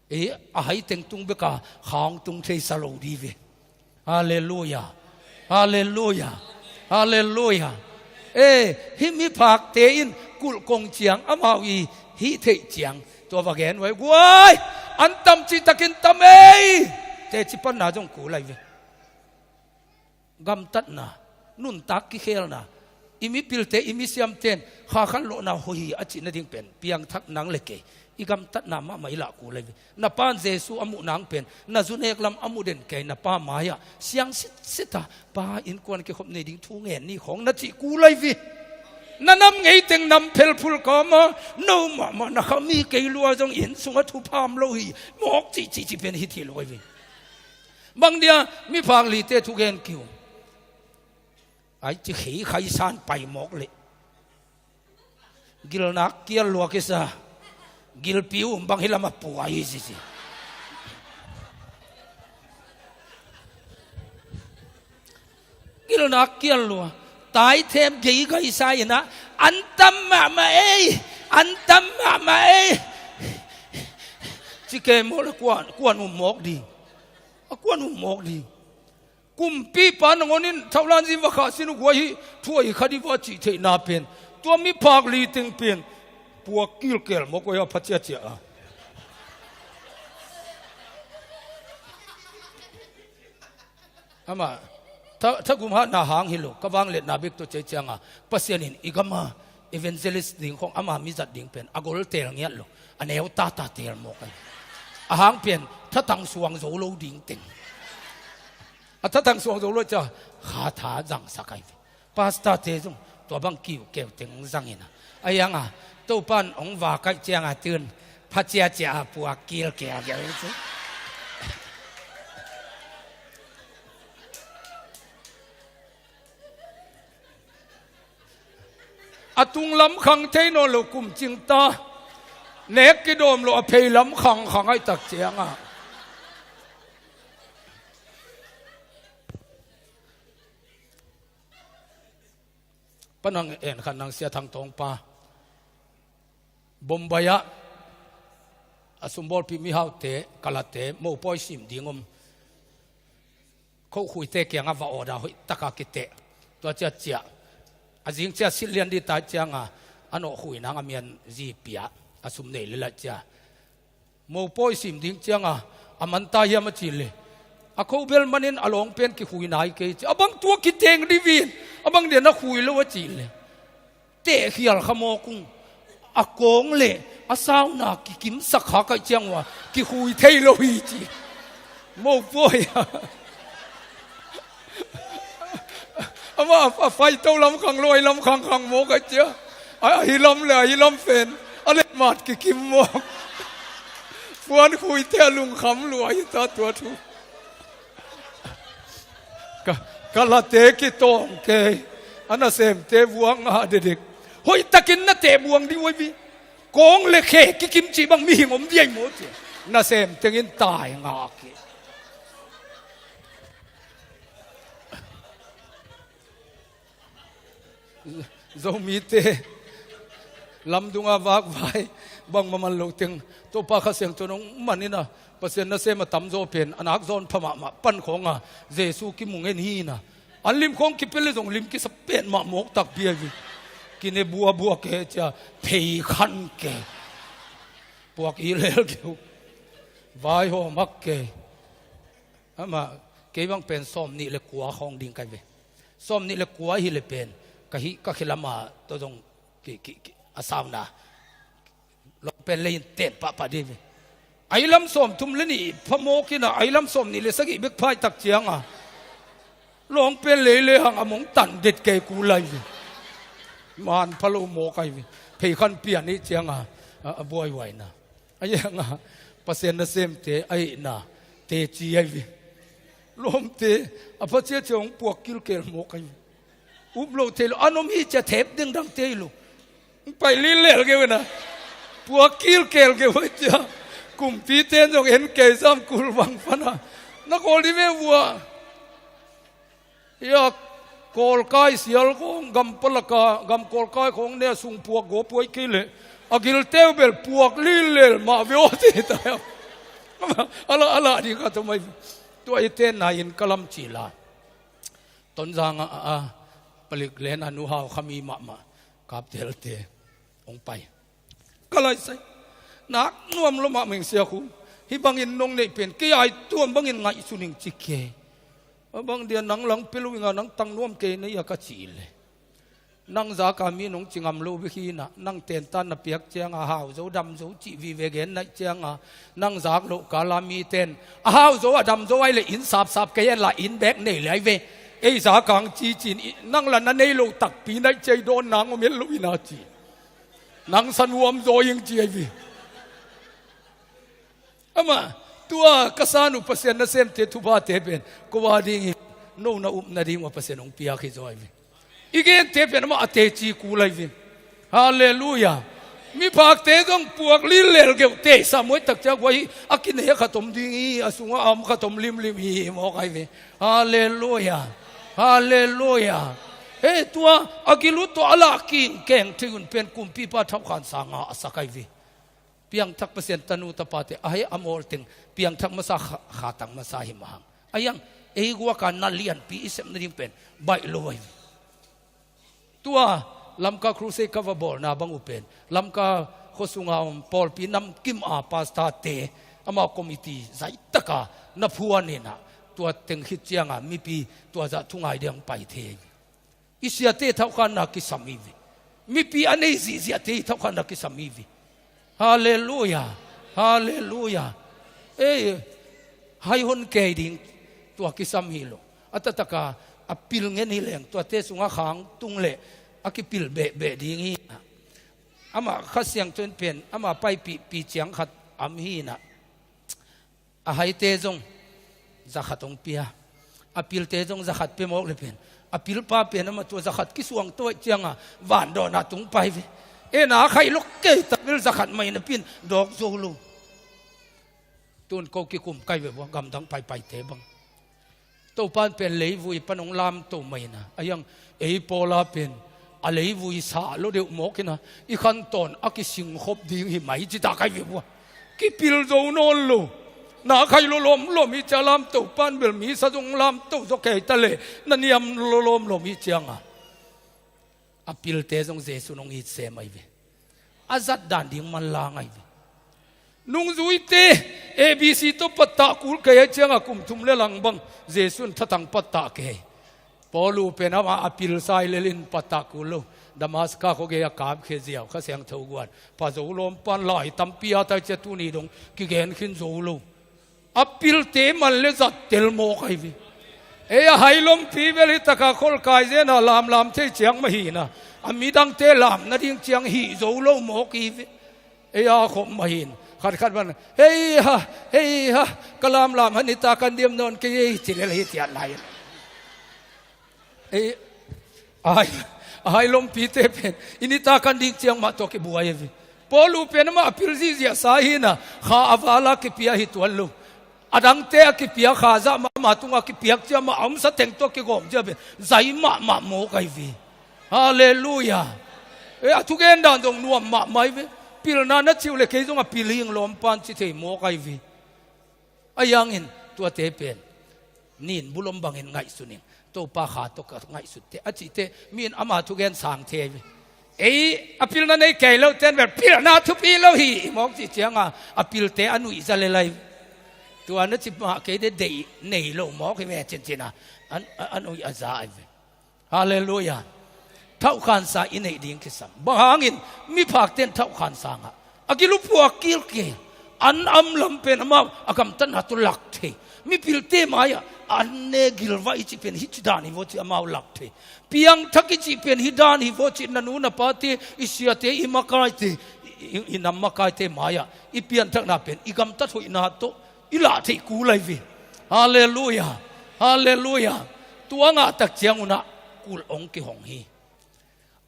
ei a hai teng tung beka khang tung thei sa lo di ve. Halleluia. Halleluia. Halleluia. Ei, hih miphakte in kulh kong ciang amau i hih theih ciang tua va gen uh ahi guai. An tam cihtakin tam ei. Teci panna zong kul ahi ve. Gamtatna, nuntak kikhelna, i mipilte, i misiamten khakhan lawhna hoih hi a cih nading pen piangthak nang le kei i gamtatna mahmah i lah kul ahi ve. Na pa'n Jesu a muh nang pen na zu nek lam a mu den kei, na pa mai-ah siang sitsit a, pa, innkuan kikhop nei ding thu ngen ni khawng na cih kul ahi ve. Na nam ngeiteng nam phelphul kama no mahmah na khami kei lua zong inn sungah thupham lo hi mawk cihcihcih pen hi thei lo ahi ve. Bang dia miphak lite thugen kiu ai ci khei khaisan pai mawk leh gilnak kial lua kisa. Gilpi um bang hi lamah pua hi sisi. Gilnak kial lua taithem gei gaisa inah an tam mahmah ei, an tam mahmah ei. Ci kei mawk le kuan, kuan um mawk ding. A kuan um mawk ding. Kumpipa nangawn in thaulan zi va khah sin uh guai hi, thu ahi kha di va cih theihna pen tua miphak li teng pen puak kilkel mawk uh a pha ciacia a. Amah tha, thagum hatna hang hi lo, ka vangliatna bek tawh cei cianga Pasian in i gama evangelist ding khawng ama mizat ding pen a gol teel ngiat lo, a neu tata teel mawk ahi. A hang pen thatang suang zo lo ding teng. A thatang suang zo lo cia kha tha zangsak ahi ve. Pastor te zong tua bang kiuhkeu teng zangin a, a ianga Topan hong vak aih cianga tun pha ciacia a puak kilkel ahi ve. A tunglam khang thei nawn lo kum cingta nek kidawm lo a pheilam khangkhang aih tak cianga Pan hang en khan nang Sia Thang Tawng pa. Bombay ah a sumbawlpih mihaute, kalate, mopawi sim ding om. Khokhuite kiangah va order hoih taka kiteh. Tua ciat ciah. A zing ciah silh lian dih tai cianga a nawhkhui nang a mian zi pia. A sum nei le laih cia. Mopawi sim ding cianga a man ta hiam a cih le. A kho bel manin a lawng pen kikhui nai kei ci. A bang tua kiteng dih vin. A bang dia na khui lo a cih le. Tehkhial kha mawk ung. A kawng le a sauna kikimsak kha kaih ciang ua kikhui thei lo hi ci. Mopawi a. Amah a faito lam khang lo, a hi lam khang khang mawk a cia. A, a hi lam le a hi lam pen a letmat kikim mawk. Puan khuite a lungkham lua hi ta tua thu. Ka, ka late kitawng kei. A nasemte vuak ngah dedik. Hoihtakin na teh buang dih uai vi. Kawng le khe kikim cih bang mihing om diai maw ci. Nasem tengin tai ngah kei. Zomite lamdunga vakvai bangmah man lo teng Topa Kha Siangtho nong man ina Pasian nasem a tamzaw pen a nak zawn pha mahmah pan khawnga Jesu kimu ngen hi ina an lim khawng kipel le zong lim kisa pen mah mawk takpi ahi. Kine buabua ke cia phei khan ke puak i lel keu vaihawm hak ke. Amah kei bang pen sawm nih le kua khawng ding kai ve. Sawm nih le kua hi le pen ka hi ka khilama tawh zong ki, ki, ki, a sauna lawng pen leiin ten pahpah dih ve. A i lam sawm thum le nih phamawk ina a i lam sawm nih le sagih bek phaitak cianga lawng pen lei le hang a mong tan det kei ku lai ve. Man pha lo mawk ai ve. Phei khan pian ih cianga a, a buaihuaina. A ianga Pasian nasemte a ihna teci ai ve. Lawmte a phacia cia hong puak kilkel mawk ai ve. Up lo thei lo an om hi cia thep dengdang tei lo. Pai lilel keu ina puak kilkel keu ai cia. Kumpite zong en kei sam kul bang pana na kawl dih ve vua. Ia kawlkai sial khawng gam palaka gam kawlkai khawng ne a sung puak gaw puai kei leh a gilteu bel puak lilel mah ve aw ti ta. Ala ala ding kha thumai tua i tenna in ka lam cila. Tonzang a a palik len a nu hau khami mahmah kaptelte hong pai. Ka laisai nak nuam lo mah meng sia khu. Hih bangin nong neih pen kei ai tuam bangin ngaihsun ing ci kei. A bang dia nang lang pia lo inga nang tang nuam kei na ia ka ci le. Nang zaka mi nong ci ngam lo bik hi na nang tentan na piak cianga hau zo dam zo cih vive gen naih cianga nang zak loh kala mi ten a hau zo a dam zo ai le inn sapsap kei en la inn bek nei le ai ve. Ei zaka ang ci cin nang la na nei lo takpi naih cia i dawn nang om en lo ina ci. Nang sa nuam zaw ing ci ai vi. Amah tua ka san uh Pasian nasemte thuphate pen ko a dingin no na upna ding uh a Pasian hong piak hi zaw ai vi. I gente pen amah a teci kul ai vi. Halleluia. Miphakte zong puak lilel geuh te samuai takciak uh ahi a kine khat om ding hi a sungah a om khat om limlim hi mawk ai vi. Halleluia. Halleluia. Hei tua a gil uh tawh a lah kingkeng thei un pen kumpipa thauhkhan sanga a sak ai vi. Piangthak Pasian tanu tapate a hei a mawlteng piangthak masa kha, khatang masa hi mahang. A iang ei guaka na lianpi i sep nading pen baih lo ai vi. Tua Lamka Crusade ka va bawlna bang uh pen Lamka khuasunga om pawlpi namkim a pastate ama committee zaitaka na phuan inah tua teng khit cianga mipi tua zah thungai ding pai thei. I siate thauhkhanna kisam hi vi. Mipi a nei zihziahte i thauhkhanna kisam hi vi. Halleluia. Halleluia. Ei, hai hon kei ding tua kisam hi lo. A tataka a pil ngen hi leng tuate sunga khang tung le a kipil behbeh ding hi na. Amah Kha Siangtho in pen amah paipih pi ciang khat am hi na. A haite zong zakhat hong pia. A pilte zong zakhat pia mawk le pen a pilpa pen amah tua zakhat kisuang tuaih cianga vandawnah tung pai ve. Ena a khaih lok kei tak bel zakhat mai napi in dawk zo lo. Tun ko kikum kai ve bua gamdang paipaite bang. Topan pen leivui pan hong lamto maina a hiang ei pawla pen a leivui sah lo deuh mawk in a, i khantawn a kisingkhop ding hi mai ci ta kai ve bua. Kipil zo nawn lo. Na khai lo lawmlawm hi cia lamto pan bel misa zong lamto zaw kei ta leh na niam lo lawmlawm hi cianga a pilte zong Jesu nong it sem ahi ve. A zat dan ding manlang ahi ve. Nungzuite A B C tawh pattah kul kei ahi cianga kum thum le lang bang Jesu in thatang pattah kei. Paulu pen amah a pilsa hi lel in pattah kul lo. Damaska khuagei a kapkhia ziau Kha Siangtho guan pha zo lawm pan lai tampi a tai cia tuni dong kigen khin zo lo. A pilte man le zat tel mawk ahi ve. Ei a hai lompi bel hi taka kholkai zena lamlam thei ciang mah hina a midangte lam nading ciang hih zo lo mawk hi ve. Ei a khop mah hin khatkhat man hei ha hei ha ka lamlam han hita kan diam nawn kei ei ci lel hi ciat lai. Ei, a hai, a hai lompite pen i nita kan ding ciang mah tawh kibuai ahi ve. Paulu pen amah a pil zihziahsa hina kha a vala kipia hi tuan lo. A dangte a kipia kha zah mah amah tungah kipiak ciah mah a omsa teng tawh kigawm ciah pen zai mahmah mawk ahi ve. Halleluia. E, a thugen dan zong nuam mahmah ahi ve. Pilna na cih uh le kei zong a pil hing lawm pan ci thei mawk ahi ve. Ahi hangin tuate pen nin bulom bangin ngaihsun in Topa kha tawh ka ngaihsutte a cihte mi in ama thugen sang thei ve. Ei a pilna nei kei lo ten bel pilna thupi lo hi mawk cih cianga a pilte a nuihza le lai. Tua na ci mah kei de deih nei lo mawk hi ve cincina a nuih a za ahi ve. Halleluia. Thauhkhansa i neih ding kisam. Bang hangin miphakte in thauhkhansa ngah a gil uh puak kilkel. An am lam pen amau a gamtatna tawh lak thei. Mipilte mai-ah an ne gilvah i cih pen hih ci dan hi vaw cih amau lak thei. Piangthak i cih pen hih dan hi vaw cih na nu na pate i siate i makaite i, i nam makaite mai-ah i pianthakna pen i gamtat hoihna tawh i lah theih kul ahi ve. Halleluia. Halleluia. Tua ngah tak ciang unah kulh hong kihong hi.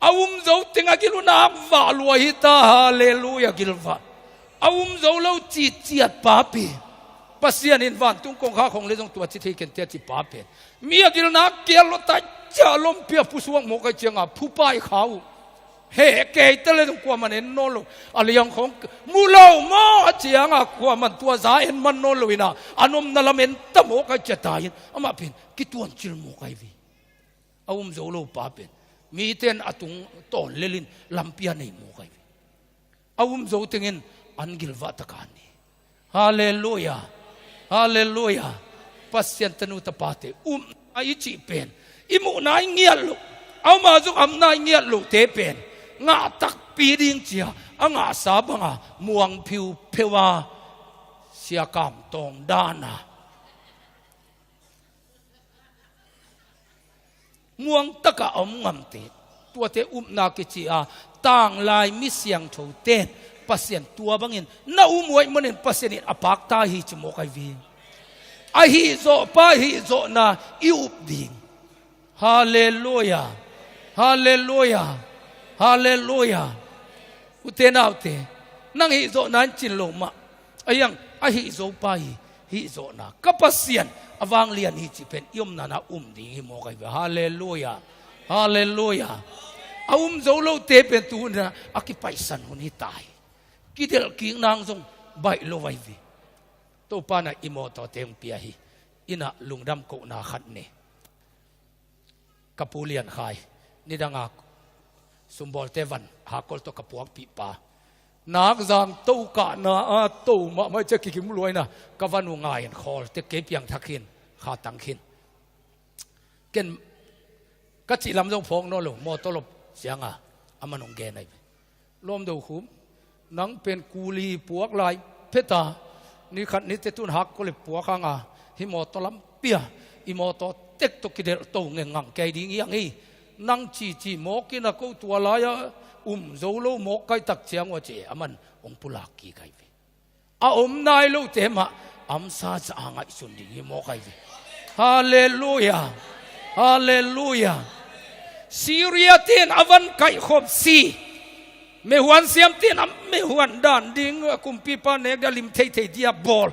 A um zo teng a gil uh nak vah lua hi ta. Halleluia. Gilvah. A um zo lo citciat pa pen Pasian in vantung kongkhak hong le zong tua ci thei kente a ci pa pen mi a gil nak kial lo tai ciah lompi a pusuak mawk ahi cianga phupai kha uh. He kei ta le zong kuaman en nawn lo a liang khong mu lo maw a cianga kuaman tua za en man nawn lo ina a nomna lam en ta mawk ahi cia ta in amah pen kituancil mawk ahi ve. A um zo lo pa pen mite in a tung tawn lelin lampi a nei mawk ahi ve. A um zo tengin an gilvah taka an hi. Halleluia. Halleluia. Pasian tanu tapate upna i cih pen i muhna i ngiat loh a um a zong amna i ngiat lohte pen ngah takpi ding cia a ngahsa banga muang phiupheu a siakam tawng dana muang takah a om ngamte tuate upna kici a tanglai mi siangthote in Pasian tua bangin na um uh ahih manin Pasian in a pakta hi ci mawk ahi ve. A hihzawhpa hihzawhna i up ding. Halleluia. Halleluia. Halleluia. Ute naute nang hihzawhna in cin lo mah a hiang a hihzopa hi. Hihzawhna ka Pasian a vanglian hi cih pen i omna na um ding hi mawk ahi ve. Halleluia. Halleluia. A um zo lote pen tuhunah a kipaisan hun hi ta hi. Kidelh kik nang zong baih lo ahi ve. Topa na i mawtawte hong pia hi. Innah lungdam kohna khat nei. Ka pu Lian Khai nidanga sumbawlte van hakkol tawh ka puakpih pa nakzang to kahna a to mahmah cia kikim luaina ka van uh ngai in khawlte kei piangthak khin khatang khin. Ken ka cih lam zong phawk nawn lo mawtaw lop cianga a man hong gen ahi ve. Lawm Do Khum, nang pen kuli puak lai pheta ni khat ni te tun hakkol i puak hanga hi mawtaw lampi a i mawtaw tek tawh kidelh to ngengang kei ding hiang hi. Nang cici mawk in a ko tua lai-a um zo lo mawk kai tak ciang uh a ci e a man hong pulak kik ahi ve. A om nai lote mah amsa zah a ngaihsun ding hi mawk ahi ve. Halleluia. Halleluia. Syria ten a van kaihkhop si. Mehuan siam ten a mehuan dan ding a kumpipa nek dia lim theithei dia bawl.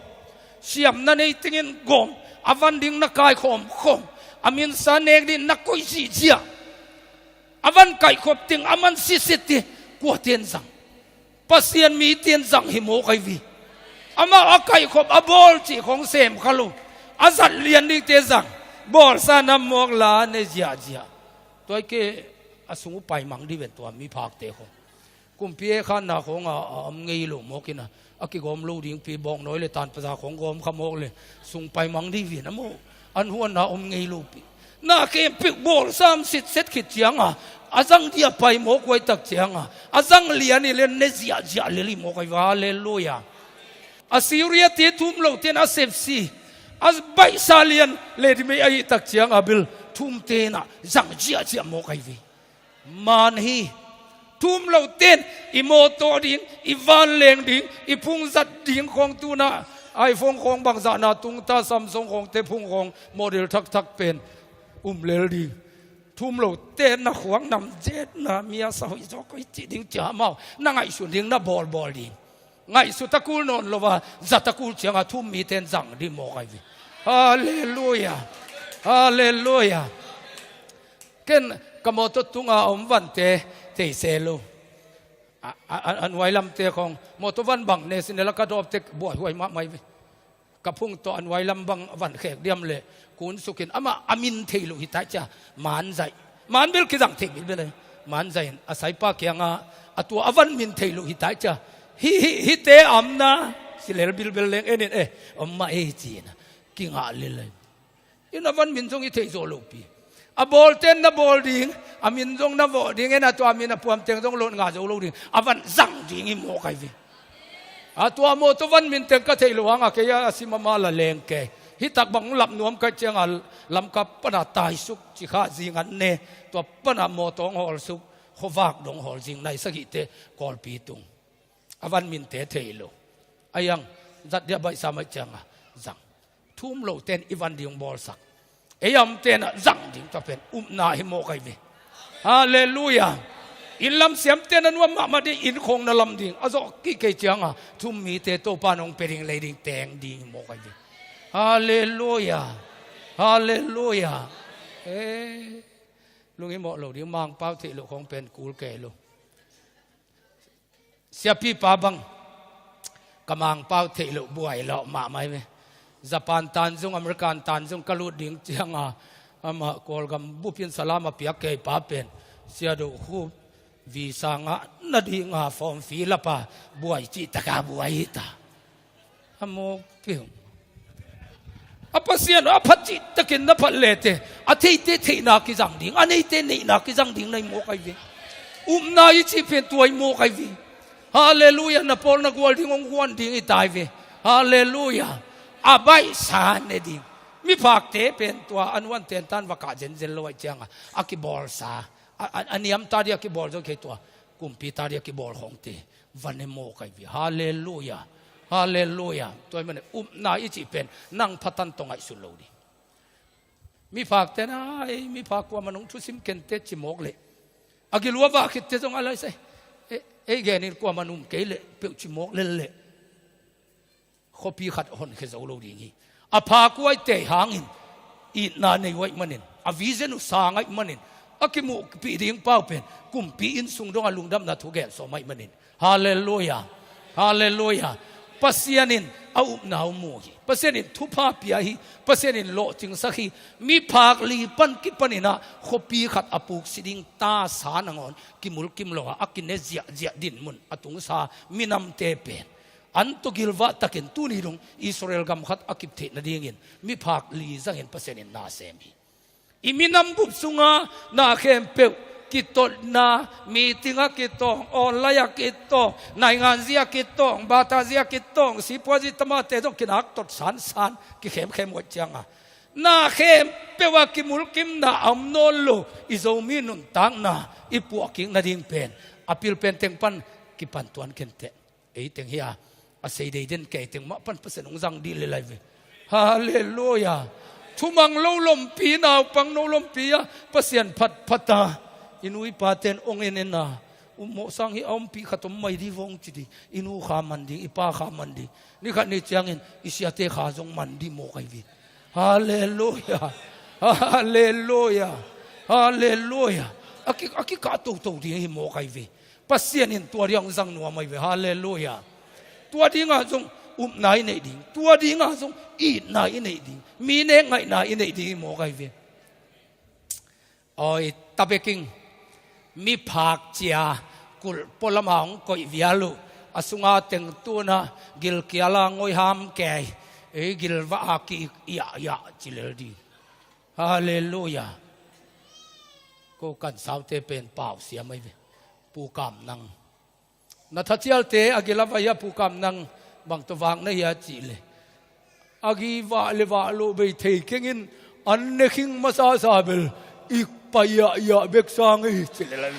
Siamna nei tengin gawm a van ding na kaikhawm khawm a minsa nek ding na koih zihziah. A van kaihkhop teng a man sitsit hi. Kuate in zang? Pasian mite in zang hi mawk ahi ve. Amau a kaihkhop a bawl cih khawng sem kha lo. A zat lian dingte zang. Bawlsa na mawk la ne ziahziah. Tua hi kei a sung uh paimang dih ven tua miphakte khawng. Kumpi e khanna khawng a, a om ngei lo mawk in a, a kigawm lo dingpi bawngnawi le tanpaza khawng gawm kha mawk le sung paimang dih ven a maw. An huanna om ngei lopi. Na khempeuh bawlsa sitset khit cianga a zang dih a pai mawk huai tak cianga a zang lian hi le ne ziahziah lel hi mawk ahi ve. Halleluiah. Assyria te thum lote in a sepsi a baihsa lian le dih mei ahi tak cianga bil thumte in a zang ziahziah mawk ahi ve. Man hi. Thum lote in i mawtaw ding, i vanleng ding, i phungzat ding khawng tuna iPhone khawng bangzahna tungta Samsung khawngte phung khawng model thakthak pen um lel ding. Thum lote in na khuak nam zetna mi a sa hoih zaw koi cih ding cia amau na ngaihsun ding na bawlbawl ding. Ngaihsut a kul nawn lo a zat a kul cianga thum mite in zang dih mawk ahi ve. Halleluiah. Halleluiah. Ken ka mawtaw tunga a om vante thei se lo. A, a, a, a nuai lamte khawng mawtaw van bang ne sinela ka dawpte buaihuai mahmah hi ve. Ka phung tawh a nuai lam bang van khek diam le kunsukin amah a min thei lo hi tai cia. Manzaih. Man bel kizang thei bilbel e. Manzaih in a saipa kianga a tua a van min thei lo hi tai cia. Hi, hi, hite a omna silel bilbel leng enin e om mah ei ci-in a kingah lel e. In a van min zong i theih zawh lopi. A bawlte in na bawl ding, a min zong na vawh ding, en a tua min a puamteng zong lot ngah zo lo ding. A van zang ding hi mawk ahi ve. A tua mawtaw van min teng ka theih lo hanga kei a sim ama la leng kei. Hitak bang lap nuam kaih cianga Lamka pana taisuk cikha zingan ne. Tua pana mawtaw hong hawlsuk, khuavak dong hawl zing nai sagihte Kawlpi tung. A van minte thei lo. A iang zat dia baihsa maih cianga zang. Thum lote in i van ding bawlsak. Ei a omte in a zang ding tua pen upna hi mawk ahi ve. Halleluiah. Inn lam siamte na nuam mahmah ding inn khawng na lam ding a zawh kik kei cianga thum mite Topa in hong pia ding lei ding teng ding hi mawk ahi ve. Halleluiah. Halleluiah. E, lunghimawh lo ding Mangpau theih loh khawng pen kul kei lo. Siapipa bang ka Mangpau theih loh buai lawh mahmah hi ve. Japan tanzung American tanzung ka lut ding cianga amah Kawlgam bupin salam a piak kei pa pen Sia Do Khup visa ngah nadinga form fill up a buai cihtaka buai hi ta. A mawk piu. A Pasian a phat cihtakin na phat lete a theite theihna kizang ding a neite neihna kizang ding na hi mawk ahi ve. Upna i cih pen tua hi mawk ahi ve. Halleluiah. Na pawl na gual ding hong huan ding hi ta hi ve. Halleluiah. A baihsa ne ding. Miphakte pen tua an huan tentan va kah zenzen lo aih cianga a kibawlsa a, a, a niam ta dih a kibawl zo kei tua kumpi ta dih a kibawl khawngte va ne mawk ahi ve. Halleluiah. Halleluiah. Tua hi mane upna i cih pen nang phatan tawh ngaihsun lo ding. Miphakte na ei miphak kuaman hong thusim kente ci mawk leh a gilua vah khitte zong a laisai ei genin kuaman um kei leh peuh ci mawk lel leh khuapi khat honkhia zo lo ding hi. A pha kuai tei hangin itna nei uh aih manin a vision uh sang aih manin a kimuhpih ding pau pen kumpi inn sung dong a lungdamna thu gen sawm aih manin. Halleluiah. Halleluiah. Pasian in a upna uh mu hi. Pasian in thupha pia hi. Pasian in lawhcingsak hi. Miphak li pan kipanin ah khuapi khat a puksi ding tasa nangawn kimulkim lo a a kine ziahziah dinmun a tungsa minamte pen an tawh gilvah takin tuni dong Israel gam khat a kip theih nadingin miphak li zangin Pasian in na sem hi. I minam bup sunga na khempeuh kitotna, meeting a kitawng, online a kitawng, nainganzi a kitawng, batazi a kitawng, sipuazi tamate zong kinak tot sansan kikhemkhem uh aih cianga na khempeuh a kimulkimna a om nawn lo i Zomi nuntakna i puahkik nading pen a pil pen teng pan kipan tuan kenteh. Ei teng hi a a sei dei den kei teng mah pan Pasian hong zang dih lel ahi ve. Halleluiah. Thumang lo lompi naupang no lompi a Pasian phatphat a i nu i paten hong en en a ummawh sang hi a ompih khat om mai dih vong ci dih. I nu kha man ding i pa kha man ding ni khat ni ciangin i siate kha zong man dih mawk ahi ve. Halleluiah. Halleluiah. Halleluiah. A ki, a kikah toto ding hi mawk ahi ve. Pasian in tua ding hong zang nuam ahi ve. Halleluiah. Tua dingah zong upna i neih ding, tua dingah zong itna i neih ding, mi nek ngaihna i neih ding hi mawk ahi ve. Awi, tabeking, miphak cia kulh pualama hong koih vial uh, a sunga tengtuna gilkiala ngoiham kei, ei gilvah a ki-ik iah iah ci lel ding. Halleluiah. Ko kan saute pen pau siam ahi ve. Pu Kam Nang. Na thacialte a gila vai a Pu Kam Nang bang tawh vak na hia cih le, a gi vah le vah loh bei thei kengin an ne khing masasa bel ik pai iah iah bek sang ei ci le lai.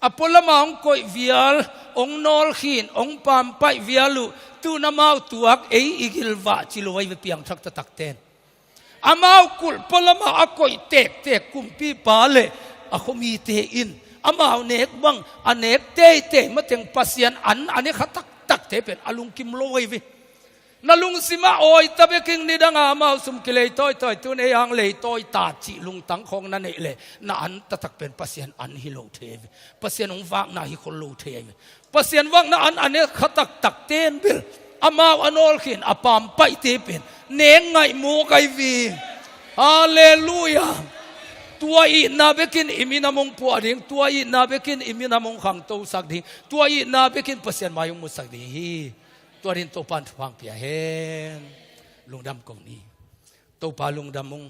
A pualama hong koih vial, hong nawlkhin, hong pampaih vial uh, tun amau tuak ei i gilvah ci lo ahi ve piangthak taktakten. Amau kulh pualama a koih tektek kumpipa le a khomite in amau nek bang a nek teitei mateng Pasian an a ne kha taktakte pen a lungkim lo ahi ve. Na lungsimah awi tabeking nidanga amau sum kilei tawitawi tun ei hang lei tawi ta cih lungtang khawng na neih le na an taktak pen Pasian an hi lo thei ve. Pasian hong vakna hi khol lo thei ve. Pasian vakna an a ne kha taktakten bel amau a nawlkhin a pampaihte pen nek ngaih mawk ahi ve. Halleluiah. Tua itna bekin i minam hong puah ding, tua itna bekin i minam hong khangtosak ding, tua itna bekin Pasian mai hong musak ding hi. Tua dingin Topa'n thupha hong pia hen. Lungdam ko ni. Topa lungdam ung.